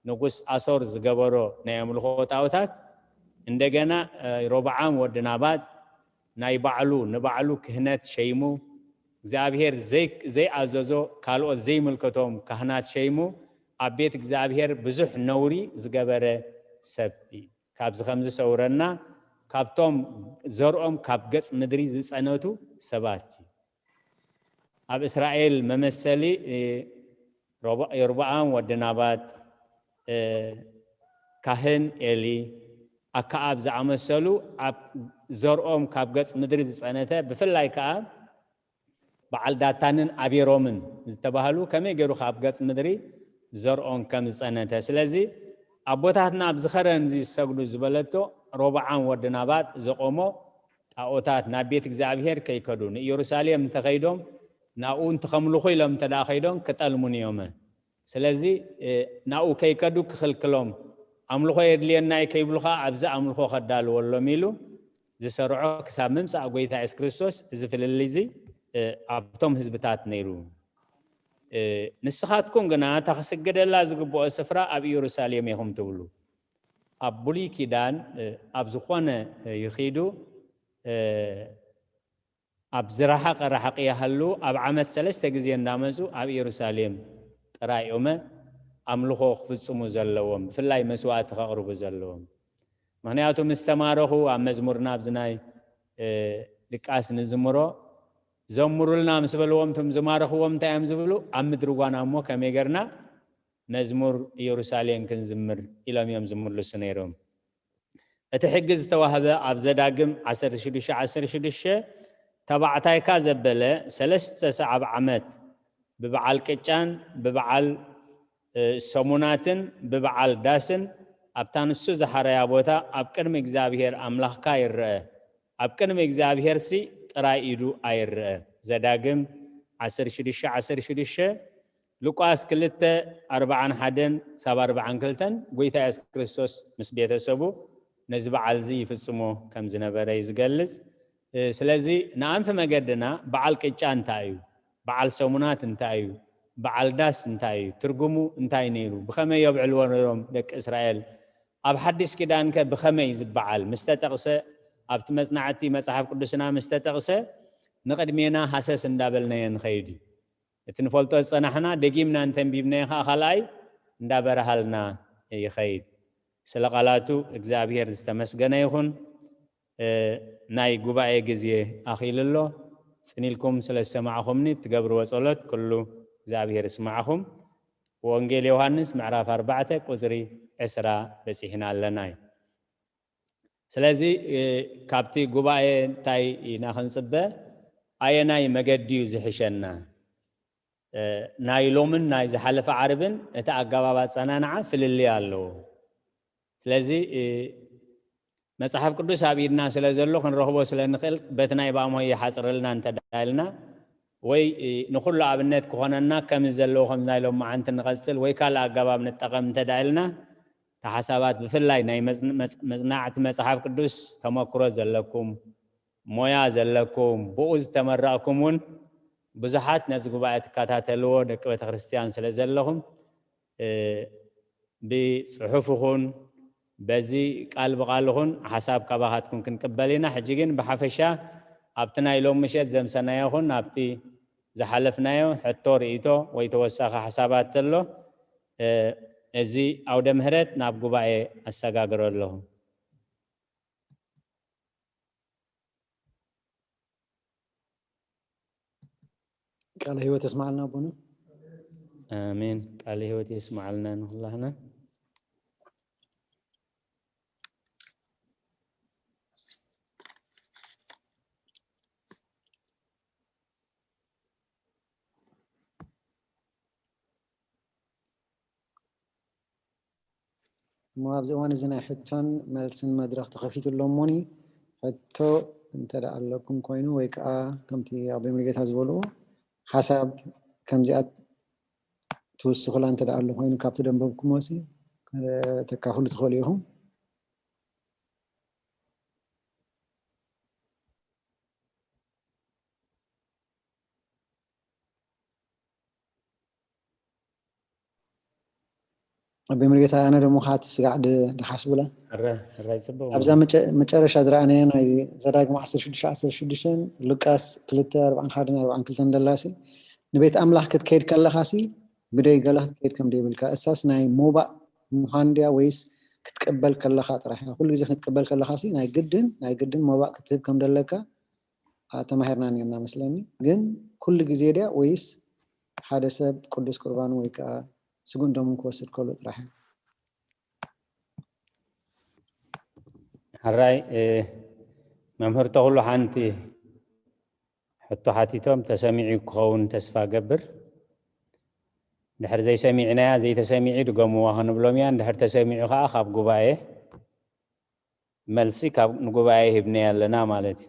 ንጉስ ኣሶር ዝገበሮ ናይ ኣምልኾ ጣዖታት እንደገና ሮብዓም ወዲ ናባጥ ናይ ባዕሉ ንባዕሉ ክህነት ሸይሙ፣ እግዚኣብሔር ዘይኣዘዞ ካልኦት ዘይምልከቶም ካህናት ሸይሙ ኣብ ቤት እግዚኣብሔር ብዙሕ ነውሪ ዝገበረ ሰብ እዩ። ካብዚ ከም ዝሰውረና ካብቶም ዘርኦም ካብ ገጽ ምድሪ ዝጸነቱ ሰባት እዩ። ኣብ እስራኤል መመሰሊ ሮብዓም ወዲ ናባጥ ካህን ኤሊ፣ ኣከኣብ ዝኣመሰሉ ኣብ ዘርኦም ካብ ገጽ ምድሪ ዝጸነተ፣ ብፍላይ ከኣ በዓል ዳታንን ኣቤሮምን ዝተባህሉ ከመይ ገይሩ ካብ ገጽ ምድሪ ዘርኦም ከም ዝጸነተ። ስለዚ ኣቦታትና ኣብዚ ኸረን እዚ ዝሰግዱ ዝበለቶ ሮብዓም ወዲ ናባጥ ዘቆሞ ጣኦታት ናብ ቤት እግዚኣብሔር ከይከዱ ንኢየሩሳሌም እንተኸይዶም ናብኡ እንተኸምልኹ ኢሎም እንተ ደኣ ኸይዶም ክጠልሙን እዮም። ስለዚ ናብኡ ከይከዱ ክኽልክሎም፣ ኣምልኾ የድልየና እዩ ከይብሉ ኸዓ ኣብዚ ኣምልኾ ከዳልወሎም ኢሉ ዝሰርዖ ክሳብ ምምፃእ ጎይታ የሱስ ክርስቶስ እዚ ፍልልይ እዚ ኣብቶም ህዝብታት ነይሩ። ንስኻትኩም ግና እታ ክስገደላ ዝግብኦ ስፍራ ኣብ ኢየሩሳሌም ኢኹም ትብሉ። ኣብ ብሉይ ኪዳን ኣብ ዝኾነ ይኺዱ ኣብ ዝረሓቐ ራሕቂ ይሃሉ ኣብ ዓመት ሰለስተ ግዜ እንዳመፁ ኣብ ኢየሩሳሌም ጥራይ እዮመ ኣምልኾ ክፍፅሙ ዘለዎም፣ ብፍላይ መስዋእቲ ከቕርቡ ዘለዎም። ምክንያቱ ምስ ተማረኹ ኣብ መዝሙርና ኣብዚ ናይ ልቃስ ንዝምሮ ዘምሩልና ምስ በልዎም እቶም ዝማረኽዎም እንታይ እዮም ዝብሉ? ኣብ ምድሪ ጓና እሞ ከመይ ገርና መዝሙር ኢየሩሳሌም ክንዝምር ኢሎም እዮም ዝምልሱ ነይሮም። እቲ ሕጊ ዝተዋህበ ኣብ ዘዳግም ዓሰርተ ሽዱሽተ ዓሰርተ ሽዱሽተ ተባዕታይካ ዘበለ ሰለስተ ሰዓብ ዓመት ብበዓል ቅጫን ብበዓል ሰሙናትን ብበዓል ዳስን ኣብታ ንሱ ዝሓረያ ቦታ ኣብ ቅድሚ እግዚኣብሔር ኣምላኽካ ይረአ። ኣብ ቅድሚ እግዚኣብሔር ሲ ጥራይ ኢዱ ኣይረአ። ዘዳግም ዓሰርተ ሽዱሽተ ዓሰርተ ሽዱሽተ፣ ሉቃስ ክልተ ኣርብዓን ሓደን ክሳብ ኣርብዓን ክልተን ጎይታ የሱስ ክርስቶስ ምስ ቤተሰቡ ነዚ በዓል እዚ ይፍጽሞ ከም ዝነበረ እዩ ዝገልጽ። ስለዚ ንኣንፊ መገድና በዓል ቅጫ እንታይ እዩ? በዓል ሰሙናት እንታይ እዩ? በዓል ዳስ እንታይ እዩ? ትርጉሙ እንታይ ነይሩ? ብኸመይ የብዕልዎ ነይሮም ደቂ እስራኤል? ኣብ ሓዲስ ኪዳንከ ብኸመይ ዝበዓል ምስ ተጠቕሰ፣ ኣብቲ መጽናዕቲ መጽሓፍ ቅዱስና ምስ ተጠቕሰ ንቕድሜና ሃሰስ እንዳበልናዮ ንኸይድ እዩ። እቲ ንፈልጦ ዝጸናሕና ደጊምና እንተንቢብናዮ ኸዓ ካልኣይ እንዳበረሃልና ይኸይድ። ስለ ቃላቱ እግዚኣብሔር ዝተመስገነ ይኹን። ናይ ጉባኤ ግዜ ኣኺሉ ኣሎ። ጽኒልኩም ስለ ዝሰማዕኹምኒ ብትገብርዎ ጸሎት ኩሉ እግዚኣብሔር ይስማዕኹም። ወንጌል ዮሃንስ ምዕራፍ ኣርባዕተ ቁጽሪ ዕስራ በጺሕና ኣለና እዩ። ስለዚ ካብቲ ጉባኤ እንታይ ኢና ክንጽበ? ኣየናይ መገዲ እዩ ዝሕሸና? ናይ ሎምን ናይ ዝሓለፈ ዓርብን እቲ ኣገባብ ኣጸናንዓ ፍልልይ ኣለዎ። ስለዚ መጽሓፍ ቅዱስ ኣብ ኢድና ስለ ዘሎ ክንረኽቦ ስለ ንኽእል በቲ ናይ ባሞ ይሓጽረልና እንተ ደኣ ኢልና ወይ ንኹሉ ኣብነት ክኾነና ከምዚ ዘለዎ ከምዚ ናይ ሎማዓንቲ ንቐጽል ወይ ካልእ ኣገባብ ንጠቐም እንተ ደኣ ኢልና፣ እታ ሓሳባት ብፍላይ ናይ መጽናዕቲ መጽሓፍ ቅዱስ ተመክሮ ዘለኩም፣ ሞያ ዘለኩም፣ ብኡ ዝተመረቕኩም እውን ብዙሓት ነዚ ጉባኤ ትከታተልዎ ደቂ ቤተ ክርስቲያን ስለ ዘለኹም ብፅሑፍ ይኹን በዚ ቃል ብቓል ይኹን ሓሳብ ካባኻትኩም ክንቅበል ኢና። ሕጂ ግን ብሓፈሻ ኣብቲ ናይ ሎም ምሸት ዘምሰናዮ ይኹን ኣብቲ ዝሓለፍናዮ ሕቶ ርእይቶ ወይ ተወሳኺ ሓሳባት ተሎ እዚ ኣውደ ምህረት ናብ ጉባኤ ኣሰጋግሮ ኣለኹ። ቃለ ህይወት የስማዓልና ኣቦና። ኣሜን። ቃለ ህይወት የስማዓልና ንኹላህና። እሞ ኣብዚ እዋን እዚ ናይ ሕቶን መልስን መድረኽ ተኸፊቱ ኣሎ እሞኒ፣ ሕቶ እንተ ደኣ ኣለኩም ኮይኑ ወይ ከኣ ከምቲ ኣቦይ ሙሉጌታ ዝበልዎ ሓሳብ ከምዚኣ ትውስኹላ እንተ ደኣ ኣሎ ኮይኑ ካብቲ ደንበብኩሞሲ ከተካፍሉ ትኽእሉ ኢኹም። ኣቦይ ሙሉጌታ ኣነ ደሞ ካቲ ስጋዕ ድሓስቡላ ኣብዛ መጨረሻ ዝረኣናዮ ናይ ዘዳግም ዓሰርተ ሽዱሽተ ዓሰርተ ሽዱሽተ ሉቃስ ክልተ ኣርባዓን ሓደን ኣርባዓን ክልተን ደላሲ ንቤት ኣምላኽ ክትከይድ ከለኻሲ ብደይ ገለ ክትከይድ ከም ደይብልካ እሳስ ናይ ሞባእ ምዃን ድያ ወይስ ክትቅበል ከለኻ ጥራሕ እያ? ኩሉ ግዜ ክትቅበል ከለኻሲ ናይ ግድን ናይ ግድን ሞባእ ክትህብ ከም ደለካ ተማሂርና ነርና መስለኒ። ግን ኩሉ ግዜ ድያ ወይስ ሓደ ሰብ ቅዱስ ቁርባኑ ወይ ከዓ ስጉን ደሙን ክወስድ ከሎ ጥራሕ እዩ? ሕራይ መምህር ተኽሉ ሓንቲ ሕቶ ሓቲቶም ተሰሚዑ ክኸውን ተስፋ ገብር። ድሕር ዘይሰሚዕናያ ዘይተሰሚዑ ድገምዋ ክንብሎም እያ። እንድሕር ተሰሚዑ ከዓ ካብ ጉባኤ መልሲ ካብ ንጉባኤ ሂብናያ ኣለና ማለት እዩ።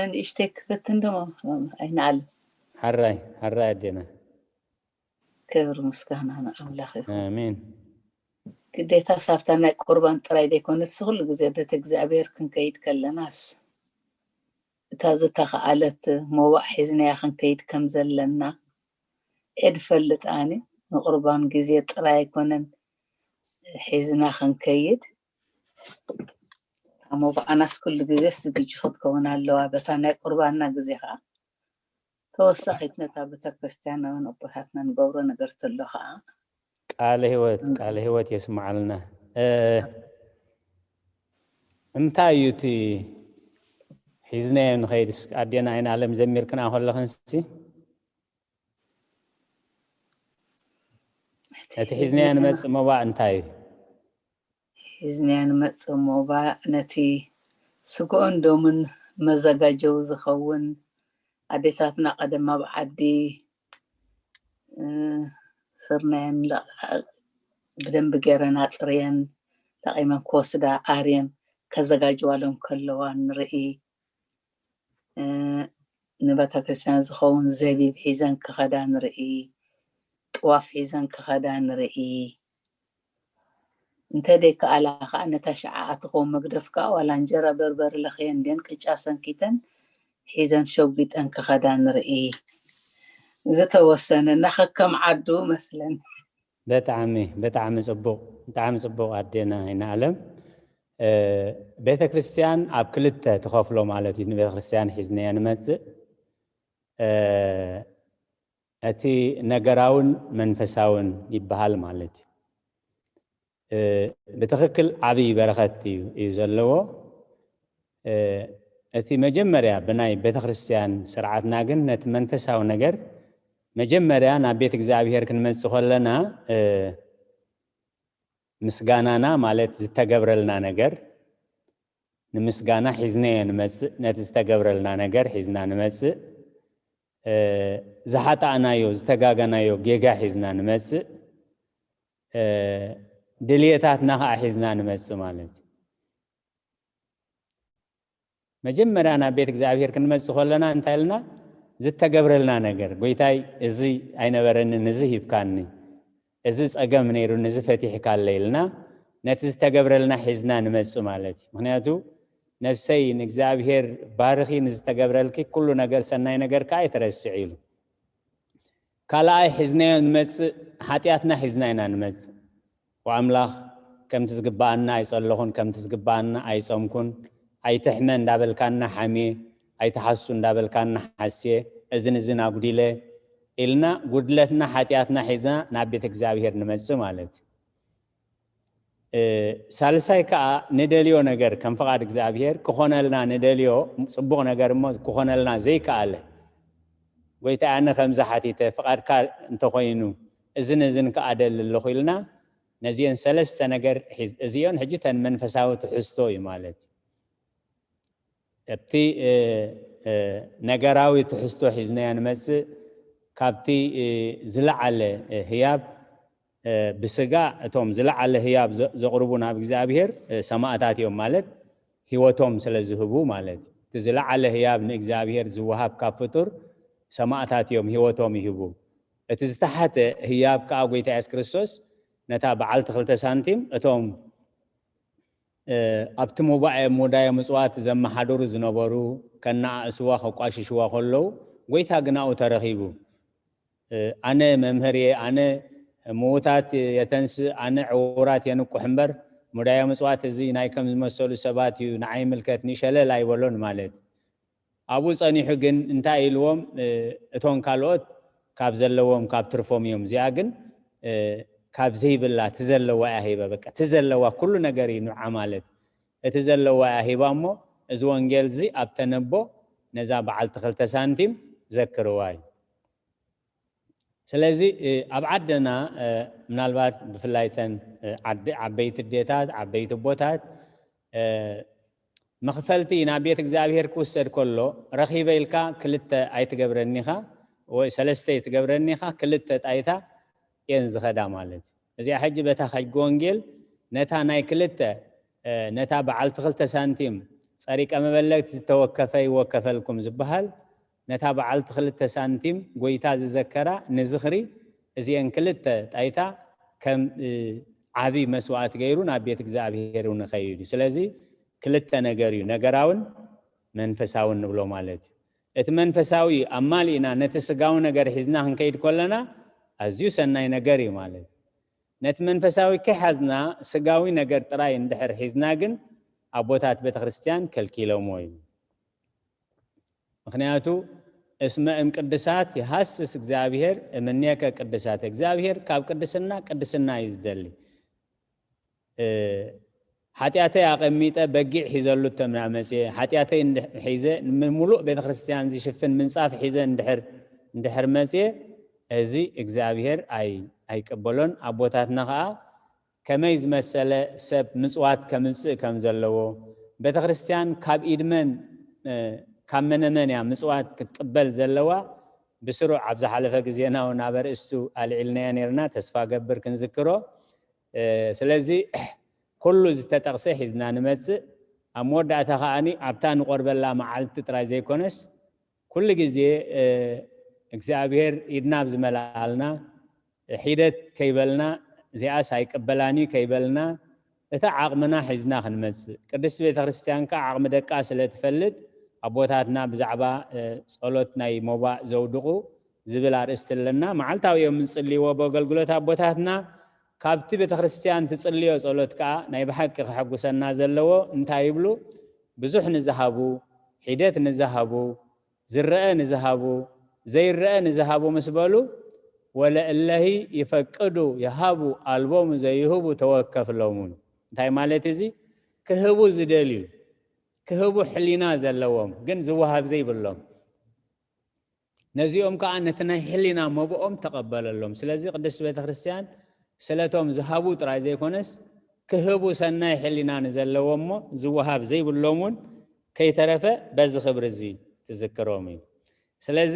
ንእሽተይ ክፈትን ዶ ኣይንዓል። ሓራይ ሓራይ ኣዴና። ክብር ምስጋና ንኣምላኽ ይኹን። ኣሜን። ግዴታ ሳብታ ናይ ቁርባን ጥራይ ዘይኮነትስ ኩሉ ግዜ ቤተ እግዚኣብሔር ክንከይድ ከለናስ እታ ዝተኸኣለት መዋእ ሒዝናያ ክንከይድ ከም ዘለና እየ ድፈልጥ ኣነ። ንቁርባን ግዜ ጥራይ ኣይኮነን ሒዝና ክንከይድ፣ እታ መባኣናስ ኩሉ ግዜ ዝግጁ ክትከውን ኣለዋ። በታ ናይ ቁርባንና ግዜ ከዓ ተወሳኺት ነታ ቤተክርስትያን እውን ኣቦታትና ንገብሮ ነገር ተሎ ከዓ ቃለ ህይወት ቃለ ህይወት የስምዓልና። እንታይ እዩ እቲ ሒዝናዮ ንኸይድ? እስኪ ኣዴና ኣይን ኣለም ዘሚርክና ከለኽንሲ እቲ ሒዝናዮ ንመፅእ መባእ እንታይ እዩ? ሒዝናዮ ንመፅእ መባእ ነቲ ስግኦን ደሙን መዘጋጀዊ ዝኸውን ኣዴታትና ቀደም ኣብ ዓዲ ስርናየን ብደንቢ ገይረን ኣፅርየን ለቒመን ክወስዳ ኣርየን ከዘጋጅዋሎም ከለዋ ንርኢ። ንቤተክርስትያን ዝኸውን ዘቢብ ሒዘን ክኸዳ ንርኢ። ጥዋፍ ሒዘን ክኸዳ ንርኢ። እንተ ደይከኣላ ከዓ ነታ ሽዓኣ ትኸውን መግደፍ ከዓ ዋላ እንጀራ በርበረ ለኽየን ድየን ቅጫ ሰንኪተን ሒዘን ሸጒጠን ክኸዳ ንርኢ። ዝተወሰነ እና ከከም ዓዱ መስለን። ብጣዕሚ ብጣዕሚ ፅቡቕ ብጣዕሚ ፅቡቕ ኣዴና ኣይንኣለም። ቤተ ክርስቲያን ኣብ ክልተ ትኸፍሎ ማለት እዩ። ንቤተ ክርስቲያን ሒዝናያ ንመፅእ እቲ ነገራውን መንፈሳውን ይበሃል ማለት እዩ። ብትኽክል ዓብይ በረኸት እዩ እዩ ዘለዎ። እቲ መጀመርያ ብናይ ቤተክርስትያን ስርዓትና ግን ነቲ መንፈሳዊ ነገር መጀመርያ ናብ ቤት እግዚኣብሔር ክንመጽእ ከለና ምስጋናና ማለት ዝተገብረልና ነገር ንምስጋና ሒዝናዮ ንመጽእ። ነቲ ዝተገብረልና ነገር ሒዝና ንመጽእ። ዝሓጣእናዮ ዝተጋገናዮ ጌጋ ሒዝና ንመጽእ። ድልየታትና ከዓ ሒዝና ንመጽእ ማለት እዩ። መጀመርያ ናብ ቤት እግዚኣብሔር ክንመጽእ ከለና እንታይ ኢልና? ዝተገብረልና ነገር፣ ጎይታይ እዚ ኣይነበረንን፣ እዚ ሂብካኒ፣ እዚ ጸገም ነይሩኒ፣ እዚ ፈቲሕካለ ኢልና ነቲ ዝተገብረልና ሒዝና ንመጽእ ማለት እዩ። ምክንያቱ ነብሰይ ንእግዚኣብሔር ባርኺ፣ ንዝተገብረልኪ ኩሉ ነገር ሰናይ ነገር ከዓ ኣይትረስዕ ኢሉ። ካልኣይ ሒዝናዮ ንመጽእ፣ ሓጢኣትና ሒዝና ኢና ንመጽእ። ወኣምላኽ ከምቲ ዝግብኣና ኣይጸለኹን፣ ከምቲ ዝግብኣና ኣይጸምኩን፣ ኣይትሕመ እንዳበልካና ሓምየ፣ ኣይትሓሱ እንዳበልካና ሓስየ፣ እዝን እዝን ኣጉዲለ ኢልና ጉድለትና ሓጢኣትና ሒዝና ናብ ቤት እግዚኣብሔር ንመጽእ ማለት እዩ። ሳልሳይ ከዓ ንደልዮ ነገር ከም ፍቓድ እግዚኣብሔር ክኾነልና ንደልዮ ጽቡቕ ነገር እሞ ክኾነልና ዘይከኣለ፣ ጎይታ ኣነ ከምዚ ሓቲተ ፍቓድካ እንተኾይኑ እዝን እዝን ከዓ ደሊ ኣለኹ ኢልና ነዚአን ሰለስተ ነገር እዚኦን ሕጂ ተን መንፈሳዊ ትሕዝቶ እዩ ማለት እዩ። ኣብቲ ነገራዊ ትሕዝቶ ሒዝናዮ ንመጽእ። ካብቲ ዝለዓለ ህያብ ብስጋ እቶም ዝለዓለ ህያብ ዘቕርቡ ናብ እግዚኣብሔር ሰማእታት እዮም ማለት ህይወቶም ስለ ዝህቡ ማለት እዩ። እቲ ዝለዓለ ህያብ ንእግዚኣብሔር ዝወሃብ ካብ ፍጡር ሰማእታት እዮም ህይወቶም ይህቡ። እቲ ዝተሓተ ህያብ ከዓ ጎይታ የሱስ ክርስቶስ ነታ በዓልቲ ክልተ ሳንቲም እቶም ኣብቲ ሙባኤ ሙዳየ ምጽዋት ዘመሓድሩ ዝነበሩ ከነኣእስዋ ከቋሽሽዋ ከለዉ፣ ጎይታ ግን ኣብኡ ተረኺቡ። ኣነ መምህር እየ፣ ኣነ ምዉታት የተንስእ፣ ኣነ ዕዉራት የንቁሕ እምበር፣ ሙዳየ ምጽዋት እዚ ናይ ከም ዝመሰሉ ሰባት እዩ፣ ንዓይ ይምልከትኒ፣ ሸለል ኣይበሎን ማለት። ኣብኡ ጸኒሑ ግን እንታይ ኢልዎም? እቶም ካልኦት ካብ ዘለዎም ካብ ትርፎም እዮም፣ እዚኣ ግን ካብ ዘይብላ እቲ ዘለዋ እያ ሂባ። በቃ እቲ ዘለዋ ኩሉ ነገር እዩ ንዓ ማለት። እቲ ዘለዋ እያ ሂባ እሞ እዚ ወንጌል እዚ ኣብ ተነቦ ነዛ በዓልቲ ክልተ ሳንቲም ዘክርዋ እዩ። ስለዚ ኣብ ዓድና ምናልባት ብፍላይ ተን ዓበይቲ ኣዴታት ዓበይቲ ኣቦታት መኽፈልቲ ናብ ቤት እግዚኣብሔር ክውሰድ ከሎ ረኺበ ኢልካ ክልተ ኣይትገብረኒኻ ወይ ሰለስተ ኣይትገብረኒኻ ክልተ ጣይታ እየን ዝኸዳ ማለት እዩ። እዚኣ ሕጂ በታ ሕጊ ወንጌል ነታ ናይ ክልተ ነታ በዓልቲ ክልተ ሳንቲም ጸሪቀ መበለት ዝተወከፈ ይወከፈልኩም ዝበሃል ነታ በዓልቲ ክልተ ሳንቲም ጎይታ ዝዘከራ ንዝኽሪ እዚአን ክልተ ጣይታ ከም ዓቢ መስዋዕት ገይሩ ናብ ቤት እግዚኣብሔር እውን ኸይዱ። ስለዚ ክልተ ነገር እዩ፣ ነገራውን መንፈሳውን ንብሎ ማለት እዩ። እቲ መንፈሳዊ ኣማሊእና ነቲ ስጋዊ ነገር ሒዝና ክንከይድ ከለና ኣዝዩ ሰናይ ነገር እዩ ማለት እዩ። ነቲ መንፈሳዊ ከይሓዝና ስጋዊ ነገር ጥራይ እንድሕር ሒዝና ግን ኣቦታት ቤተክርስትያን ከልኪሎምዎ እዩ። ምክንያቱ እስመ እም ቅድሳት ይሃስስ እግዚኣብሔር እምኔከ ቅድሳት፣ እግዚኣብሔር ካብ ቅድስና ቅድስና እዩ ዝደሊ። ሓጢኣተይ ኣቐሚጠ በጊዕ ሒዘሉ ተምና መፅየ ሓጢኣተይ ሒዘ ምሉእ ቤተክርስትያን ዝሽፍን ምንፃፍ ሒዘ እንድሕር እንድሕር መፅየ እዚ እግዚኣብሔር ኣይቀበሎን። ኣቦታትና ከዓ ከመይ ዝመሰለ ሰብ ምፅዋት ከምፅእ ከም ዘለዎ፣ ቤተክርስትያን ካብ ኢድመን ካብ መነመን እያ ምፅዋት ክትቅበል ዘለዋ። ብስሩዕ ኣብ ዝሓለፈ ግዜና እውን ኣብ ኣርእስቱ ኣልዒልናዮ ነርና፣ ተስፋ ገብር ክንዝክሮ። ስለዚ ኩሉ ዝተጠቕሰ ሒዝና ንመፅእ። ኣብ መወዳእታ ከዓኒ ኣብታ ንቆርበላ መዓልቲ ጥራይ ዘይኮነስ ኩሉ ግዜ እግዚኣብሔር ኢድና ኣብ ዝመልኣልና ሒደት ከይበልና እዚኣስ ኣይቀበላን እዩ ከይበልና እታ ዓቕምና ሒዝና ክንመፅእ። ቅድስቲ ቤተክርስትያን ከዓ ዓቕሚ ደቃ ስለ ትፈልጥ ኣቦታትና ብዛዕባ ጸሎት ናይ ሞባእ ዘውድቑ ዝብል ኣርእስቲ ኣለና። መዓልታዊ እዮም ዝጽልይዎ ብኣገልግሎት ኣቦታትና። ካብቲ ቤተክርስትያን ትጽልዮ ጸሎት ከዓ ናይ ብሓቂ ከሐጉሰና ዘለዎ እንታይ ይብሉ? ብዙሕ ንዝሃቡ፣ ሒደት ንዝሃቡ፣ ዝረአ ንዝሃቡ፣ ዘይረአ ንዝሃቡ ምስ በሉ፣ ወለእለሂ ይፈቅዱ ይሃቡ ኣልቦሙ ዘይህቡ ተወከፍሎሙ። እንታይ ማለት እዚ? ክህቡ ዝደልዩ፣ ክህቡ ሕሊና ዘለዎም ግን ዝወሃብ ዘይብሎም፣ ነዚኦም ከዓ ነቲ ናይ ሕሊና መብኦም ተቐበለሎም። ስለዚ ቅድስቲ ቤተክርስትያን ስለቶም ዝሃቡ ጥራይ ዘይኮነስ ክህቡ ሰናይ ሕሊና ንዘለዎም እሞ ዝወሃብ ዘይብሎም እውን ከይተረፈ በዚ ክብሪ እዚ ትዝክሮም እዩ። ስለዚ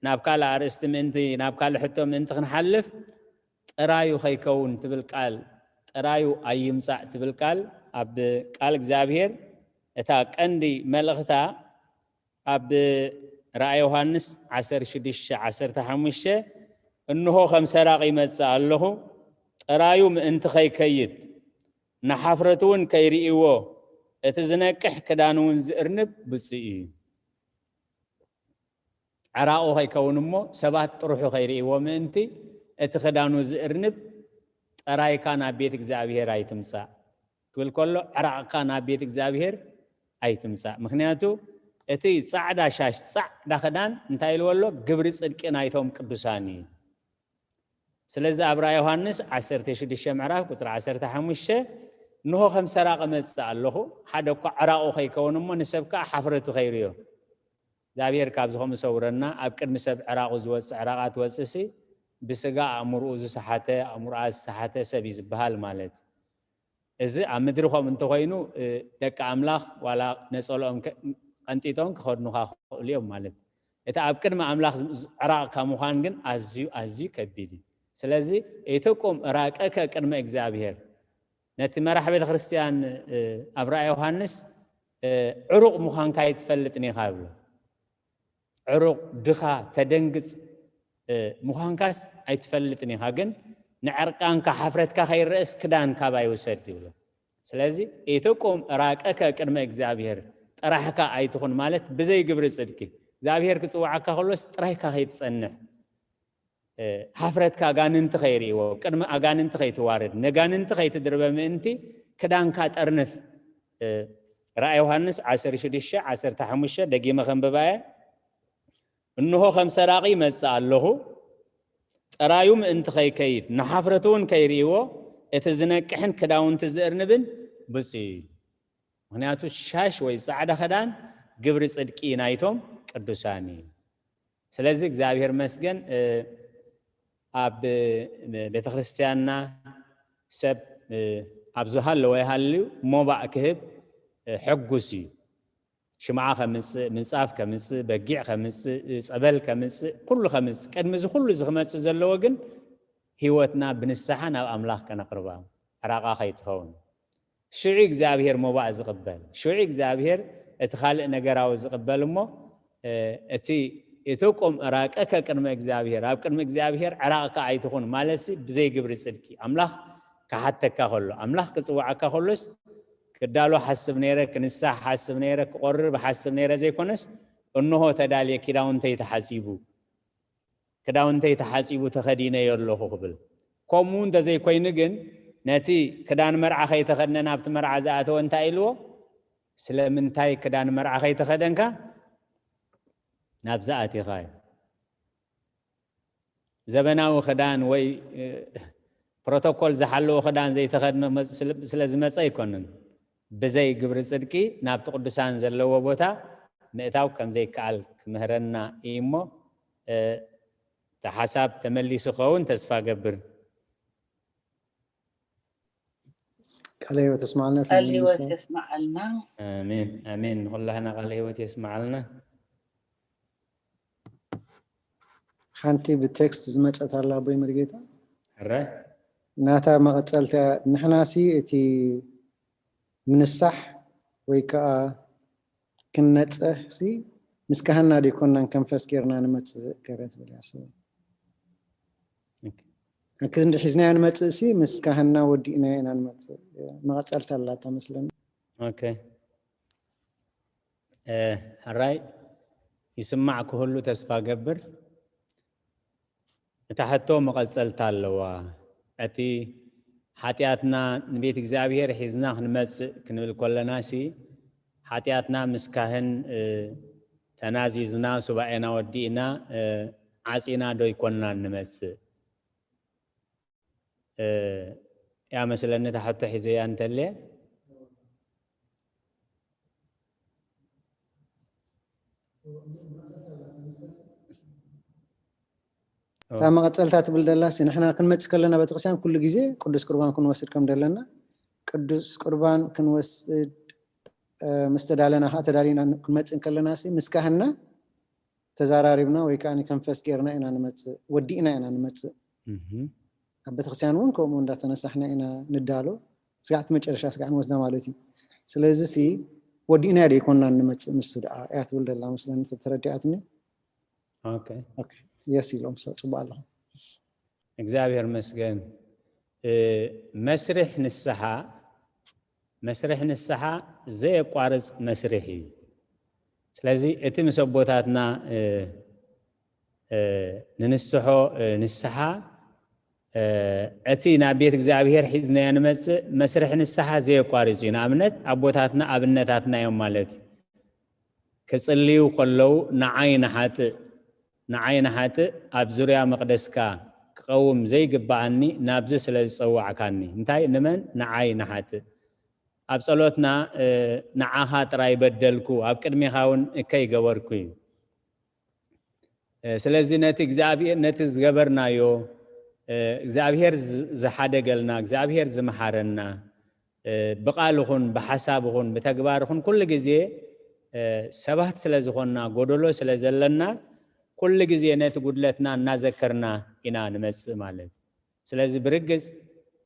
ናብ ካልእ ኣርእስቲ ምእንቲ ናብ ካልእ ሕቶ ምእንቲ ክንሓልፍ ጥራዩ ከይከውን ትብል ቃል ጥራዩ ኣይምጻእ ትብል ቃል ኣብ ቃል እግዚኣብሔር እታ ቀንዲ መልእኽታ ኣብ ራእይ ዮሃንስ ዓሰርተ ሽዱሽተ ዓሰርተ ሓሙሽተ እንሆ ከም ሰራቕ ይመጽእ ኣለኹ፣ ጥራዩ ምእንቲ ከይከይድ ንሓፍረት እውን ከይርእይዎ እቲ ዝነቅሕ ክዳን እውን ዝእርንብ ብፁእ እዩ። ዕራቑ ከይከውን እሞ ሰባት ጥርሑ ከይርእይዎ ምእንቲ እቲ ክዳኑ ዝእርንብ ጥራይካ ናብ ቤት እግዚኣብሔር ኣይትምጻእ ክብል ከሎ ዕራቕካ ናብ ቤት እግዚኣብሔር ኣይትምጻእ። ምክንያቱ እቲ ጻዕዳ ሻሽ ጻዕዳ ክዳን እንታይ ኢልዎ ኣሎ? ግብሪ ጽድቂ ናይቶም ቅዱሳን እዩ። ስለዚ ኣብ ራእይ ዮሃንስ ዓሰርተ ሽዱሽተ ምዕራፍ ቁፅሪ ዓሰርተ ሓሙሽተ እንሆ ከም ሰራቂ መፅእ ኣለኹ፣ ሓደ እኳ ዕራቑ ከይከውን እሞ ንሰብ ከዓ ሓፍረቱ ከይርእዮ። እግዚኣብሔር ካብዚ ከምኡ ሰውረና። ኣብ ቅድሚ ሰብ ዕራቑ ዝወፅእ ዕራቓ ትወፅእሲ ብስጋ ኣእምርኡ ዝሰሓተ ኣእምርኣ ዝሰሓተ ሰብ እዩ ዝበሃል ማለት እዩ። እዚ ኣብ ምድሪ ከምኡ እንተኮይኑ ደቂ ኣምላኽ ዋላ ነፀልኦም ቀንጢጦም ክኸድኑኻ ክኽእሉ እዮም ማለት እዩ። እቲ ኣብ ቅድሚ ኣምላኽ ዕራቕካ ምዃን ግን ኣዝዩ ኣዝዩ ከቢድ እዩ። ስለዚ ኢትቁም ራቀከ ቅድመ እግዚኣብሔር። ነቲ መራሕ ቤተ ክርስቲያን ኣብ ራእይ ዮሃንስ ዕሩቕ ምዃንካ ኣይትፈልጥን ኢኻ ይብሎ። ዕሩቕ ድኻ ተደንግጽ ምዃንካስ ኣይትፈልጥን ኢኻ፣ ግን ንዕርቃንካ ሓፍረትካ ከይረእስ ክዳን ካባይ ውሰድ ይብሎ። ስለዚ ኢትቁም ራቀከ ቅድመ እግዚኣብሔር፣ ጥራሕካ ኣይትኹን ማለት ብዘይ ግብሪ ጽድቂ እግዚኣብሔር ክጽውዓካ ከሎስ ጥራይካ ከይትጸንሕ ሓፍረትካ ኣጋንንቲ ከይርእይዎ፣ ቅድሚ ኣጋንንቲ ከይትዋረድ፣ ነጋንንቲ ከይትድርበ ምእንቲ ክዳንካ ጠርንፍ። ራእይ ዮሃንስ ዓሰርተ ሽዱሽተ ዓሰርተ ሓሙሽተ ደጊመ ከንብባየ። እንሆ ከም ሰራቂ ይመጽእ ኣለኹ፣ ጠራዩ ምእንቲ ከይከይድ ንሓፍረቱ እውን ከይርእይዎ፣ እቲ ዝነቅሕን ክዳውንቲ ዝእርንብን ብፁዕ እዩ። ምክንያቱ ሻሽ ወይ ጻዕዳ ክዳን ግብሪ ጽድቂ ናይቶም ቅዱሳን እዩ። ስለዚ እግዚኣብሔር መስገን ኣብ ቤተክርስትያንና ሰብ ኣብ ዝሃለወ ይሃልዩ ሞባእ ክህብ ሕጉስ እዩ። ሽምዓ ከምጽእ፣ ምንጻፍ ከምጽእ፣ በጊዕ ከምጽእ፣ ጸበል ከምጽእ፣ ኩሉ ከምጽእ። ቅድሚ እዚ ኩሉ እዚ ክመጽእ ዘለዎ ግን ህይወትና ብንስሓ ናብ ኣምላኽ ከነቕርባ፣ ዕራቓ ከይትኸውን። ሽዑ እግዚኣብሔር ሞባእ ዝቕበል፣ ሽዑ እግዚኣብሔር እቲ ካልእ ነገራዊ ዝቕበል እሞ እቲ እቲ ቁም ዕራቀከ ቅድመ እግዚኣብሔር፣ ኣብ ቅድሚ እግዚኣብሔር ዕራቕካ ኣይትኹን ማለትሲ ብዘይ ግብሪ ጽድቂ ኣምላኽ ክሓተካ ከሎ፣ ኣምላኽ ክጽውዓካ ከሎስ ክዳሎ ሓስብ ነይረ፣ ክንሳሕ ሓስብ ነይረ፣ ክቆርብ ሓስብ ነይረ ዘይኮነስ እንሆ ተዳልየ ኪዳውንተይ ተሓጺቡ፣ ክዳውንተይ ተሓጺቡ ተኸዲነዮ ኣለኹ ክብል። ከምኡ እንተዘይኮይኑ ግን ነቲ ክዳን መርዓ ከይተኸድነ ናብቲ መርዓ ዝኣተወ እንታይ ኢልዎ? ስለምንታይ ክዳን መርዓ ከይተኸደንካ ናብዚ ኣቲኻ እዩ። ዘበናዊ ክዳን ወይ ፕሮቶኮል ዝሓለወ ክዳን ዘይተኸድነ ስለ ዝመፀ ኣይኮንን። ብዘይ ግብሪ ፅድቂ ናብቲ ቅዱሳን ዘለዎ ቦታ ምእታው ከምዘይከኣል ክምህረና እዩ እሞ እቲ ሓሳብ ተመሊሱ ክኸውን ተስፋ ገብር። ቃለ ህይወት የስማዓልና። ቃለ ህይወት የስማዓልና። ኣሜን ኣሜን። ንኩላህና ቃለ ህይወት የስማዓልና። ሓንቲ ብቴክስት ዝመጸት ኣላ ኣቦይ መርጌታ። ሕረ ናታ መቐጸልታ ንሕናሲ እቲ ምንሳሕ ወይ ከዓ ክንነጽህ ሲ ምስ ካህና ደይኮናን ከንፈስ ጌርና ንመጽእ ገረ ትብል እያ። ክንዲ ሒዝናዮ ንመጽእ ሲ ምስ ካህና ወዲእናዮ ኢና ንመጽእ። መቐጸልታ ኣላታ መስለኒ። ኦኬ ሕራይ ይስማዕ ክህሉ ተስፋ ገብር። እታ ሕቶ መቐጸልታ ኣለዋ። እቲ ሓጢኣትና ንቤት እግዚኣብሔር ሒዝና ክንመጽእ ክንብል ከለና ሲ ሓጢኣትና ምስ ካህን ተናዚዝና ሱባኤና ወዲእና ዓጺና ዶ ይኮንና ንመጽእ? እያ መስለኒ እታ ሕቶ ሒዘያ እንተልየ እታ መቐፀልታ ትብል ደላሲ ንሕና ክንመፅእ ከለና ቤተክርስትያን ኩሉ ግዜ ቅዱስ ቁርባን ክንወስድ ከም ደለና ቅዱስ ቁርባን ክንወስድ ምስ ተዳለና ከዓ ተዳሊና ክንመፅእ ከለና ሲ ምስ ካህንና ተዛራሪብና ወይ ከዓ ከንፈስ ጌርና ኢና ንመፅእ፣ ወዲእና ኢና ንመፅእ። ኣብ ቤተክርስትያን እውን ከምኡ እንዳተነሳሕና ኢና ንዳሎ። ስጋዕ እቲ መጨረሻ ስጋዕ ንወስዳ ማለት እዩ። ስለዚ ሲ ወዲእና ዶ ይኮንና ንመፅእ ንሱ ደኣ እያ ትብል ደላ መስለኒ ተተረዲኣትኒ። ኦኬ ኦኬ የስ ኢሎም ሰብ ፅቡቅ ኣለኹ። እግዚኣብሔር መስገን። መስርሕ ንስሓ መስርሕ ንስሓ ዘየቋርፅ መስርሕ እዩ። ስለዚ እቲ ምስ ኣቦታትና ንንስሖ ንስሓ እቲ ናብ ቤት እግዚኣብሔር ሒዝናዮ ንመፅእ መስርሕ ንስሓ ዘየቋርፅ እዩ። ንኣብነት ኣቦታትና ኣብነታትና እዮም ማለት እዩ። ክጽልዩ ከለዉ ንዓይ ንሓጥእ ንዓይ ንሓጥእ ኣብ ዙርያ መቕደስካ ክቐውም ዘይግብኣኒ ናብዚ ስለ ዝጸዋዕካኒ። እንታይ ንመን ንዓይ ንሓጥእ ኣብ ጸሎትና ንዓኻ ጥራይ በደልኩ ኣብ ቅድሜኻ እውን እከይ ገበርኩ እዩ። ስለዚ ነቲ እግዚኣብሔር ነቲ ዝገበርናዮ እግዚኣብሔር ዝሓደገልና እግዚኣብሔር ዝመሓረና ብቓል ኹን ብሓሳብ ኹን ብተግባር ኹን ኩሉ ግዜ ሰባት ስለ ዝኾንና ጎደሎ ስለ ዘለና ኩሉ ግዜ ነቲ ጉድለትና እናዘከርና ኢና ንመጽእ ማለት እዩ። ስለዚ ብርግጽ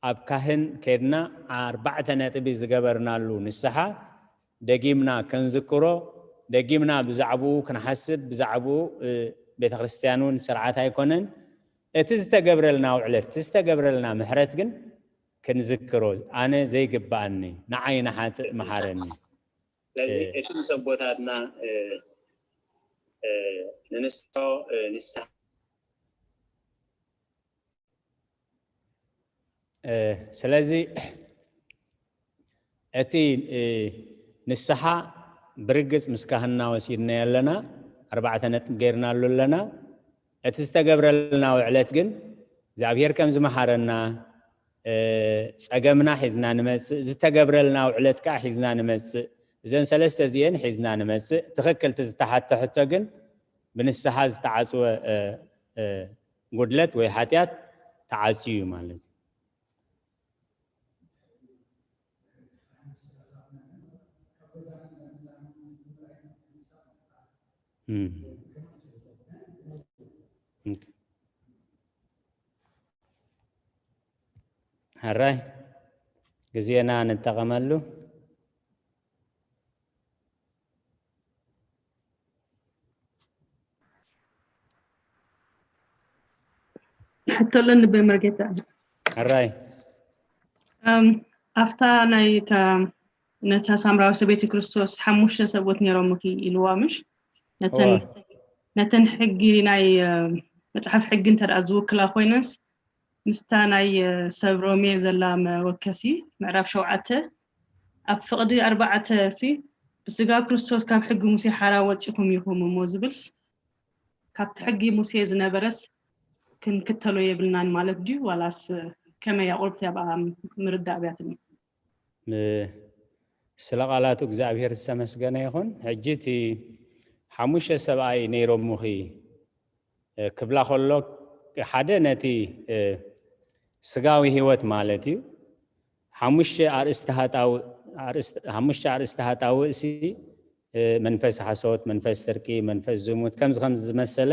ኣብ ካህን ከድና ኣርባዕተ ነጥቢ ዝገበርናሉ ንስሓ ደጊምና ክንዝክሮ ደጊምና ብዛዕባኡ ክንሓስብ ብዛዕባኡ ቤተክርስትያን እውን ስርዓት ኣይኮነን። እቲ ዝተገብረልና ውዕለት እቲ ዝተገብረልና ምሕረት ግን ክንዝክሮ ኣነ ዘይግብኣኒ ንዓይ ንሓጥእ መሓረኒ። ስለዚ እቲ ምስ ኣቦታትና ንንስሖ ንስሓ ስለዚ እቲ ንስሓ ብርግጽ ምስ ካህንና ወሲድናዮ ኣለና ኣርባዕተ ነጥብ ጌርናሉ ኣለና። እቲ ዝተገብረልና ውዕለት ግን እግዚኣብሔር ከም ዝመሓረና ጸገምና ሒዝና ንመጽእ ዝተገብረልና ውዕለት ከዓ ሒዝና ንመጽእ እዘን ሰለስተ እዚአን ሒዝና ንመጽእ። ትኽክል እቲ ዝተሓተ ሕቶ ግን ብንስሓ ዝተዓጽወ ጉድለት ወይ ሓጢኣት ተዓፅዩ እዩ ማለት እዩ። ሕራይ ግዜና ንጠቐመሉ። ሕቶ ኣለኒ በመርጌታ። ሕራይ ኣብታ ናይ ነታ ሳምራዊ ሰበይቲ ክርስቶስ ሓሙሽተ ሰብኡት ነይሮምኪ ኢልዋ ምሽ? ነተን ሕጊ ናይ መፅሓፍ ሕጊ እንተ ዝውክላ ኮይነስ ምስታ ናይ ሰብ ሮሜ ዘላ መወከሲ ምዕራፍ ሸውዓተ ኣብ ፍቕዲ ኣርባዕተ ሲ ብስጋ ክርስቶስ ካብ ሕጊ ሙሴ ሓራ ወፂኹም ኢኹም እሞ ዝብልስ ካብቲ ሕጊ ሙሴ ዝነበረስ ክንክተሎ የብልናን ማለት ድዩ? ዋላስ ከመይ ኣቑልቲ ኣብኣ ምርዳእ ብያትኒ? ስለ ቃላቱ እግዚኣብሔር ዝተመስገነ ይኹን። ሕጂ እቲ ሓሙሽተ ሰብኣይ ነይሮምኺ ክብላ ከሎ ሓደ ነቲ ስጋዊ ህይወት ማለት እዩ። ሓሙሽተ ኣርእስቲ ሃጣው ሓሙሽተ ኣርእስቲ ሃጣው እሲ መንፈስ ሓሶት፣ መንፈስ ስርቂ፣ መንፈስ ዝሙት ከምዚ ከምዚ ዝመሰለ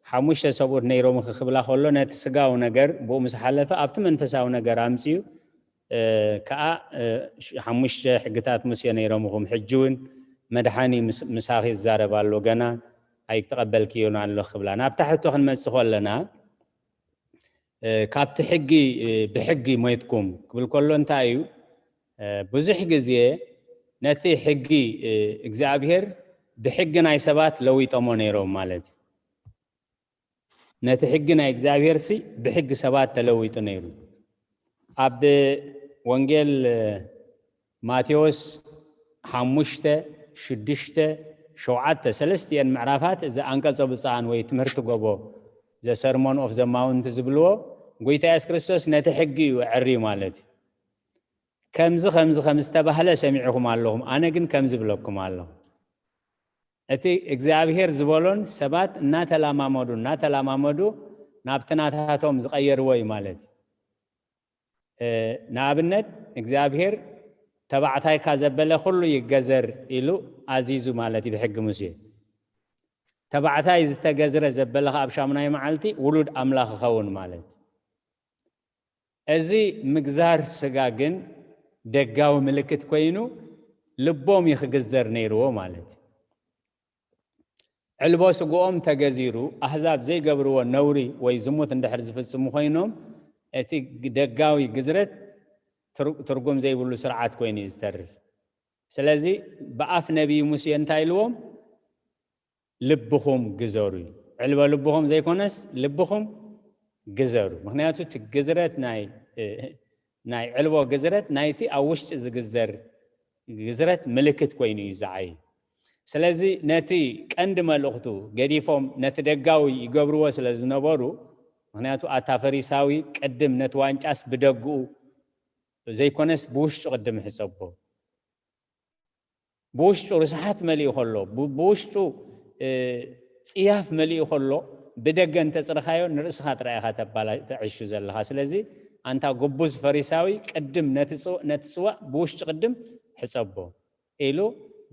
ሓሙሽተ ሰብኡት ነይሮም ክብላ ከሎ ነቲ ስጋዊ ነገር ብኡ ምስ ሓለፈ ኣብቲ መንፈሳዊ ነገር ኣምፅኡ ከዓ ሓሙሽተ ሕግታት ሙሴ ነይሮምኹም፣ ሕጂ እውን መድሓኒ ምሳኺ ዝዛረብ ኣሎ፣ ገና ኣይተቐበልክዮን ኣሎ ክብላ። ናብታ ሕቶ ክንመፅእ ከለና ካብቲ ሕጊ ብሕጊ ሞይትኩም ክብል ከሎ እንታይ እዩ? ብዙሕ ግዜ ነቲ ሕጊ እግዚኣብሔር ብሕጊ ናይ ሰባት ለዊጦሞ ነይሮም ማለት እዩ። ነቲ ሕጊ ናይ እግዚኣብሔር ሲ ብሕጊ ሰባት ተለዊጡ ነይሩ። ኣብ ወንጌል ማቴዎስ ሓሙሽተ፣ ሽዱሽተ፣ ሸውዓተ፣ ሰለስቲኤን ምዕራፋት እዚ ኣንቀጸ ብፁዓን ወይ ትምህርቲ ጎቦ ዘ ሰርሞን ኦፍ ዘማውንት ዝብልዎ ጎይታ የሱስ ክርስቶስ ነቲ ሕጊ እዩ ኣዕርዩ ማለት እዩ። ከምዚ ከምዚ ከም ዝተባህለ ሰሚዕኹም ኣለኹም፣ ኣነ ግን ከምዚ ብለኩም ኣለኹ። እቲ እግዚኣብሔር ዝበሎን ሰባት እናተላማመዱ እናተላማመዱ ናብቲ ናታቶም ዝቐየርዎ እዩ ማለት እዩ። ንኣብነት እግዚኣብሔር ተባዕታይካ ዘበለ ኩሉ ይገዘር ኢሉ ኣዚዙ ማለት እዩ ብሕጊ ሙሴ። ተባዕታይ ዝተገዝረ ዘበለ ኣብ ሻሙናይ መዓልቲ ውሉድ ኣምላኽ ይኸውን ማለት። እዚ ምግዛር ስጋ ግን ደጋዊ ምልክት ኮይኑ ልቦም እዩ ክግዘር ነይርዎ ማለት እዩ። ዕልቦ ስግኦም ተገዚሩ ኣህዛብ ዘይገብርዎ ነውሪ ወይ ዝሙት እንድሕር ዝፍጽሙ ኮይኖም እቲ ደጋዊ ግዝረት ትርጉም ዘይብሉ ስርዓት ኮይኑ እዩ ዝተርፍ። ስለዚ ብኣፍ ነቢይ ሙሴ እንታይ ኢልዎም? ልብኹም ግዘሩ እዩ። ዕልቦ ልብኹም ዘይኮነስ ልብኹም ግዘሩ። ምክንያቱ እቲ ግዝረት ናይ ናይ ዕልቦ ግዝረት ናይቲ ኣብ ውሽጢ ዝግዘር ግዝረት ምልክት ኮይኑ እዩ ዝዓይ። ስለዚ ነቲ ቀንዲ መልእኽቱ ገዲፎም ነቲ ደጋዊ ይገብርዎ ስለ ዝነበሩ፣ ምክንያቱ ኣታ ፈሪሳዊ ቅድም ነቲ ዋንጫስ ብደግኡ ዘይኮነስ ብውሽጡ ቅድም ሕጸቦ። ብውሽጡ ርስሓት መሊኡ ከሎ፣ ብውሽጡ ጽያፍ መሊኡ ከሎ ብደገ እንተጽርኻዮ ንርእስኻ ጥራይ ኢኻ ተዕሹ ዘለኻ። ስለዚ ኣንታ ግቡዝ ፈሪሳዊ ቅድም ነቲ ጽዋእ ብውሽጢ ቅድም ሕጸቦ ኢሉ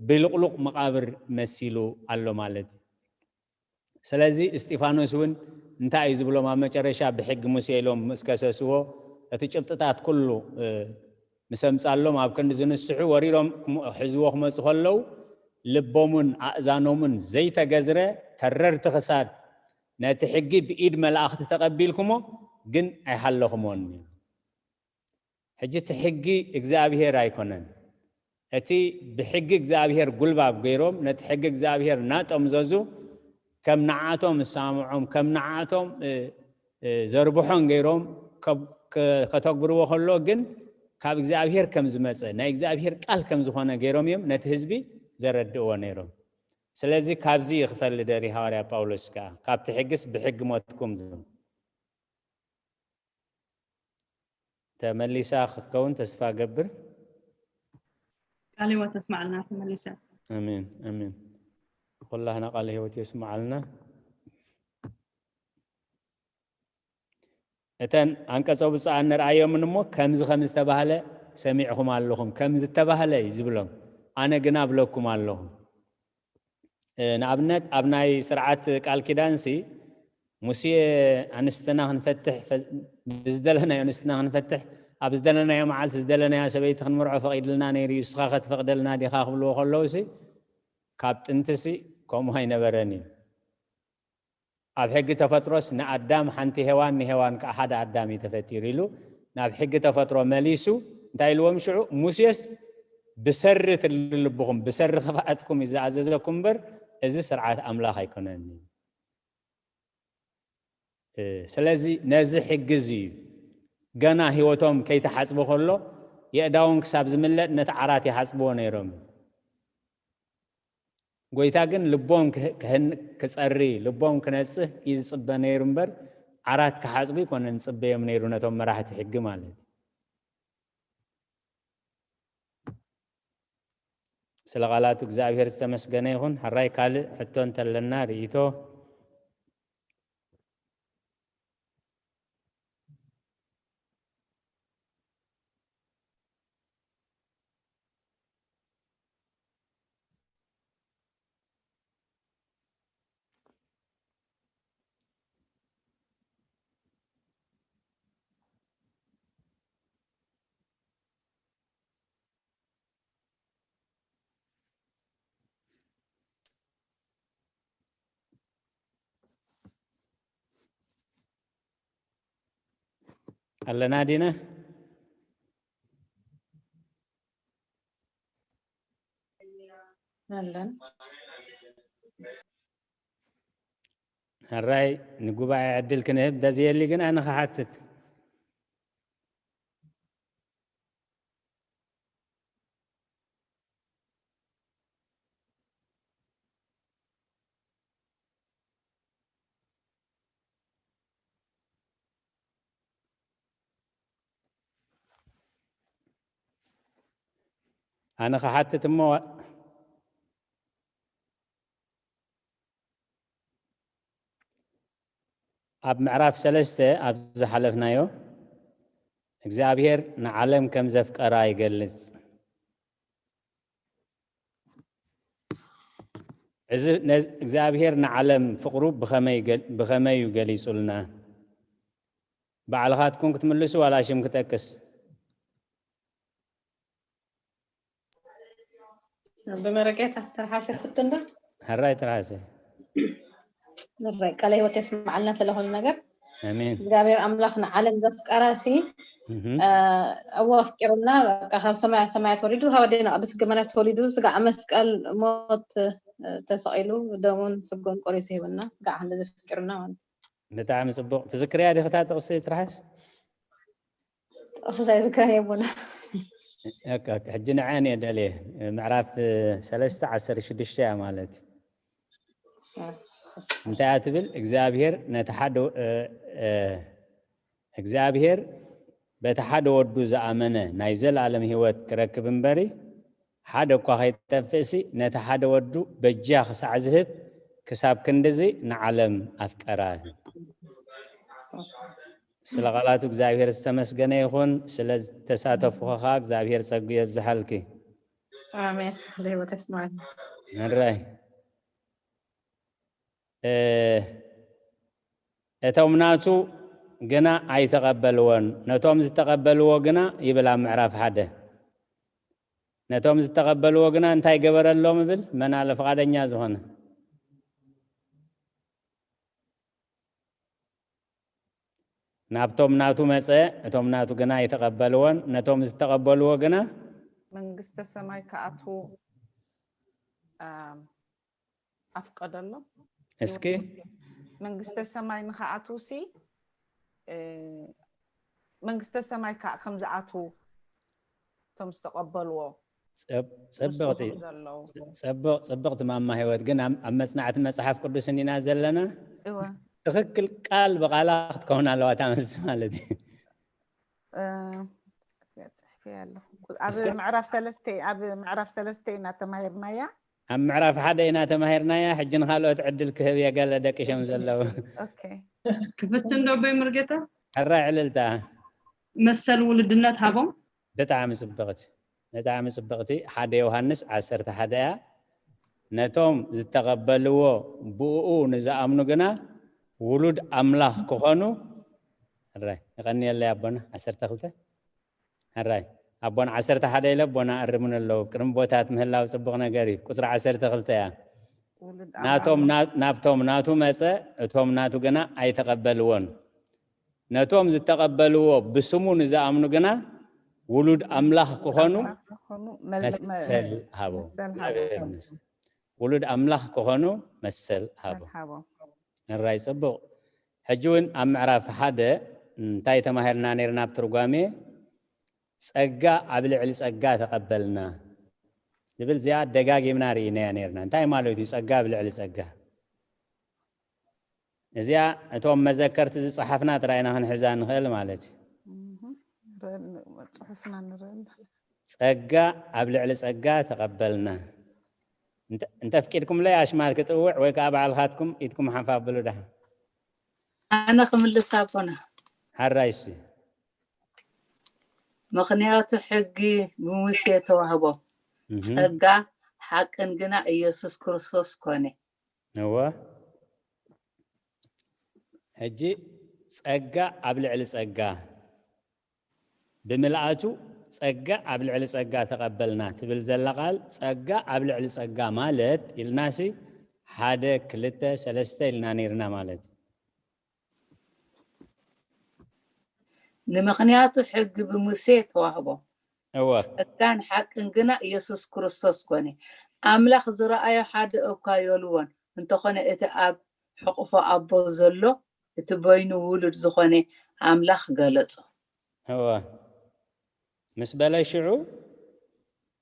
ብልቕሉቕ መቓብር መሲሉ ኣሎ ማለት እዩ። ስለዚ እስጢፋኖስ እውን እንታይ እዩ ዝብሎም? ኣብ መጨረሻ ብሕጊ ሙሴ ኢሎም ምስ ከሰስዎ እቲ ጭብጥታት ኩሉ ምስ ኣምጻሎም ኣብ ክንዲ ዝንስሑ ወሪሮም ሒዝዎ ክመፁ ከለዉ ልቦምን ኣእዛኖምን ዘይተገዝረ ተረርቲ ክሳድ ነቲ ሕጊ ብኢድ መላእኽቲ ተቐቢልኩሞ ግን ኣይሃለኹሞን። ሕጂ እቲ ሕጊ እግዚኣብሔር ኣይኮነን። እቲ ብሕጊ እግዚኣብሔር ጉልባብ ገይሮም ነቲ ሕጊ እግዚኣብሔር እናጠምዘዙ ከም ንዓቶም ዝሰማምዖም ከም ንዓቶም ዘርብሖን ገይሮም ከተግብርዎ ከሎ ግን ካብ እግዚኣብሔር ከም ዝመፀ ናይ እግዚኣብሔር ቃል ከም ዝኾነ ገይሮም እዮም ነቲ ህዝቢ ዘረድእዎ ነይሮም። ስለዚ ካብዚ ይኽፈል ደሪ ሃዋርያ ጳውሎስ ከዓ ካብቲ ሕግስ ብሕጊ ሞትኩም ዝብል ተመሊሳ ክትከውን ተስፋ ገብር። ቃለ ሕይወት ተስማዕልና ተመሊሳ። ኣሜን ኣሜን። ኩላህና ቃለ ሕይወት የስማዓልና። እተን ኣንቀጸ ብፁዓን ንርኣዮምን እሞ ከምዚ ከም ዝተባህለ ሰሚዕኹም ኣለኹም፣ ከም ዝተባህለ እዩ ዝብሎም፣ ኣነ ግና እብለኩም ኣለኹ። ንኣብነት ኣብ ናይ ስርዓት ቃል ኪዳንሲ ሙሴ ኣንስትና ክንፈትሕ ብዝደለናዮ ኣንስትና ክንፈትሕ ኣብ ዝደለናዮ መዓልቲ ዝደለናዮ ሰበይቲ ክንምርዖ ፈቒድልና ነይሩ እዩ፣ እስኻ ከትፈቕደልና ዲኻ ክብልዎ ከለውሲ ካብ ጥንትሲ ከምኡ ኣይነበረን እዩ። ኣብ ሕጊ ተፈጥሮስ ንኣዳም ሓንቲ ሄዋን ንሄዋን ከዓ ሓደ ኣዳም እዩ ተፈጢሩ ኢሉ ናብ ሕጊ ተፈጥሮ መሊሱ እንታይ ኢልዎም ሽዑ ሙሴስ ብሰሪ ትልልብኹም ብሰሪ ክፍኣትኩም እዩ ዝኣዘዘኩም እምበር እዚ ስርዓት ኣምላኽ ኣይኮነን እዩ። ስለዚ ነዚ ሕጊ እዚ እዩ ገና ህይወቶም ከይተሓፅቡ ከሎ የእዳውን ክሳብ ዝምለጥ ነቲ ዓራት ይሓፅብዎ ነይሮም። ጎይታ ግን ልቦም ክጸሪ ልቦም ክነፅህ እዩ ዝፅበ ነይሩ እምበር ዓራት ክሓፅቡ ይኮነን ዝፅበዮም ነይሩ ነቶም መራሕቲ ሕጊ ማለት እዩ። ስለ ቃላቱ እግዚኣብሔር ዝተመስገነ ይኹን። ሕራይ ካልእ ሕቶ እንተለና ርእይቶ። ኣለና ዲና? ኣለን። ሕራይ ንጉባኤ ዕድል ክንህብ ደዝየሊ ግን ኣነ ክሓትት። ኣነ ክሓትት እሞ ኣብ ምዕራፍ ሰለስተ ኣብ ዝሓለፍናዮ እግዚኣብሔር ንዓለም ከም ዘፍቀራ ይገልጽ። እዚ እግዚኣብሔር ንዓለም ፍቕሩ ብኸመይ ገሊጹልና? ባዕልኻትኩም ክትምልሱ ዋላ ሽም ክጠቅስ? ብመረጌታ ትርሓሰ ፍትንዶ? ሕራይ ትርሓሰ። ሕራይ ቃለ ህይወት የስምዓልና ስለሆነ ነገር። ኣሜን። እግዚኣብሔር ኣምላኽ ንዓለም ዘፍቀራ ሲ እወ ኣፍቂሩና በቃ ካብ ሰማያ ሰማያ ተወሊዱ ካብ ኣዴና ቅድስት ገመና ተወሊዱ ስጋዕ መስቀል ሞት ተሰቂሉ ደሙን ስጎን ቆሪሱ ሂብና ስጋዕ ክንደ ዘፍቂሩና ማለት ብጣዕሚ ጽቡቕ። ትዝክርያ ዲኽታ ጥቕሲ ትርሓስ? ጥቕሲ ዘይዝክረን የቦና። ሕጂ ንዐን እየ ደልየ ምዕራፍ ሰለስተ ዓሰርተ ሽዱሽተ እያ ማለት እዩ። እንታይ እያ ትብል እግዚኣብሔር ነቲ ሓደ እግዚኣብሔር በቲ ሓደ ወዱ ዝኣመነ ናይ ዘለኣለም ህይወት ክረክብ እምበሪ ሓደ እኳ ከይጠፍእሲ ነቲ ሓደ ወዱ በጃ ክሳዕ ዝህብ ክሳብ ክንድዚ ንዓለም ኣፍቀራ። ስለ ቃላቱ እግዚኣብሔር ዝተመስገነ ይኹን። ስለ ዝተሳተፉ ከዓ እግዚኣብሔር ጸጉ የብዝሓልኪ። ኣሜን። ለህይወት ያስማል። መራይ እቶም ናቱ ግና ኣይተቐበልዎን፣ ነቶም ዝተቐበልዎ ግና ይብል ኣብ ምዕራፍ ሓደ። ነቶም ዝተቐበልዎ ግና እንታይ ገበረሎም ይብል? መን ኣሎ ፍቓደኛ ዝኾነ? ናብቶም ናቱ መጸ፣ እቶም ናቱ ግና ኣይተቐበልዎን፣ ነቶም ዝተቐበልዎ ግና መንግስተ ሰማይ ክኣትዉ ኣፍቀደሎም። እስኪ መንግስተ ሰማይ ንክኣትዉ ሲ መንግስተ ሰማይ ከዓ ከም ዝኣትዉ እቶም ዝተቐበልዎ ጽብቕቲ ጽብቕቲ ማማ ህይወት ግን ኣብ መጽናዕቲ መጽሓፍ ቅዱስ እንዲና ዘለና ትኽክል ቃል ብቃላ ክትከውን ኣለዋ እታ መልሲ ማለት እዩ። ጽሕፈ ኣለኹ ኣብ ምዕራፍ ሰለስተ ኣብ ምዕራፍ ሰለስተ ኢና ተማሂርናያ። ኣብ ምዕራፍ ሓደ ኢና ተማሂርናያ። ሕጂ ንካልኦት ዕድል ክህብ እየ ገለ ደቂሾም ዘለዉ። ክፍትን ዶ ኣቦይ ሙሉጌታ? ሕራይ ዕልልታ። መሰል ውልድነት ሃቦም። ብጣዕሚ ጽብቕቲ፣ ብጣዕሚ ጽብቕቲ። ሓደ ዮሃንስ ዓሰርተ ሓደ እያ። ነቶም ዝተቐበልዎ ብእኡ ንዝኣምኑ ግና ውሉድ ኣምላኽ ክኾኑ። ሕራይ፣ የቐንየለይ ኣቦና። ዓሰርተ ክልተ። ሕራይ፣ ኣቦና ዓሰርተ ሓደ ኢለ ኣቦና ኣርሙን ኣለዉ። ቅድሚ ቦታት ምህላው ጽቡቕ ነገር እዩ። ቁጽሪ ዓሰርተ ክልተ እያ። ውሉድ ናቶም ኣምላኽ ና- ናብቶም ናቱ መጸ፣ እቶም ናቱ ግና ኣይተቐበልዎን። ነቶም ዝተቐበልዎ ብስሙ ንዝኣምኑ ግና ውሉድ ኣምላኽ ክኾኑ ኣምላኽ ክኾኑ መዝ- መ- መሰል ሃቦም። መሰል እግዚኣብሔር ሃቦም። ይመስገን። ውሉድ ኣምላኽ ክኾኑ መሰል መሰል ሃቦም። ሃቦም። ሕራይ ጽቡቕ። ሕጂ እውን ኣብ ምዕራፍ ሓደ እንታይ ተማሂርና ነይርና? ኣብ ትርጓሜ ጸጋ ኣብ ልዕሊ ጸጋ ተቐበልና ዝብል እዚኣ ደጋጊምና ርኢናያ ነይርና። እንታይ ማለት እዩ ጸጋ ኣብ ልዕሊ ጸጋ? እዚኣ እቶም መዘከርቲ ዝጸሓፍና ጥራይ ኢና ክንሕዛ ንኽእል ማለት እዩ። እህ፣ ንረአ-፣ ጽሑፍና ንረአ ኣለና። ጸጋ ኣብ ልዕሊ ጸጋ ተቐበልና። እንተ- እንተፍቂድኩምለይ ኣሽማት ክጥውዕ ወይ ከዓ ባዕልኻትኩም ኢድኩም ሓፍ ኣብሉ ደሓን። ኣነ ክምልስ ኣቦና። ሓራይ እሺ። ምኽንያቱ ሕጊ ብሙሴ ተዋህቦ፣ እህ። ጸጋ ሓቅን ግና ኢየሱስ ክርስቶስ ኮነ። እወ። ሕጂ ጸጋ ኣብ ልዕሊ ጸጋ ብምልኣቱ ጸጋ ኣብ ልዕሊ ጸጋ ተቐበልና ትብል ዘላ ቃል ጸጋ ኣብ ልዕሊ ጸጋ ማለት ኢልናሲ ሓደ ክልተ ሰለስተ ኢልና ነይርና ማለት እዩ። ንምኽንያቱ ሕጊ ብሙሴ ተዋህቦ፣ እወ። ጸጋን ሓቅን ግና ኢየሱስ ክርስቶስ ኮነ። ኣምላኽ ዝረኣዮ ሓደ እኳ የልቦን፣ እንተኾነ እቲ ኣብ ሕቑፎ ኣቦ ዘሎ እቲ በይኑ ውሉድ ዝኾነ ኣምላኽ ገለጾ። እወ። ምስ በለ ሽዑ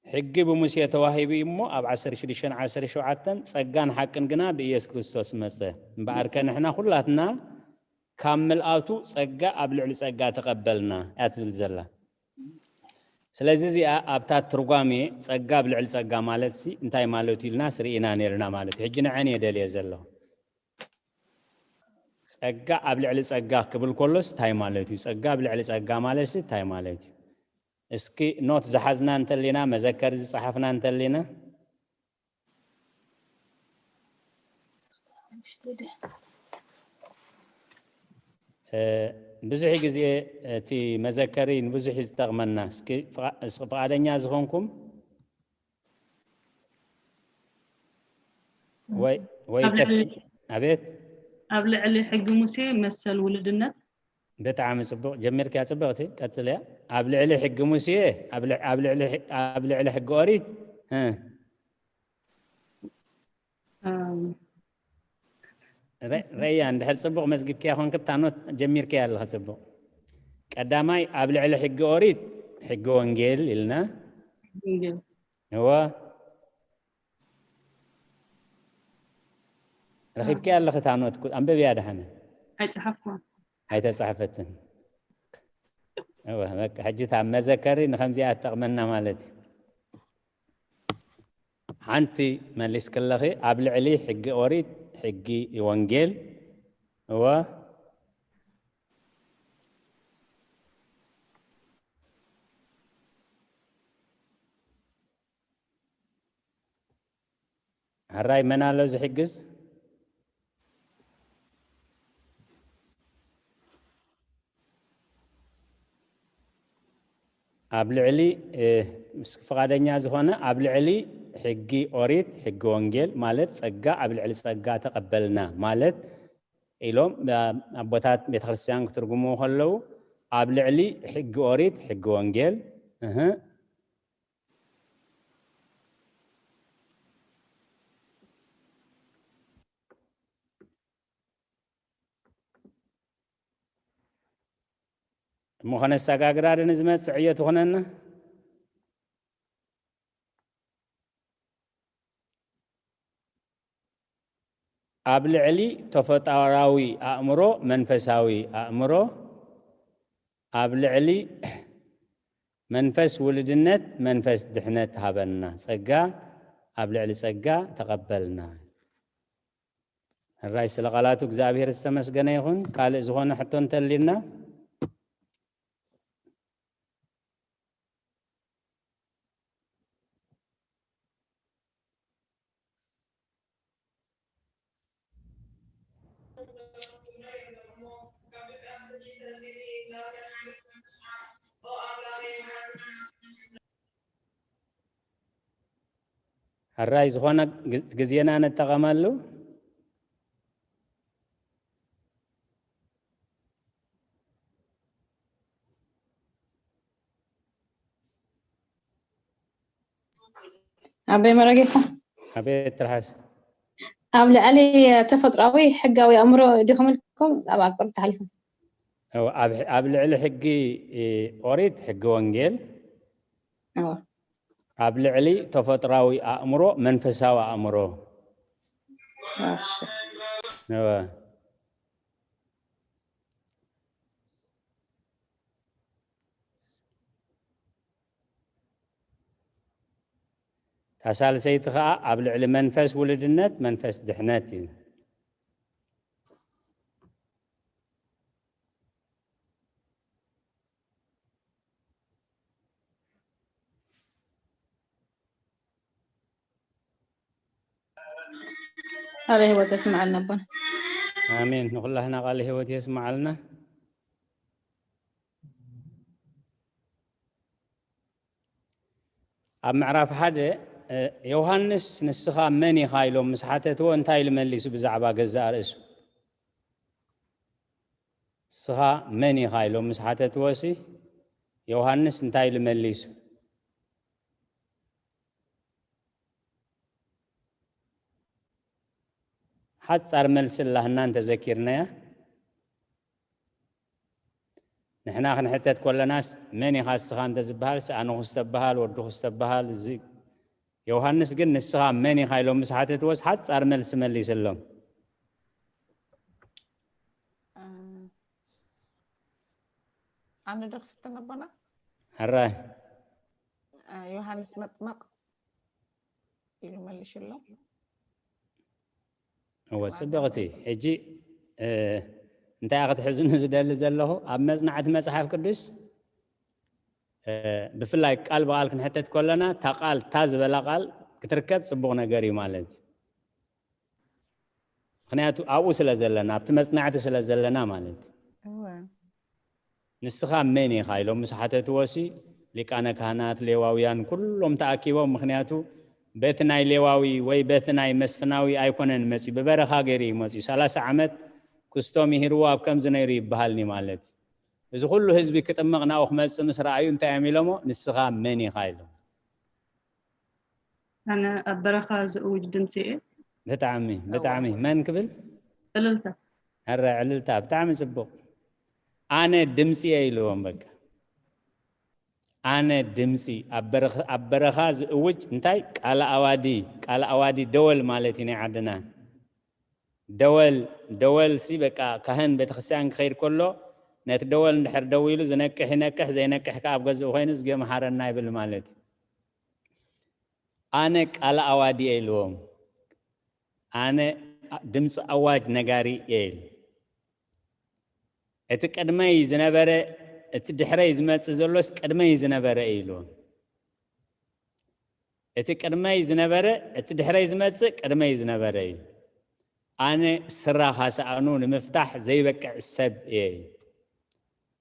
ሕጊ ብሙሴ ተዋሂቡ እዩ እሞ ኣብ ዓሰርተ ሽዱሽተ ዓሰርተ ሸውዓተ ጸጋን ሓቅን ግና ብኢየሱስ ክርስቶስ መጸ። እምበኣርከ ንሕና ኩላትና ካብ ምልኣቱ ጸጋ ኣብ ልዕሊ ጸጋ ተቐበልና እያ ትብል ዘላ። ስለዚ እዚኣ ኣብታ ትርጓሜ ጸጋ ኣብ ልዕሊ ጸጋ ማለት ሲ እንታይ ማለት እዩ ኢልና ስርኢና ነይርና ማለት እዩ። ሕጂ ንዐን እየ ደልየ ዘለኹ። ጸጋ ኣብ ልዕሊ ጸጋ ክብል ከሎስ እንታይ ማለት እዩ? ጸጋ ኣብ ልዕሊ ጸጋ ማለት ሲ እንታይ ማለት እዩ? እስኪ ኖት ዝሓዝና እንተሊና፣ መዘከሪ ዝጸሓፍና እንተሊና፣ እ፣ ብዙሕ ግዜ እቲ መዘከሪ ንብዙሕ እዩ ዝጠቕመና። እስኪ ፍቓ-፣ እስኪ ፍቓደኛ ዝኾንኩም ወይ፣ ወይ ኣብ ልዕሊ ተፍቂ-፣ ኣቤት። ኣብ ልዕሊ ሕጊ ሙሴ መሰል ውልድነት። ብጣዕሚ ጽቡቕ ጀሚርክያ፣ ጽብቕቲ ቀጽልያ። ኣብ ልዕሊ ሕጊ ሙሴ፣ ኣብ ልዕ-፣ ኣብ ልዕሊ ሕ-፣ ኣብ ልዕሊ ሕጊ ኦሪት፣ እ፣ እም፣ ረ-፣ ረያ፣ እንድሕር ጽቡቕ መዝጊብክያ ኮንክ፣ እታ ኖት ጀሚርክያ ኣለኻ ጽቡቕ። ቀዳማይ ኣብ ልዕሊ ሕጊ ኦሪት፣ ሕጊ ወንጌል ኢልና። ወንጌል። እወ። ረኺብክያ ኣለኺ እታ ኖት፣ ኩ-፣ ኣንብብያ ደሓነ። ኣይጸሓፍኩን። ኣይተጻሕፈትን። እወ፣ በቃ፣ ሕጂ እታ መዘከሪ ንኸምዚኣ ትጠቕመና ማለት እዩ። ሓንቲ መሊስክለኺ፣ ኣብ ልዕሊ ሕጊ ኦሪት፣ ሕጊ ወንጌል። እወ። ሕራይ መን ኣሎ ዝሕግዝ? ኣብ ልዕሊ፣ እ፣ ምስ ፍቓደኛ ዝኾነ ኣብ ልዕሊ ሕጊ ኦሪት፣ ሕጊ ወንጌል ማለት ጸጋ ኣብ ልዕሊ ጸጋ ተቐበልና ማለት ኢሎም፣ እ፣ ኣቦታት ቤተክርስትያን ክትርጉምዎ ከለዉ ኣብ ልዕሊ ሕጊ ኦሪት፣ ሕጊ ወንጌል፣ እህ፣ እሞ ከነሰጋግራ ዶ ንዝመጽእ ዕዮ ትኾነና? ኣብ ልዕሊ ተፈጣራዊ ኣእምሮ፣ መንፈሳዊ ኣእምሮ፣ ኣብ ልዕሊ መንፈስ ውልድነት፣ መንፈስ ድሕነት ሃበና። ጸጋ ኣብ ልዕሊ ጸጋ ተቐበልና። ሕራይ ስለ ቃላቱ እግዚኣብሔር ዝተመስገነ ይኹን። ካልእ ዝኾነ ሕቶ እንተሊና? ሕራይ ዝኾነ ግ-፣ ግዜና ንጠቐመሉ። ኣበይ መረጌታ? ኣቤት ትርሓስ። ኣብ ልዕሊ ተፈጥሮኣዊ ሕጋዊ ኣእምሮ ዲኹም ኢልኩም ኣብ ኣቁርብ ተሓሊፉ። እው፣ ኣብ ሕ-፣ ኣብ ልዕሊ ሕጊ፣ እ፣ ኦሪት፣ ሕጊ ወንጌል፣ እዎ። ኣብ ልዕሊ ተፈጥሮኣዊ ኣእምሮ መንፈሳዊ ኣእምሮ። እሺ። እወ። እታ ሳልሰይቲ ኸኣ ኣብ ልዕሊ መንፈስ ውሉድነት መንፈስ ድሕነት እዩ። ቃለ ህይወት የስምዓልና ኣቦና። ኣሜን። ንኹላህና ቃለ ህይወት የስምዓልና። ኣብ ምዕራፍ ሓደ፣ እ፣ ዮሃንስ ንስኻ መን ኢኻ ኢሎም ምስ ሓተትዎ እንታይ ኢሉ መሊሱ ብዛዕባ ገዛእ ርእሱ? ንስኻ መን ኢኻ ኢሎም ምስ ሓተትዎ ሲ ዮሃንስ እንታይ ኢሉ መሊሱ? ሓጻር መልሲ ኣላህና እንተዘኪርናያ። ንሕና ክንሕተት ከለናስ መን ኢኻ እስኻ እንተዝበሃል፣ ኣነ ክስተበሃል፣ ወዲ ክስተበሃል፣ እዚ ዮሃንስ ግን ንስኻ መን ኢኻ ኢሎም ምስ ሓተትዎስ ሓጻር መልሲ መሊስሎም። እ፣ ኣነ ዶ ክፍትን ኣቦና? ሕራይ። እ፣ ዮሃንስ መጥመቕ ኢሉ መሊሽሎም። እወ፣ ጽብቕቲ። ሕጂ፣ እ፣ እንታይ ክትሕዙኒ ዝደሊ ዘለኹ፣ ኣብ መጽናዕቲ መጽሓፍ ቅዱስ፣ እ፣ ብፍላይ ቃል ብቓል ክንሕተት ከለና፣ እታ ቃል፣ እታ ዝበላ ቃል ክትርከብ ጽቡቕ ነገር እዩ ማለት እዩ። ምኽንያቱ ኣብኡ ስለ ዘለና፣ ኣብቲ መጽናዕቲ ስለ ዘለና ማለት እዩ። እወ። ንስኻ መን ኢኻ ኢሎም ምስ ሓተትዎ ሲ፣ ሊቃነ ካህናት፣ ሌዋውያን ኩሎም ተኣኪቦም። ምኽንያቱ በቲ ናይ ሌዋዊ ወይ በቲ ናይ መስፍናዊ ኣይኮነን መጺኡ፣ ብበረኻ ገይሩ እዩ መጺኡ። ሰላሳ ዓመት ክስቶ ምሂርዎ ኣብ ከምዚ ነይሩ ይበሃልኒ ማለት እዩ። እዚ ኩሉ ህዝቢ ክጥመቕ ናብኡ ክመጽእ ምስ ረኣዩ እንታይ እዮም ኢሎሞ? ንስኻ መን ኢኻ ኢሎም። ኣነ ኣብ በረኻ ዝእውጅ ድምፂ እየ። ብጣዕሚ፣ ብጣዕሚ። መን ክብል? እልልታ። ሕረ ዕልልታ፣ ብጣዕሚ ጽቡቕ። ኣነ ድምፂ እየ ኢልዎም በቃ። ኣነ ድምፂ ኣብ በረኽ-፣ ኣብ በረኻ ዝእውጅ እንታይ? ቃለ ኣዋዲ፣ ቃለ ኣዋዲ ደወል ማለት እዩ ናይ ዓድና። ደወል፣ ደወል ሲ በቃ ካህን ቤተክርስትያን ክኸይድ ከሎ ነቲ ደወል እንድሕር ደዊሉ ዝነቅሕ ይነቅሕ፣ ዘይነቅሕ ከኣ ኣብ ገዝኡ ኮይኑ እዝጊ መሓረና ይብል ማለት እዩ። ኣነ ቃለ ኣዋዲ እየ ኢልዎም። ኣነ ድምፂ ኣዋጅ ነጋሪ እየ ኢሉ። እቲ ቅድመይ ዝነበረ፣ እቲ ድሕረይ ዝመጽእ ዘሎስ ቅድመይ ዝነበረ እዩ ኢልዎም። እቲ ቅድመይ ዝነበረ፣ እቲ ድሕረይ ዝመጽእ ቅድመይ ዝነበረ እዩ። ኣነ ስራ ካሳእኑ ንምፍታሕ ዘይበቅዕ ሰብ እየ።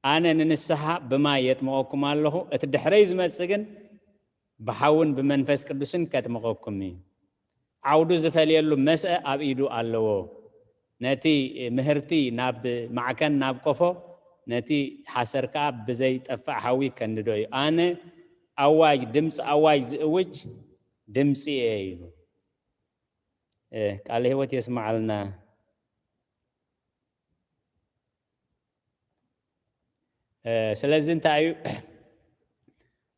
ኣነ ንንስሓ ብማይ የጥምቐኩም ኣለኹ፣ እቲ ድሕረይ ዝመጽእ ግን ብሓውን ብመንፈስ ቅዱስን ከጥምቐኩም እዩ። ዓውዱ ዝፈልየሉ መስአ ኣብ ኢዱ ኣለዎ። ነቲ ምህርቲ ናብ ማዕከን፣ ናብ ቆፎ፣ ነቲ ሓሰር ከኣ ብዘይጠፍእ ሓዊ ከንድዶ እዩ። ኣነ ኣዋጅ፣ ድምፂ ኣዋጅ ዝእውጅ ድምፂ እየ ኢሉ። እ፣ ቃለ ህይወት የስምዓልና። እ፣ ስለዚ እንታይ እዩ፣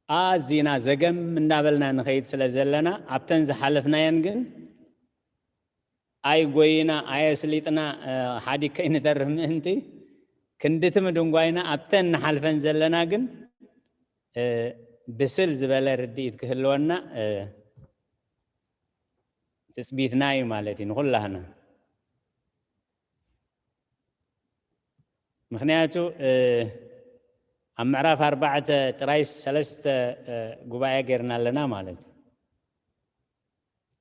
ኣዚና ዘገም እንዳበልና ንኸይድ ስለ ዘለና፣ ኣብተን ዝሓለፍናየን ግን ኣይጎይና፣ ኣየስሊጥና፣ እ፣ ሓዲግ ከይንተርፍ ምእንቲ፣ ክንድቲ ምድንጓይና ኣብተን ንሓልፈን ዘለና ግን፣ እ፣ ብስል ዝበለ ርድኢት ክህልወና፣ እ፣ ትጽቢትና እዩ ማለት እዩ ንኹላህና። ምኽንያቱ፣ እ፣ ኣብ ምዕራፍ ኣርባዕተ ጥራይ ሰለስተ፣ እ፣ ጉባኤ ጌርና ኣለና ማለት እዩ።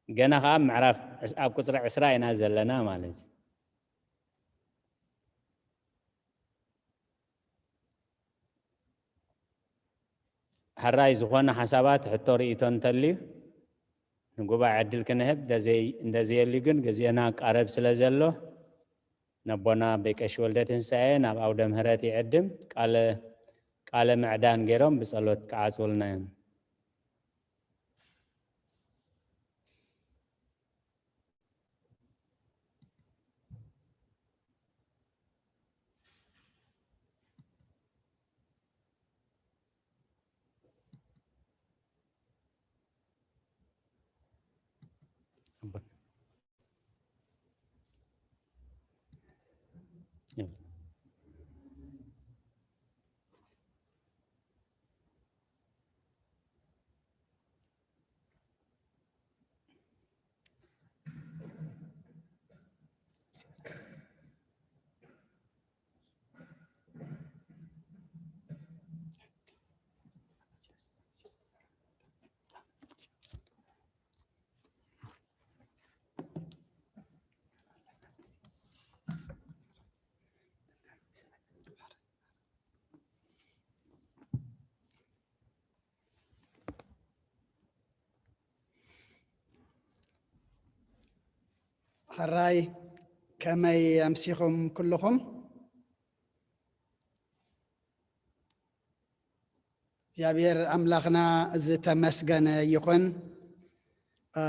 ገና ኸዓ ኣብ ምዕራፍ ዕስ-፣ ኣብ ቁጽሪ ዕስራ ኢና ዘለና ማለት እዩ። ሕራይ ዝኾነ ሓሳባት፣ ሕቶ፣ ርእይቶ እንተልዩ ንጉባኤ ዕድል ክንህብ፣ እንደዘይ-፣ እንደዘየልዩ ግን ግዜና ቀረብ ስለ ዘሎ፣ ነቦና ኣቦይ ቀሺ ወልደ ትንሳኤ ናብ ኣውደ ምህረት ይዕድም። ቃለ፣ ቃለ ምዕዳን ገይሮም ብጸሎት ክዓጽውልና እዮም። ሕራይ፣ ከመይ ኣምሲኹም ኩልኹም? እግዚኣብሔር ኣምላኽና ዝተመስገነ ይኹን። እ፣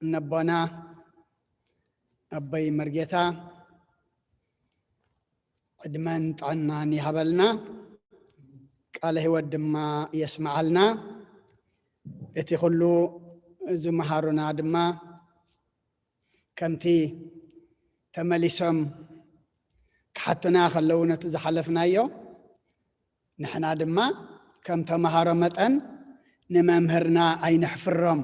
ነቦና ኣቦይ መርጌታ ዕድመን ጥዕናን ይሃበልና፣ ቃለ ህይወት ድማ የስምዓልና። እቲ ኩሉ ዝመሃሩና ድማ ከምቲ ተመሊሶም ክሓቱና ከለዉ ነቲ ዝሓለፍናዮ፣ ንሕና ድማ ከም ተመሃሮ መጠን ንመምህርና ኣይነሕፍሮም።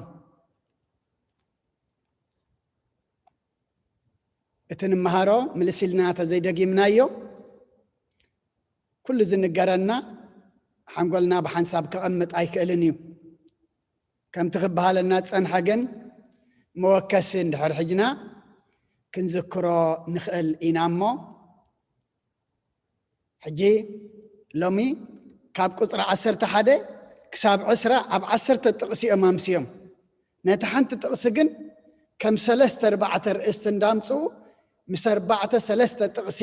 እቲ ንመሃሮ ምልስ ኢልና ተዘይደጊምናዮ፣ ኩሉ ዝንገረና ሓንጎልና ብሓንሳብ ክቐምጥ ኣይክእልን እዩ። ከምቲ ክበሃለና ዝጸንሐ ግን መወከሲ እንድሕር ሒዝና ክንዝክሮ ንኽእል ኢና እሞ፣ ሕጂ ሎሚ ካብ ቁጽሪ ዓሰርተ ሓደ ክሳብ ዕስራ ኣብ ዓሰርተ ጥቕሲ እዮም ኣምስዮም። ነቲ ሓንቲ ጥቕሲ ግን ከም ሰለስተ ኣርባዕተ ርእስቲ እንዳምጽኡ ምስ ኣርባዕተ ሰለስተ ጥቕሲ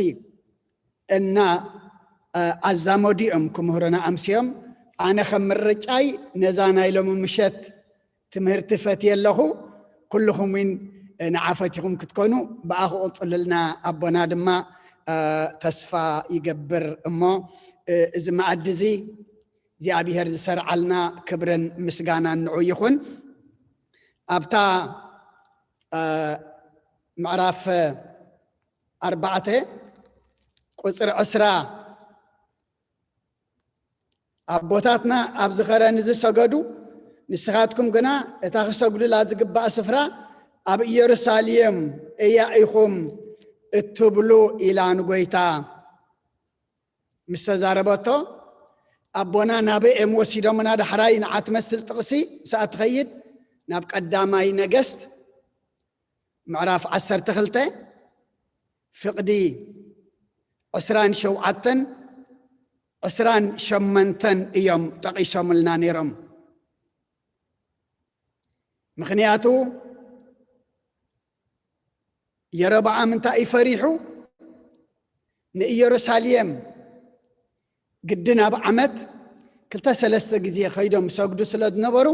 እና፣ እ፣ ኣዛመዱ እዮም ክምህሩና ኣምስዮም። ኣነ ከም ምርጫይ ነዛ ናይ ሎሚ ምሸት ትምህርቲ ፈትየ ኣለኹ። ኩልኹም እውን ንዓ ፈቲኹም ክትኮኑ ብኣኹ ቅጽሉልና። ኣቦና ድማ፣ እ፣ ተስፋ ይገብር እሞ፣ እ፣ እዚ መኣዲ እዚ እግዚኣብሔር ዝሰርዓልና ክብርን ምስጋናን ንዑ ይኹን። ኣብታ፣ እ፣ ምዕራፍ ኣርባዕተ ቁጽሪ ዕስራ ኣቦታትና ኣብዚ ኸረን እዚ ሰገዱ፣ ንስኻትኩም ግና እታ ክሰግዱላ ዝግባእ ስፍራ ኣብ ኢየሩሳሌም እያ ኢኹም እትብሉ ኢላ ንጎይታ ምስ ተዛረበቶ፣ ኣቦና ናበይ እዮም ወሲዶምና? ዳሕራይ ንዓ ትመስል ጥቕሲ ምስኣ ትኸይድ ናብ ቀዳማይ ነገስት ምዕራፍ ዓሰርተ ክልተ ፍቕዲ ዕስራን ሸውዓተን ዕስራን ሸሞንተን እዮም ጠቒሶምልና ነይሮም። ምኽንያቱ የሮብዓም እንታይ እዩ ፈሪሑ? ንኢየሩሳሌም ግዲ ናብ ዓመት ክልተ ሰለስተ ግዜ ኸይዶም ሰግዱ ስለ ዝነበሩ፣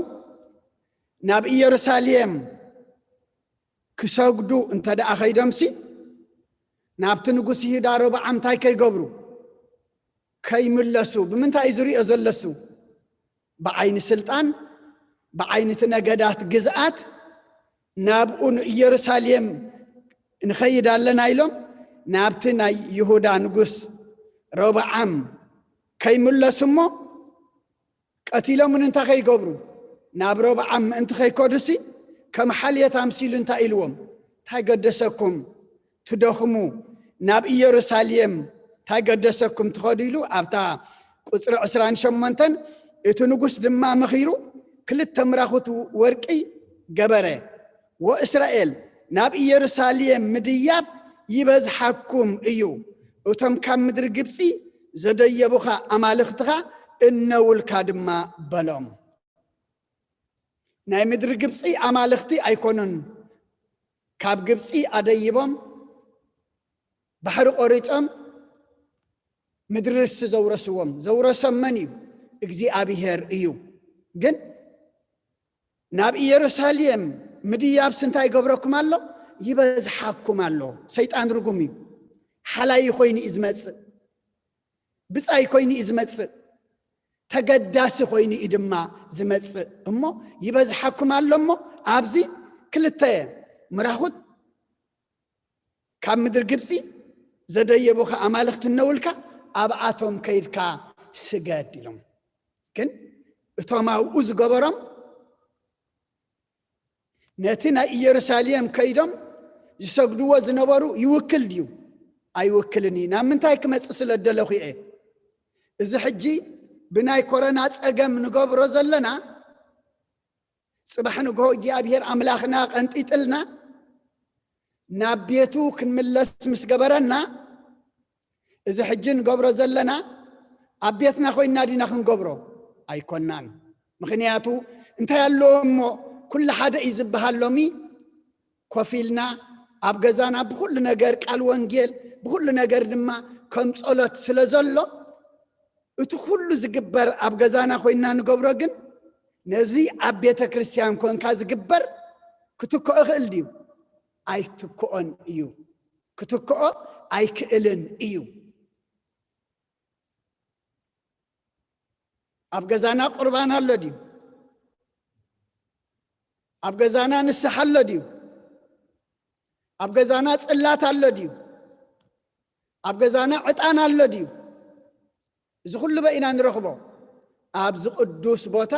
ናብ ኢየሩሳሌም ክሰግዱ እንተ ደኣ ኸይዶምሲ፣ ናብቲ ንጉስ ይሁዳ ሮብዓም እንታይ ከይገብሩ? ከይምለሱ። ብምንታይ እዩ ዝሪኦ ዘለሱ? ብዓይኒ ስልጣን፣ ብዓይኒ እቲ ነገዳት ግዝኣት፣ ናብኡ ንኢየሩሳሌም ንኸይድ ኣለና ኢሎም፣ ናብቲ ናይ ይሁዳ ንጉስ ሮብዓም ከይምለሱ እሞ፣ ቀቲሎም እውን እንታይ ከይገብሩ? ናብ ሮብዓም ምእንቲ ከይከዱሲ፣ ከም ሓልየት ኣምሲሉ እንታይ ኢልዎም? እንታይ ገደሰኩም ትደኽሙ? ናብ ኢየሩሳሌም እንታይ ገደሰኩም ትኸዱ? ኢሉ ኣብታ ቁጽሪ ዕስራን ሸሞንተን፣ እቲ ንጉስ ድማ መኺሩ ክልተ ምራኹት ወርቂ ገበረ። ወእስራኤል፣ ናብ ኢየሩሳሌም ምድያብ ይበዝሓኩም እዩ፣ እቶም ካብ ምድሪ ግብጺ ዘደየቡኻ ኣማልኽትኻ እነውልካ ድማ በሎም። ናይ ምድሪ ግብፂ ኣማልኽቲ ኣይኮኑን። ካብ ግብፂ ኣደይቦም ባሕሪ ቆሪጾም ምድሪ ርስቲ ዘውረስዎም። ዘውረሶም መን እዩ? እግዚኣብሔር እዩ። ግን ናብ ኢየሩሳሌም ምድያብስ እንታይ ይገብረኩም ኣሎ? ይበዝሓኩም ኣሎ። ሰይጣን ርጉም እዩ። ሓላይ ኮይኑ እዩ ዝመጽእ። ብጻይ ኮይኑ እዩ ዝመጽእ። ተገዳሲ ኮይኑ እዩ ድማ ዝመጽእ። እሞ ይበዝሓኩም ኣሎ። እሞ ኣብዚ ክልተ ምራኹት ካብ ምድሪ ግብፂ ዘደየቡኻ ኣማልኽቲ እነውልካ ኣብኣቶም ከይድካ ስገድ ኢሎም። ግን እቶም ኣብኡ ዝገበሮም ነቲ ናይ ኢየሩሳሌም ከይዶም ዝሰግድዎ ዝነበሩ ይውክል ድዩ? ኣይውክልን እዩ። ናብ ምንታይ ክመጽእ ስለ ደለኹ እየ። እዚ ሕጂ ብናይ ኮረና ጸገም ንገብሮ ዘለና ጽባሕ ንግሆ እግዚኣብሔር ኣምላኽና ቀንጢጥልና ናብ ቤቱ ክንምለስ ምስ ገበረና፣ እዚ ሕጂ ንገብሮ ዘለና ኣብ ቤትና ኮይንና ዲና ክንገብሮ? ኣይኮናን። ምኽንያቱ እንታይ ኣለዎ እሞ ኩሉ ሓደ እዩ ዝበሃል ሎሚ ኮፍ ኢልና ኣብ ገዛና ብኹሉ ነገር ቃል ወንጌል ብኹሉ ነገር ድማ ከም ጸሎት ስለ ዘሎ እቲ ኩሉ ዝግበር ኣብ ገዛና ኮይንና ንገብሮ ግን ነዚ ኣብ ቤተ ክርስቲያን ኮንካ ዝግበር ክትክኦ ይኽእል ድዩ? ኣይትክኦን እዩ። ክትክኦ ኣይክእልን እዩ። ኣብ ገዛና ቁርባን ኣሎ ድዩ? ኣብ ገዛና ንስሓ ኣሎ ድዩ? ኣብ ገዛና ጽላት ኣሎ ድዩ? ኣብ ገዛና ዕጣን ኣሎ ድዩ? እዚ ኩሉ በይ ኢና ንረኽቦ። ኣብዚ ቅዱስ ቦታ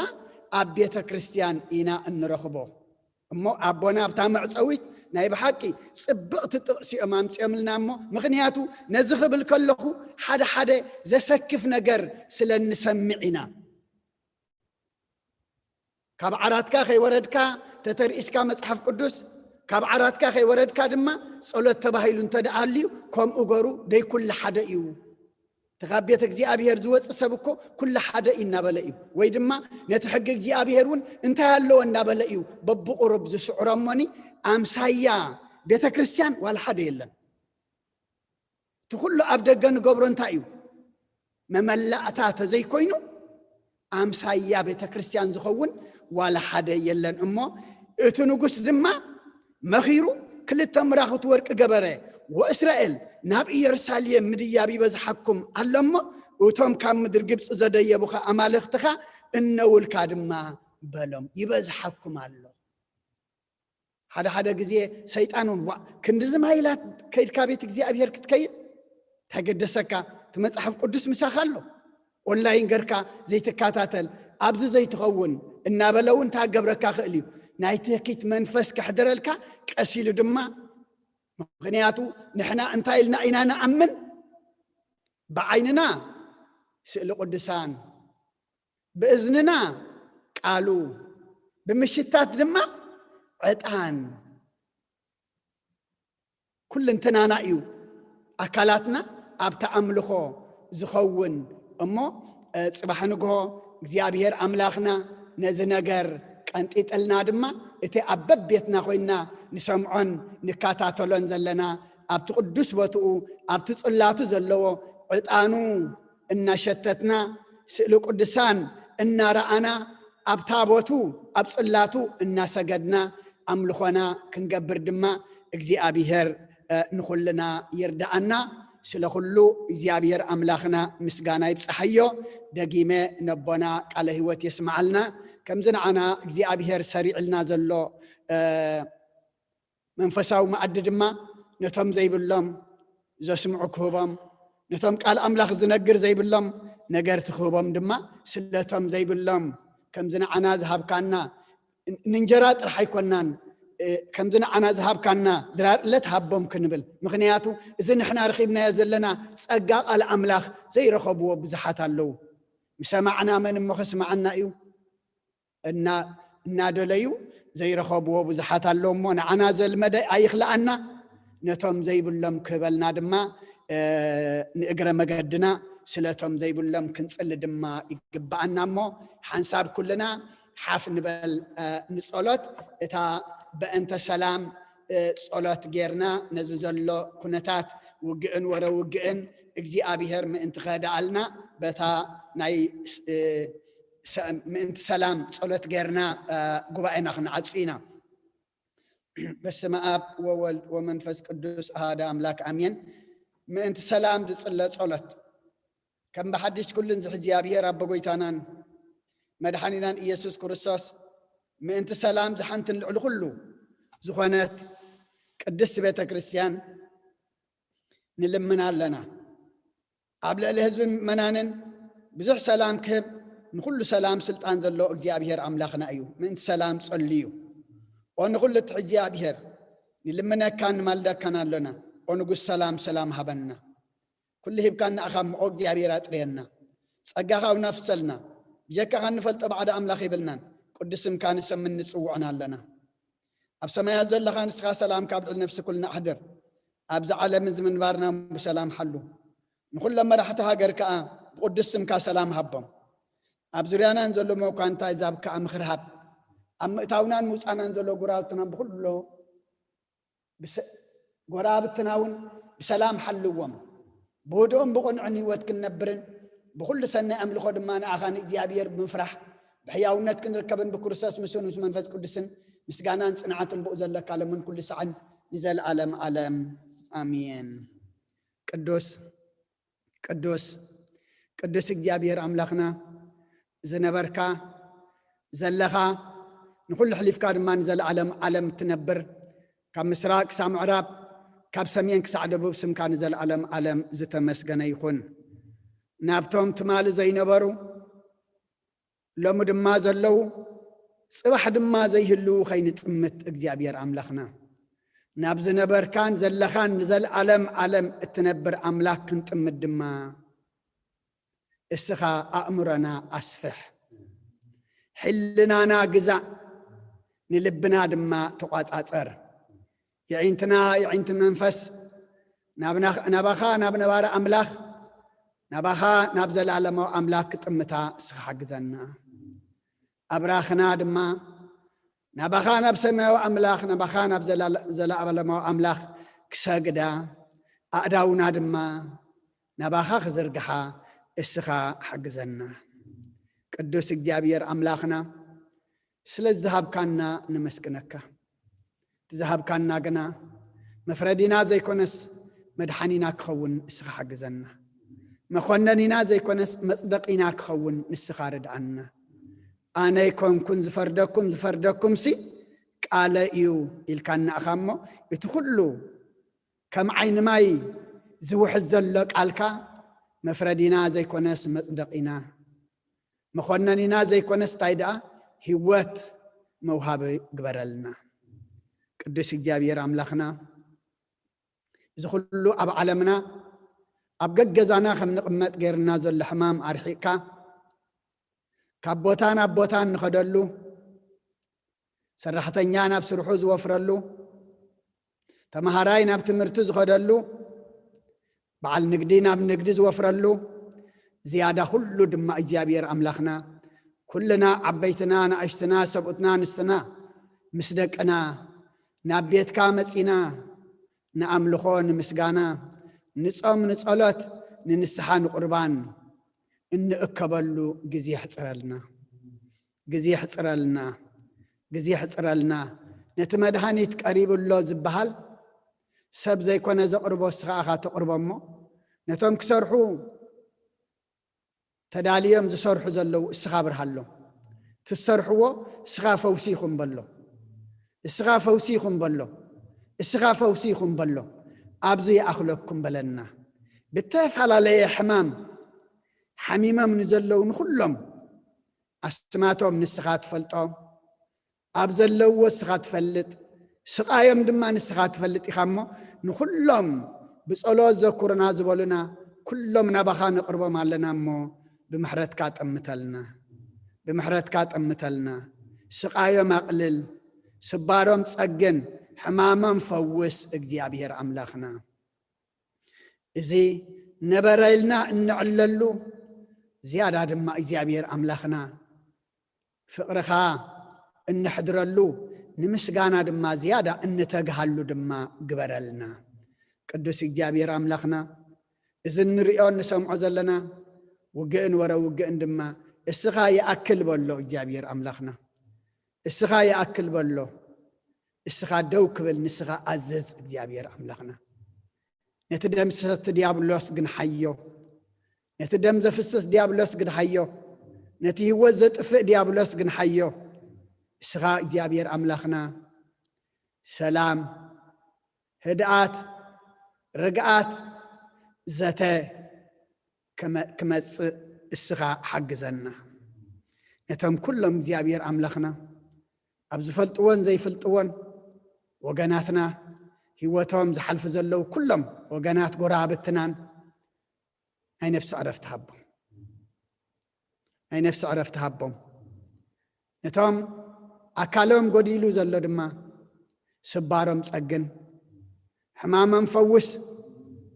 ኣብ ቤተ ክርስቲያን ኢና እንረኽቦ። እሞ ኣቦና ኣብታ መዕጸዊት ናይ ብሓቂ ጽብቕቲ ጥቕሲ እዮም ኣምጺኦምልና። እሞ ምኽንያቱ ነዚ ክብል ከለኹ ሓደ ሓደ ዘሰክፍ ነገር ስለ እንሰምዕ ኢና። ካብ ዓራትካ ከይወረድካ ተተርኢስካ መጽሓፍ ቅዱስ፣ ካብ ዓራትካ ከይወረድካ ድማ ጸሎት ተባሂሉ እንተ ደኣ ኣልዩ፣ ከምኡ ገሩ ደይ ኩሉ ሓደ እዩ። እቲ ካብ ቤት እግዚኣብሔር ዝወጽእ ሰብ እኮ ኩሉ ሓደ እዩ እናበለ እዩ። ወይ ድማ ነቲ ሕጊ እግዚኣብሔር እውን እንታይ ኣለዎ እናበለ እዩ በብቑሩብ ዝስዕሮ። እሞኒ ኣምሳያ ቤተ ክርስቲያን ዋላ ሓደ የለን። እቲ ኩሉ ኣብ ደገ ንገብሮ እንታይ እዩ? መመላእታ ተዘይኮይኑ ኣምሳያ ቤተ ክርስቲያን ዝኸውን ዋላ ሓደ የለን። እሞ እቲ ንጉስ ድማ መኺሩ ክልተ ምራኹት ወርቂ ገበረ። ወእስራኤል ናብ ኢየሩሳሌም ምድያብ ይበዝሓኩም ኣሎ እሞ እቶም ካብ ምድሪ ግብፂ ዘደየቡኻ ኣማልኽትኻ እነውልካ ድማ በሎም። ይበዝሓኩም ኣሎ። ሓደ ሓደ ግዜ ሰይጣን እውን ዋ ክንድዚ ማይላት ከይድካ ቤት እግዚኣብሔር ክትከይድ እንታይ ገደሰካ? እቲ መጽሓፍ ቅዱስ ምሳኻ ኣሎ። ኦንላይን ገርካ ዘይትከታተል ኣብዚ ዘይትኸውን እናበለ እውን እንታይ ገብረካ ክእል እዩ? ናይ ትህኪት መንፈስ ከሕድረልካ ቀሲሉ ድማ ምኽንያቱ ንሕና እንታይ ኢልና ኢና ንኣምን? ብዓይንና ስእሊ ቅዱሳን ብእዝንና ቃሉ ብምሽታት ድማ ዕጣን ኩልንትናና እዩ ኣካላትና ኣብቲ ኣምልኾ ዝኸውን። እሞ ጽባሕ ንግሆ እግዚኣብሔር ኣምላኽና ነዚ ነገር ቀንጢጥልና ድማ እቲ ኣብ በቤትና ኮይንና ንሰምዖን ንከታተሎን ዘለና ኣብቲ ቅዱስ ቦትኡ ኣብቲ ጽላቱ ዘለዎ ዕጣኑ እናሸተትና ስእሊ ቅዱሳን እናረኣና ኣብ ታቦቱ ኣብ ጽላቱ እናሰገድና ኣምልኾና ክንገብር ድማ እግዚኣብሔር ንኹልና ይርዳኣና። ስለ ኩሉ እግዚኣብሔር ኣምላኽና ምስጋና ይብጽሓዮ። ደጊመ ነቦና ቃለ ህይወት የስምዓልና። ከምዚ ንዓና እግዚኣብሔር ሰሪዕልና ዘሎ መንፈሳዊ መኣዲ ድማ ነቶም ዘይብሎም ዘስምዑ ክህቦም፣ ነቶም ቃል ኣምላኽ ዝነግር ዘይብሎም ነገርቲ ክህቦም ድማ ስለቶም ዘይብሎም ከምዚ ንዓና ዝሃብካና ንእንጀራ ጥራሕ ኣይኮናን ከምዚ ንዓና ዝሃብካና ድራር ዕለት ሃቦም ክንብል። ምኽንያቱ እዚ ንሕና ረኺብናዮ ዘለና ጸጋ ቃል ኣምላኽ ዘይረኸብዎ ብዙሓት ኣለዉ። ምሰማዕና መን እሞ ከስማዓና እዩ? እናደለዩ ዘይረኸብዎ ብዙሓት ኣለዉ እሞ ንዓና ዘልመደ ኣይኽልኣና። ነቶም ዘይብሎም ክህበልና ድማ ንእግረ መገድና ስለቶም ዘይብሎም ክንጽሊ ድማ ይግብኣና። እሞ ሓንሳብ ኩልና ሓፍ ንበል ንጸሎት። እታ በእንተ ሰላም ጸሎት ጌርና ነዚ ዘሎ ኩነታት ውግእን ወረ ውግእን እግዚኣብሔር ምእንቲ ከዳኣልና በታ ናይ ምእንቲ ሰላም ጸሎት ጌርና ጉባኤና ክንዓጹ ኢና። በስመ ኣብ ወወልድ ወመንፈስ ቅዱስ ኣሃደ ኣምላክ ኣሜን። ምእንቲ ሰላም ዝጽለ ጸሎት። ከም ብሓድሽ ኩሉን ዝሕዚ ኣብሔር ኣቦ ጎይታናን መድሓኒናን ኢየሱስ ክርስቶስ ምእንቲ ሰላም ዝሓንትን ልዕሊ ኩሉ ዝኾነት ቅድስቲ ቤተ ክርስቲያን ንልምን ኣለና። ኣብ ልዕሊ ህዝቢ ምእመናንን ብዙሕ ሰላም ክህብ ንኩሉ ሰላም ስልጣን ዘሎ እግዚኣብሔር ኣምላኽና እዩ። ምእንቲ ሰላም ጸልዩ። ኦ ንኩሉ እቲ እግዚኣብሔር ንልምነካን ንማልደካን ኣሎና። ኦ ንጉስ ሰላም ሰላም ሃበና። ኩሉ ሂብካና ኣኻ እሞ ኦ እግዚኣብሔር ኣጥርየና። ጸጋኻ ኣውናፍሰልና። ብጀካኻ እንፈልጦ ባዕዲ ኣምላኽ የብልናን። ቅዱስ ስምካ ንሰምን ንጽውዖን ኣለና። ኣብ ሰማያት ዘለኻ ንስኻ ሰላም ካብ ልዕሊ ነፍሲ ኩልና ኣሕድር። ኣብዚ ዓለም እዚ ምንባርና ብሰላም ሓሉ። ንኹሎም መራሕቲ ሃገር ከኣ ብቕዱስ ስምካ ሰላም ሃቦም። ኣብ ዙርያናን ዘሎ መኳንንታ ኣሕዛብ ከኣ ምኽሪ ሃብ። ኣብ ምእታውናን ምውጻእናን ዘሎ ጉራውትና ብኹሎ ብሰ-፣ ጎራብትና እውን ብሰላም ሓልዎም። ብህድኦም ብቕንዕን ህይወት ክንነብርን ብኹሉ ሰናይ ኣምልኾ ድማ ንኣኻ ንእግዚኣብሔር ብምፍራሕ ብሕያውነት ክንርከብን ብክርስቶስ ምስኡን ምስ መንፈስ ቅዱስን ምስጋናን ጽንዓትን ብኡ ዘለካ ለምን ኩሉ ሳዕን ንዘለኣለም ዓለም ኣሜን። ቅዱስ ቅዱስ ቅዱስ እግዚኣብሔር ኣምላኽና ዝነበርካ ዘለኻ ንኹሉ ሕሊፍካ ድማ ንዘለኣለም ዓለም ትነብር ካብ ምስራቅ ክሳብ ምዕራብ ካብ ሰሜን ክሳዕ ደቡብ ስምካ ንዘለኣለም ዓለም ዝተመስገነ ይኹን። ናብቶም ትማሊ ዘይነበሩ ሎሚ ድማ ዘለዉ ጽባሕ ድማ ዘይህልዉ ከይንጥምት እግዚኣብሔር ኣምላኽና ናብ ዝነበርካን ዘለኻን ንዘለኣለም ዓለም እትነብር ኣምላኽ ክንጥምት ድማ እስኻ ኣእምሮና ኣስፍሕ፣ ሕልናና ግዛእ፣ ንልብና ድማ ተቋጻጸር። የዒንትና የዒንቲ መንፈስ ናባኻ ናብ ነባሪ ኣምላኽ ናባኻ ናብ ዘለኣለማዊ ኣምላኽ ክጥምታ እስኻ ሓግዘና። ኣብራኽና ድማ ናባኻ ናብ ሰማያዊ ኣምላኽ ናባኻ ናብ ዘለኣለማዊ ኣምላኽ ክሰግዳ ኣእዳውና ድማ ናባኻ ክዝርግሓ እስኻ ሓግዘና። ቅዱስ እግዚኣብሔር ኣምላኽና ስለ ዝሃብካና ነመስግነካ። እቲ ዝሃብካና ግና መፍረዲና ዘይኮነስ መድሓኒና ክኸውን እስኻ ሓግዘና። መኾነኒና ዘይኮነስ መጽደቂና ክኸውን ንስኻ ርድኣና። ኣነ ኣይኮንኩን ዝፈርደኩም ዝፈርደኩም ሲ ቃለ እዩ ኢልካ እናእኻ እሞ እቲ ኩሉ ከም ዓይኒ ማይ ዝውሕዝ ዘሎ ቃልካ መፍረዲና ዘይኮነስ መጽደቂና መኾነኒና ዘይኮነስ እንታይ ደኣ ህይወት መውሃቢ ግበረልና። ቅዱስ እግዚኣብሔር ኣምላኽና እዚ ኩሉ ኣብ ዓለምና ኣብ ገገዛና ከም ንቕመጥ ገይርና ዘሎ ሕማም ኣርሒቕካ ካብ ቦታ ናብ ቦታ እንኸደሉ ሰራሕተኛ ናብ ስርሑ ዝወፍረሉ ተምሃራይ ናብ ትምህርቲ ዝኸደሉ በዓል ንግዲ ናብ ንግዲ ዝወፍረሉ ዝያዳ ኩሉ ድማ እግዚኣብሔር ኣምላኽና ኩልና ዓበይትና ንኣሽትና ሰብኡትና ኣንስትና ምስ ደቅና ናብ ቤትካ መጺና ንኣምልኾ ንምስጋና ንጾም ንጸሎት ንንስሓ ንቁርባን እንእከበሉ ግዜ ሕጽረልና። ግዜ ሕጽረልና፣ ግዜ ሕጽረልና። ነቲ መድሃኒት ቀሪቡ ኣሎ ዝበሃል ሰብ ዘይኮነ ዘቕርቦ እስኻ ኢኻ ተቕርቦ እሞ ነቶም ክሰርሑ ተዳልዮም ዝሰርሑ ዘለዉ እስኻ ኣብርሃሎም። ትሰርሕዎ እስኻ ፈውሲ ይኹን በሎ። እስኻ ፈውሲ ይኹን በሎ። እስኻ ፈውሲ ይኹን በሎ። ኣብዚ ይኣኽለኩም በለና። ብተፈላለየ ሕማም ሓሚሞም ንዘለዉ ንኹሎም ኣስማቶም ንስኻ ትፈልጦ ኣብ ዘለውዎ እስኻ ትፈልጥ ስቓዮም ድማ ንስኻ ትፈልጥ ኢኻ እሞ ንኹሎም ብጸሎት ዘኩርና ዝበሉና ኩሎም ናባኻ ነቕርቦም ኣለና እሞ ብምሕረትካ ጠምተልና ብምሕረትካ ጠምተልና ስቓዮም ኣቕልል ስባሮም ጸግን ሕማሞም ፈውስ እግዚኣብሔር ኣምላኽና እዚ ነበረ ኢልና እንዕለሉ ዝያዳ ድማ እግዚኣብሔር ኣምላኽና ፍቕርኻ እነሕድረሉ፣ ንምስጋና ድማ ዝያዳ እንተግሃሉ ድማ ግበረልና። ቅዱስ እግዚኣብሔር ኣምላኽና፣ እዚ እንርእዮ እንሰምዖ ዘለና ውግእን ወረ ውግእን ድማ እስኻ ይኣክል በሎ እግዚኣብሔር ኣምላኽና። እስኻ ይኣክል በሎ። እስኻ ደው ክብል ንስኻ ኣዘዝ እግዚኣብሔር ኣምላኽና። ነቲ ደም ዝሰቲ ዲያብሎስ ግንሓዮ። ነቲ ደም ዘፍስስ ዲያብሎስ ግንሓዮ። ነቲ ህይወት ዘጥፍእ ዲያብሎስ ግንሓዮ። እስኻ እግዚኣብሔር ኣምላኽና ሰላም፣ ህድኣት፣ ርግኣት፣ ዘተ ከመ-፣ ክመጽእ እስኻ ሓግዘና። ነቶም ኩሎም እግዚኣብሔር ኣምላኽና ኣብ ዝፈልጥዎን ዘይፈልጥዎን ወገናትና፣ ህይወቶም ዝሓልፉ ዘለዉ ኩሎም ወገናት ጎረባብትናን ናይ ነፍሲ ዕረፍቲ ሃቦም። ናይ ነፍሲ ዕረፍቲ ሃቦም። ነቶም ኣካሎም ጎዲሉ ዘሎ ድማ ስባሮም ጸግን፣ ሕማሞም ፈውስ፣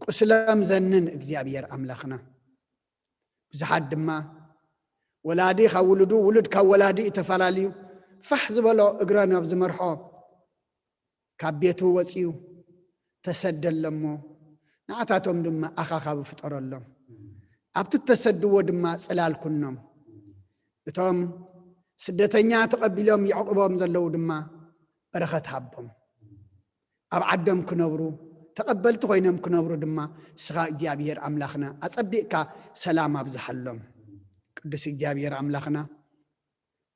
ቁስሎም ዘንን እግዚኣብሔር ኣምላኽና። ብዙሓት ድማ ወላዲ ካብ ውሉዱ፣ ውሉድ ካብ ወላዲ እዩ ተፈላልዩ፣ ፋሕ ዝበሎ እግረ ናብ ዝመርሖ ካብ ቤቱ ወጺኡ ተሰደለሞ፣ ንዓታቶም ድማ ኣኻኻቢ ፍጠረሎም። ኣብቲ እተሰድዎ ድማ ጽላል ኩኖም። እቶም ስደተኛ ተቐቢሎም የዕቑቦም ዘለዉ ድማ በረኸት ሃቦም። ኣብ ዓዶም ክነብሩ፣ ተቐበልቲ ኮይኖም ክነብሩ ድማ ንስኻ እግዚኣብሔር ኣምላኽና ኣጸቢቕካ ሰላም ኣብዝሓሎም። ቅዱስ እግዚኣብሔር ኣምላኽና፣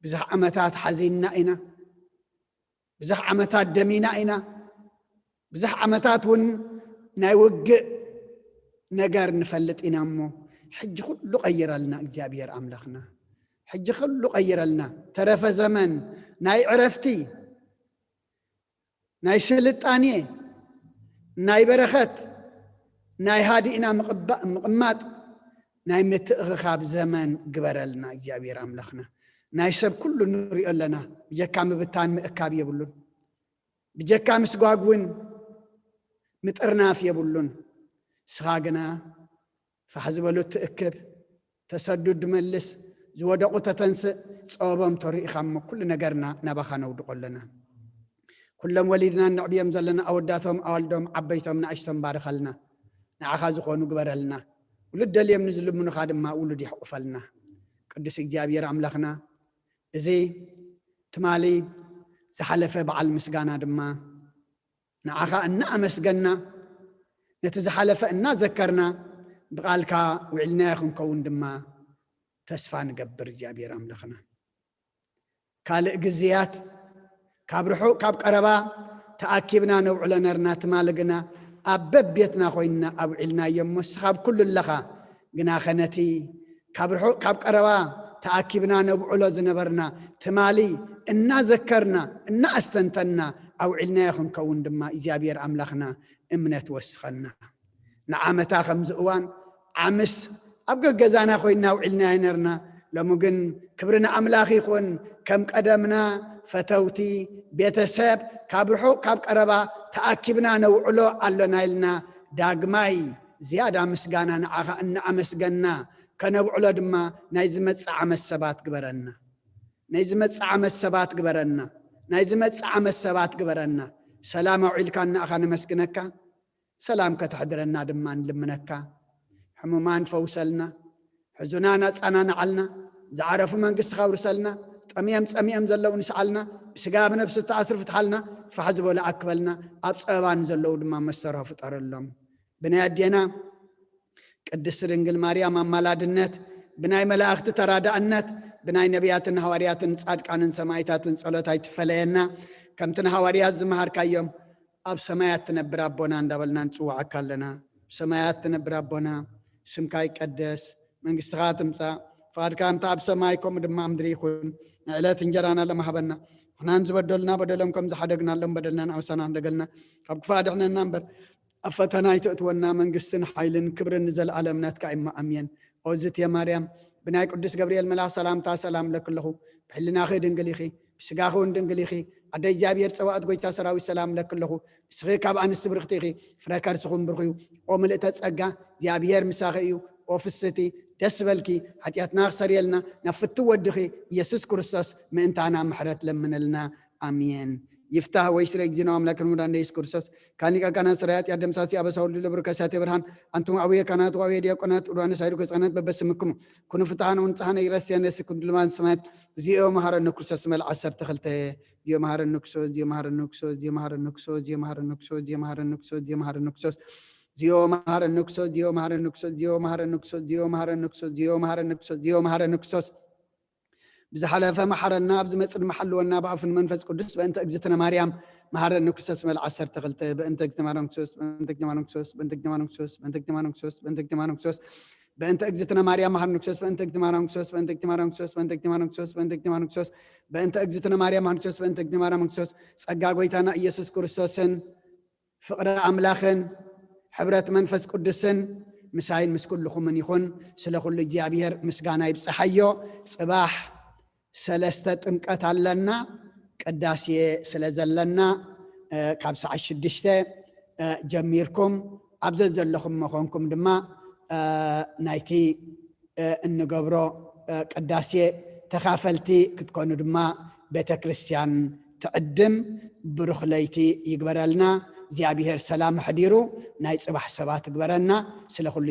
ብዙሕ ዓመታት ሓዚንና ኢና። ብዙሕ ዓመታት ደሚና ኢና። ብዙሕ ዓመታት እውን ናይ ውግእ ነገር ንፈልጥ ኢና እሞ፣ ሕጂ ኩሉ ቀይረልና እግዚኣብሔር ኣምላኽና። ሕጂ ኩሉ ቀይረልና። ተረፈ ዘመን ናይ ዕረፍቲ፣ ናይ ስልጣኔ፣ ናይ በረኸት፣ ናይ ሃዲእና ምቕባ-፣ ምቕማጥ፣ ናይ ምትእኽኻብ ዘመን ግበረልና እግዚኣብሔር ኣምላኽና። ናይ ሰብ ኩሉ ንሪኦ ኣለና። ብጀካ ምብታን ምእካብ የብሉን። ብጀካ ምስጓግ እውን ምጥርናፍ የብሉን። ንስኻ ግና ፋሕ ዝበሉ ትእክብ፣ ተሰዱ ድመልስ፣ ዝወደቑ ተተንስእ፣ ጸበቦም ተሪኢኻ እሞ ኩሉ ነገርና ናባኻ ነውድቖ ኣለና። ኩሎም ወሊድና ነዕብዮም ዘለና ኣወዳቶም፣ ኣዋልዶም፣ ዓበይቶም፣ ንኣሽቶም ባርኸልና። ንዓኻ ዝኾኑ ግበረልና። ውሉድ ደልዮም ንዝልምኑኻ ድማ ውሉድ የሕቑፈልና። ቅዱስ እግዚኣብሔር ኣምላኽና፣ እዚ ትማሊ ዝሓለፈ በዓል ምስጋና ድማ ንዓኻ እናኣመስገና፣ ነቲ ዝሓለፈ እናዘከርና፣ ብቓልካ ውዒልናዮ ክንከውን ድማ ተስፋ ንገብር እግዚኣብሔር ኣምላኽና። ካልእ ግዜያት ካብ ርሑቕ ካብ ቀረባ ተኣኪብና ነውዕሎ ነርና፣ ትማሊ ግና ኣብ በቤትና ኮይንና ኣውዒልናዮ እሞ፣ ንስኻ ኣብ ኩሉ ኣለኻ። ግናኸ ነቲ ካብ ርሑቕ ካብ ቀረባ ተኣኪብና ነብዕሎ ዝነበርና ትማሊ እናዘከርና እናኣስተንተና ኣውዒልናዮ ክንከውን ድማ እግዚኣብሔር ኣምላኽና እምነት ወስኸና። ንዓመታ ከምዚ እዋን ዓምስ ኣብ ገገዛና ኮይንና ኣውዒልናዮ ነርና። ሎሚ ግን ክብሪ ንኣምላኽ ይኹን፣ ከም ቀደምና ፈተውቲ፣ ቤተሰብ፣ ካብ ርሑቕ ካብ ቀረባ ተኣኪብና ነውዕሎ ኣሎና ኢልና ዳግማይ ዝያዳ ምስጋና ንዓኻ እናኣመስገና ከነብዕሎ ድማ ናይ ዝመጽእ ዓመት ሰባት ግበረና። ናይ ዝመጽእ ዓመት ሰባት ግበረና። ናይ ዝመጽእ ዓመት ሰባት ግበረና። ሰላም ኣውዒልካና ንኣኻ ነመስግነካ። ሰላም ከተሕድረና ድማ ንልምነካ። ሕሙማን ፈውሰልና፣ ሕዙናን ኣጸናንዓልና፣ ዝዓረፉ መንግስትኻ ኣውርሰልና፣ ጠምዮም ጸሚኦም ዘለዉ ንስዓልና፣ ብስጋ ብነብሲ እተኣስሩ ፍትሓልና፣ ፋሕ ዝበሉ ኣክበልና፣ ኣብ ጸበባ ንዘለዉ ድማ መሰሮ ፍጠረሎም። ብናይ ኣዴና ቅድስቲ ድንግል ማርያም ኣማላድነት፣ ብናይ መላእኽቲ ተራዳእነት፣ ብናይ ነቢያትን ሃዋርያትን ጻድቃንን ሰማዕታትን ጸሎት ኣይትፈለየና። ከምቲ ንሃዋርያት ዝመሃርካዮም፣ ኣብ ሰማያት ትነብር ኣቦና እንዳበልና ንጽውዓካ ኣለና። ኣብ ሰማያት ትነብር ኣቦና፣ ስምካ ይቀደስ፣ መንግስትኻ ትምጻእ፣ ፍቓድካ ከምቲ ኣብ ሰማይ ከምኡ ድማ ኣብ ምድሪ ይኹን። ንዕለት እንጀራና ሎም ሃበና። ንሕናን ዝበደሉና በደሎም ከም ዝሓደግናሎም በደልና ንኣውሳና ንደገልና፣ ካብ ክፉእ ኣድሕነና እምበር፣ ኣብ ፈተና ኣይተእትወና፣ መንግስትን ሓይልን ክብርን ንዘለኣለም ናትካ እማ ኣሜን። ኦዝት የማርያም፣ ብናይ ቅዱስ ገብርኤል መልኣኽ ሰላምታ ሰላም እለኪ ኣለኹ። ብሕልናኺ ድንግል ኢኺ፣ ብስጋኺ እውን ድንግል ኢኺ። ኣደ እግዚኣብሔር ጸባኦት፣ ጎይታ ሰራዊት፣ ሰላም እለኪ ኣለኹ። ንስኺ ካብ ኣንስቲ ብርኽቲ ኢኺ፣ ፍረ ከርስኹም ብሩኽ እዩ። ኦ ምልእተ ጸጋ፣ እግዚኣብሔር ምሳኺ እዩ። ኦ ፍስቲ፣ ደስ በልኪ፣ ሓጢኣትና ክሰርየልና ናብ ፍትው ወድኺ ኢየሱስ ክርስቶስ ምእንታና ምሕረት ለምነልና። ኣሜን። ይፍታህ ወይ ስረ ጊዜና ኣምላክ ንሙዳን ኢየሱስ ክርስቶስ ካሊቃ ካና ስራያት ያደምሳሲ ኣበሳ ወልድ ለብሩ ከሳቴ ብርሃን። ኣንቱም ኣቡየ ካናት ዋቡየ ዲያቆናት ኡርባነ ሳይዱ ከጻናት በበስምክሙ ኩኑ ፍትሓን ወንጽሓነ ይረስየነ ስኩድልማን ስማት። ዚኦ መሃረነ ክርስቶስ መል ዓሰርተ ክልተ። ዚኦ መሃረነ ክርስቶስ ዚኦ መሃረነ ክርስቶስ ዚኦ መሃረነ ክርስቶስ ዚኦ መሃረነ ክርስቶስ ዚኦ መሃረነ ክርስቶስ ዚኦ መሃረነ ክርስቶስ ዚኦ መሃረነ ክርስቶስ ዚኦ መሃረነ ክርስቶስ ዚኦ መሃረነ ክርስቶስ ዚኦ መሃረነ ክርስቶስ ዚኦ መሃረነ ክርስቶስ ዚኦ መሃረነ ክርስቶስ። ብዝሓለፈ መሓረና፣ ኣብ ዝመጽእ ድማ ሓልወና ብኣፉን መንፈስ ቅዱስ። በእንተ እግዝእትነ ማርያም መሃረኒ ክርስቶስ መል ዓሰርተ ክልተ። በእንተ እግዝእትነ ማርያም ክርስቶስ በእንተ እግዝእትነ ማርያም ክርስቶስ በእንተ እግዝእትነ ማርያም ክርስቶስ በእንተ እግዝእትነ ማርያም ክርስቶስ በእንተ እግዝእትነ ማርያም ክርስቶስ በእንተ እግዝእትነ ማርያም ክርስቶስ በእንተ እግዝእትነ ማርያም ክርስቶስ በእንተ እግዝእትነ ማርያም ክርስቶስ በእንተ እግዝእትነ ማርያም ክርስቶስ በእንተ እግዝእትነ ማርያም ክርስቶስ። ጸጋ ጎይታና ኢየሱስ ክርስቶስን ፍቕሪ ኣምላኽን ሕብረት መንፈስ ቅዱስን ምሳይን ምስ ኩልኹምን ይኹን። ስለ ኩሉ እግዚኣብሔር ምስጋና ይብጽሓዮ። ጽባሕ ሰለስተ ጥምቀት ኣለና፣ ቅዳሴ ስለ ዘለና፣ እ፣ ካብ ሰዓት ሽዱሽተ፣ እ፣ ጀሚርኩም ኣብ ዘዘለኹም መኾንኩም ድማ፣ እ፣ ናይቲ፣ እ፣ እንገብሮ፣ እ፣ ቅዳሴ ተኻፈልቲ ክትኮኑ ድማ ቤተ ክርስቲያን ትዕድም። ብሩኽ ለይቲ ይግበረልና። እግዚኣብሔር ሰላም ኣሕዲሩ ናይ ጽባሕ ሰባት ይግበረና። ስለ ኩሉ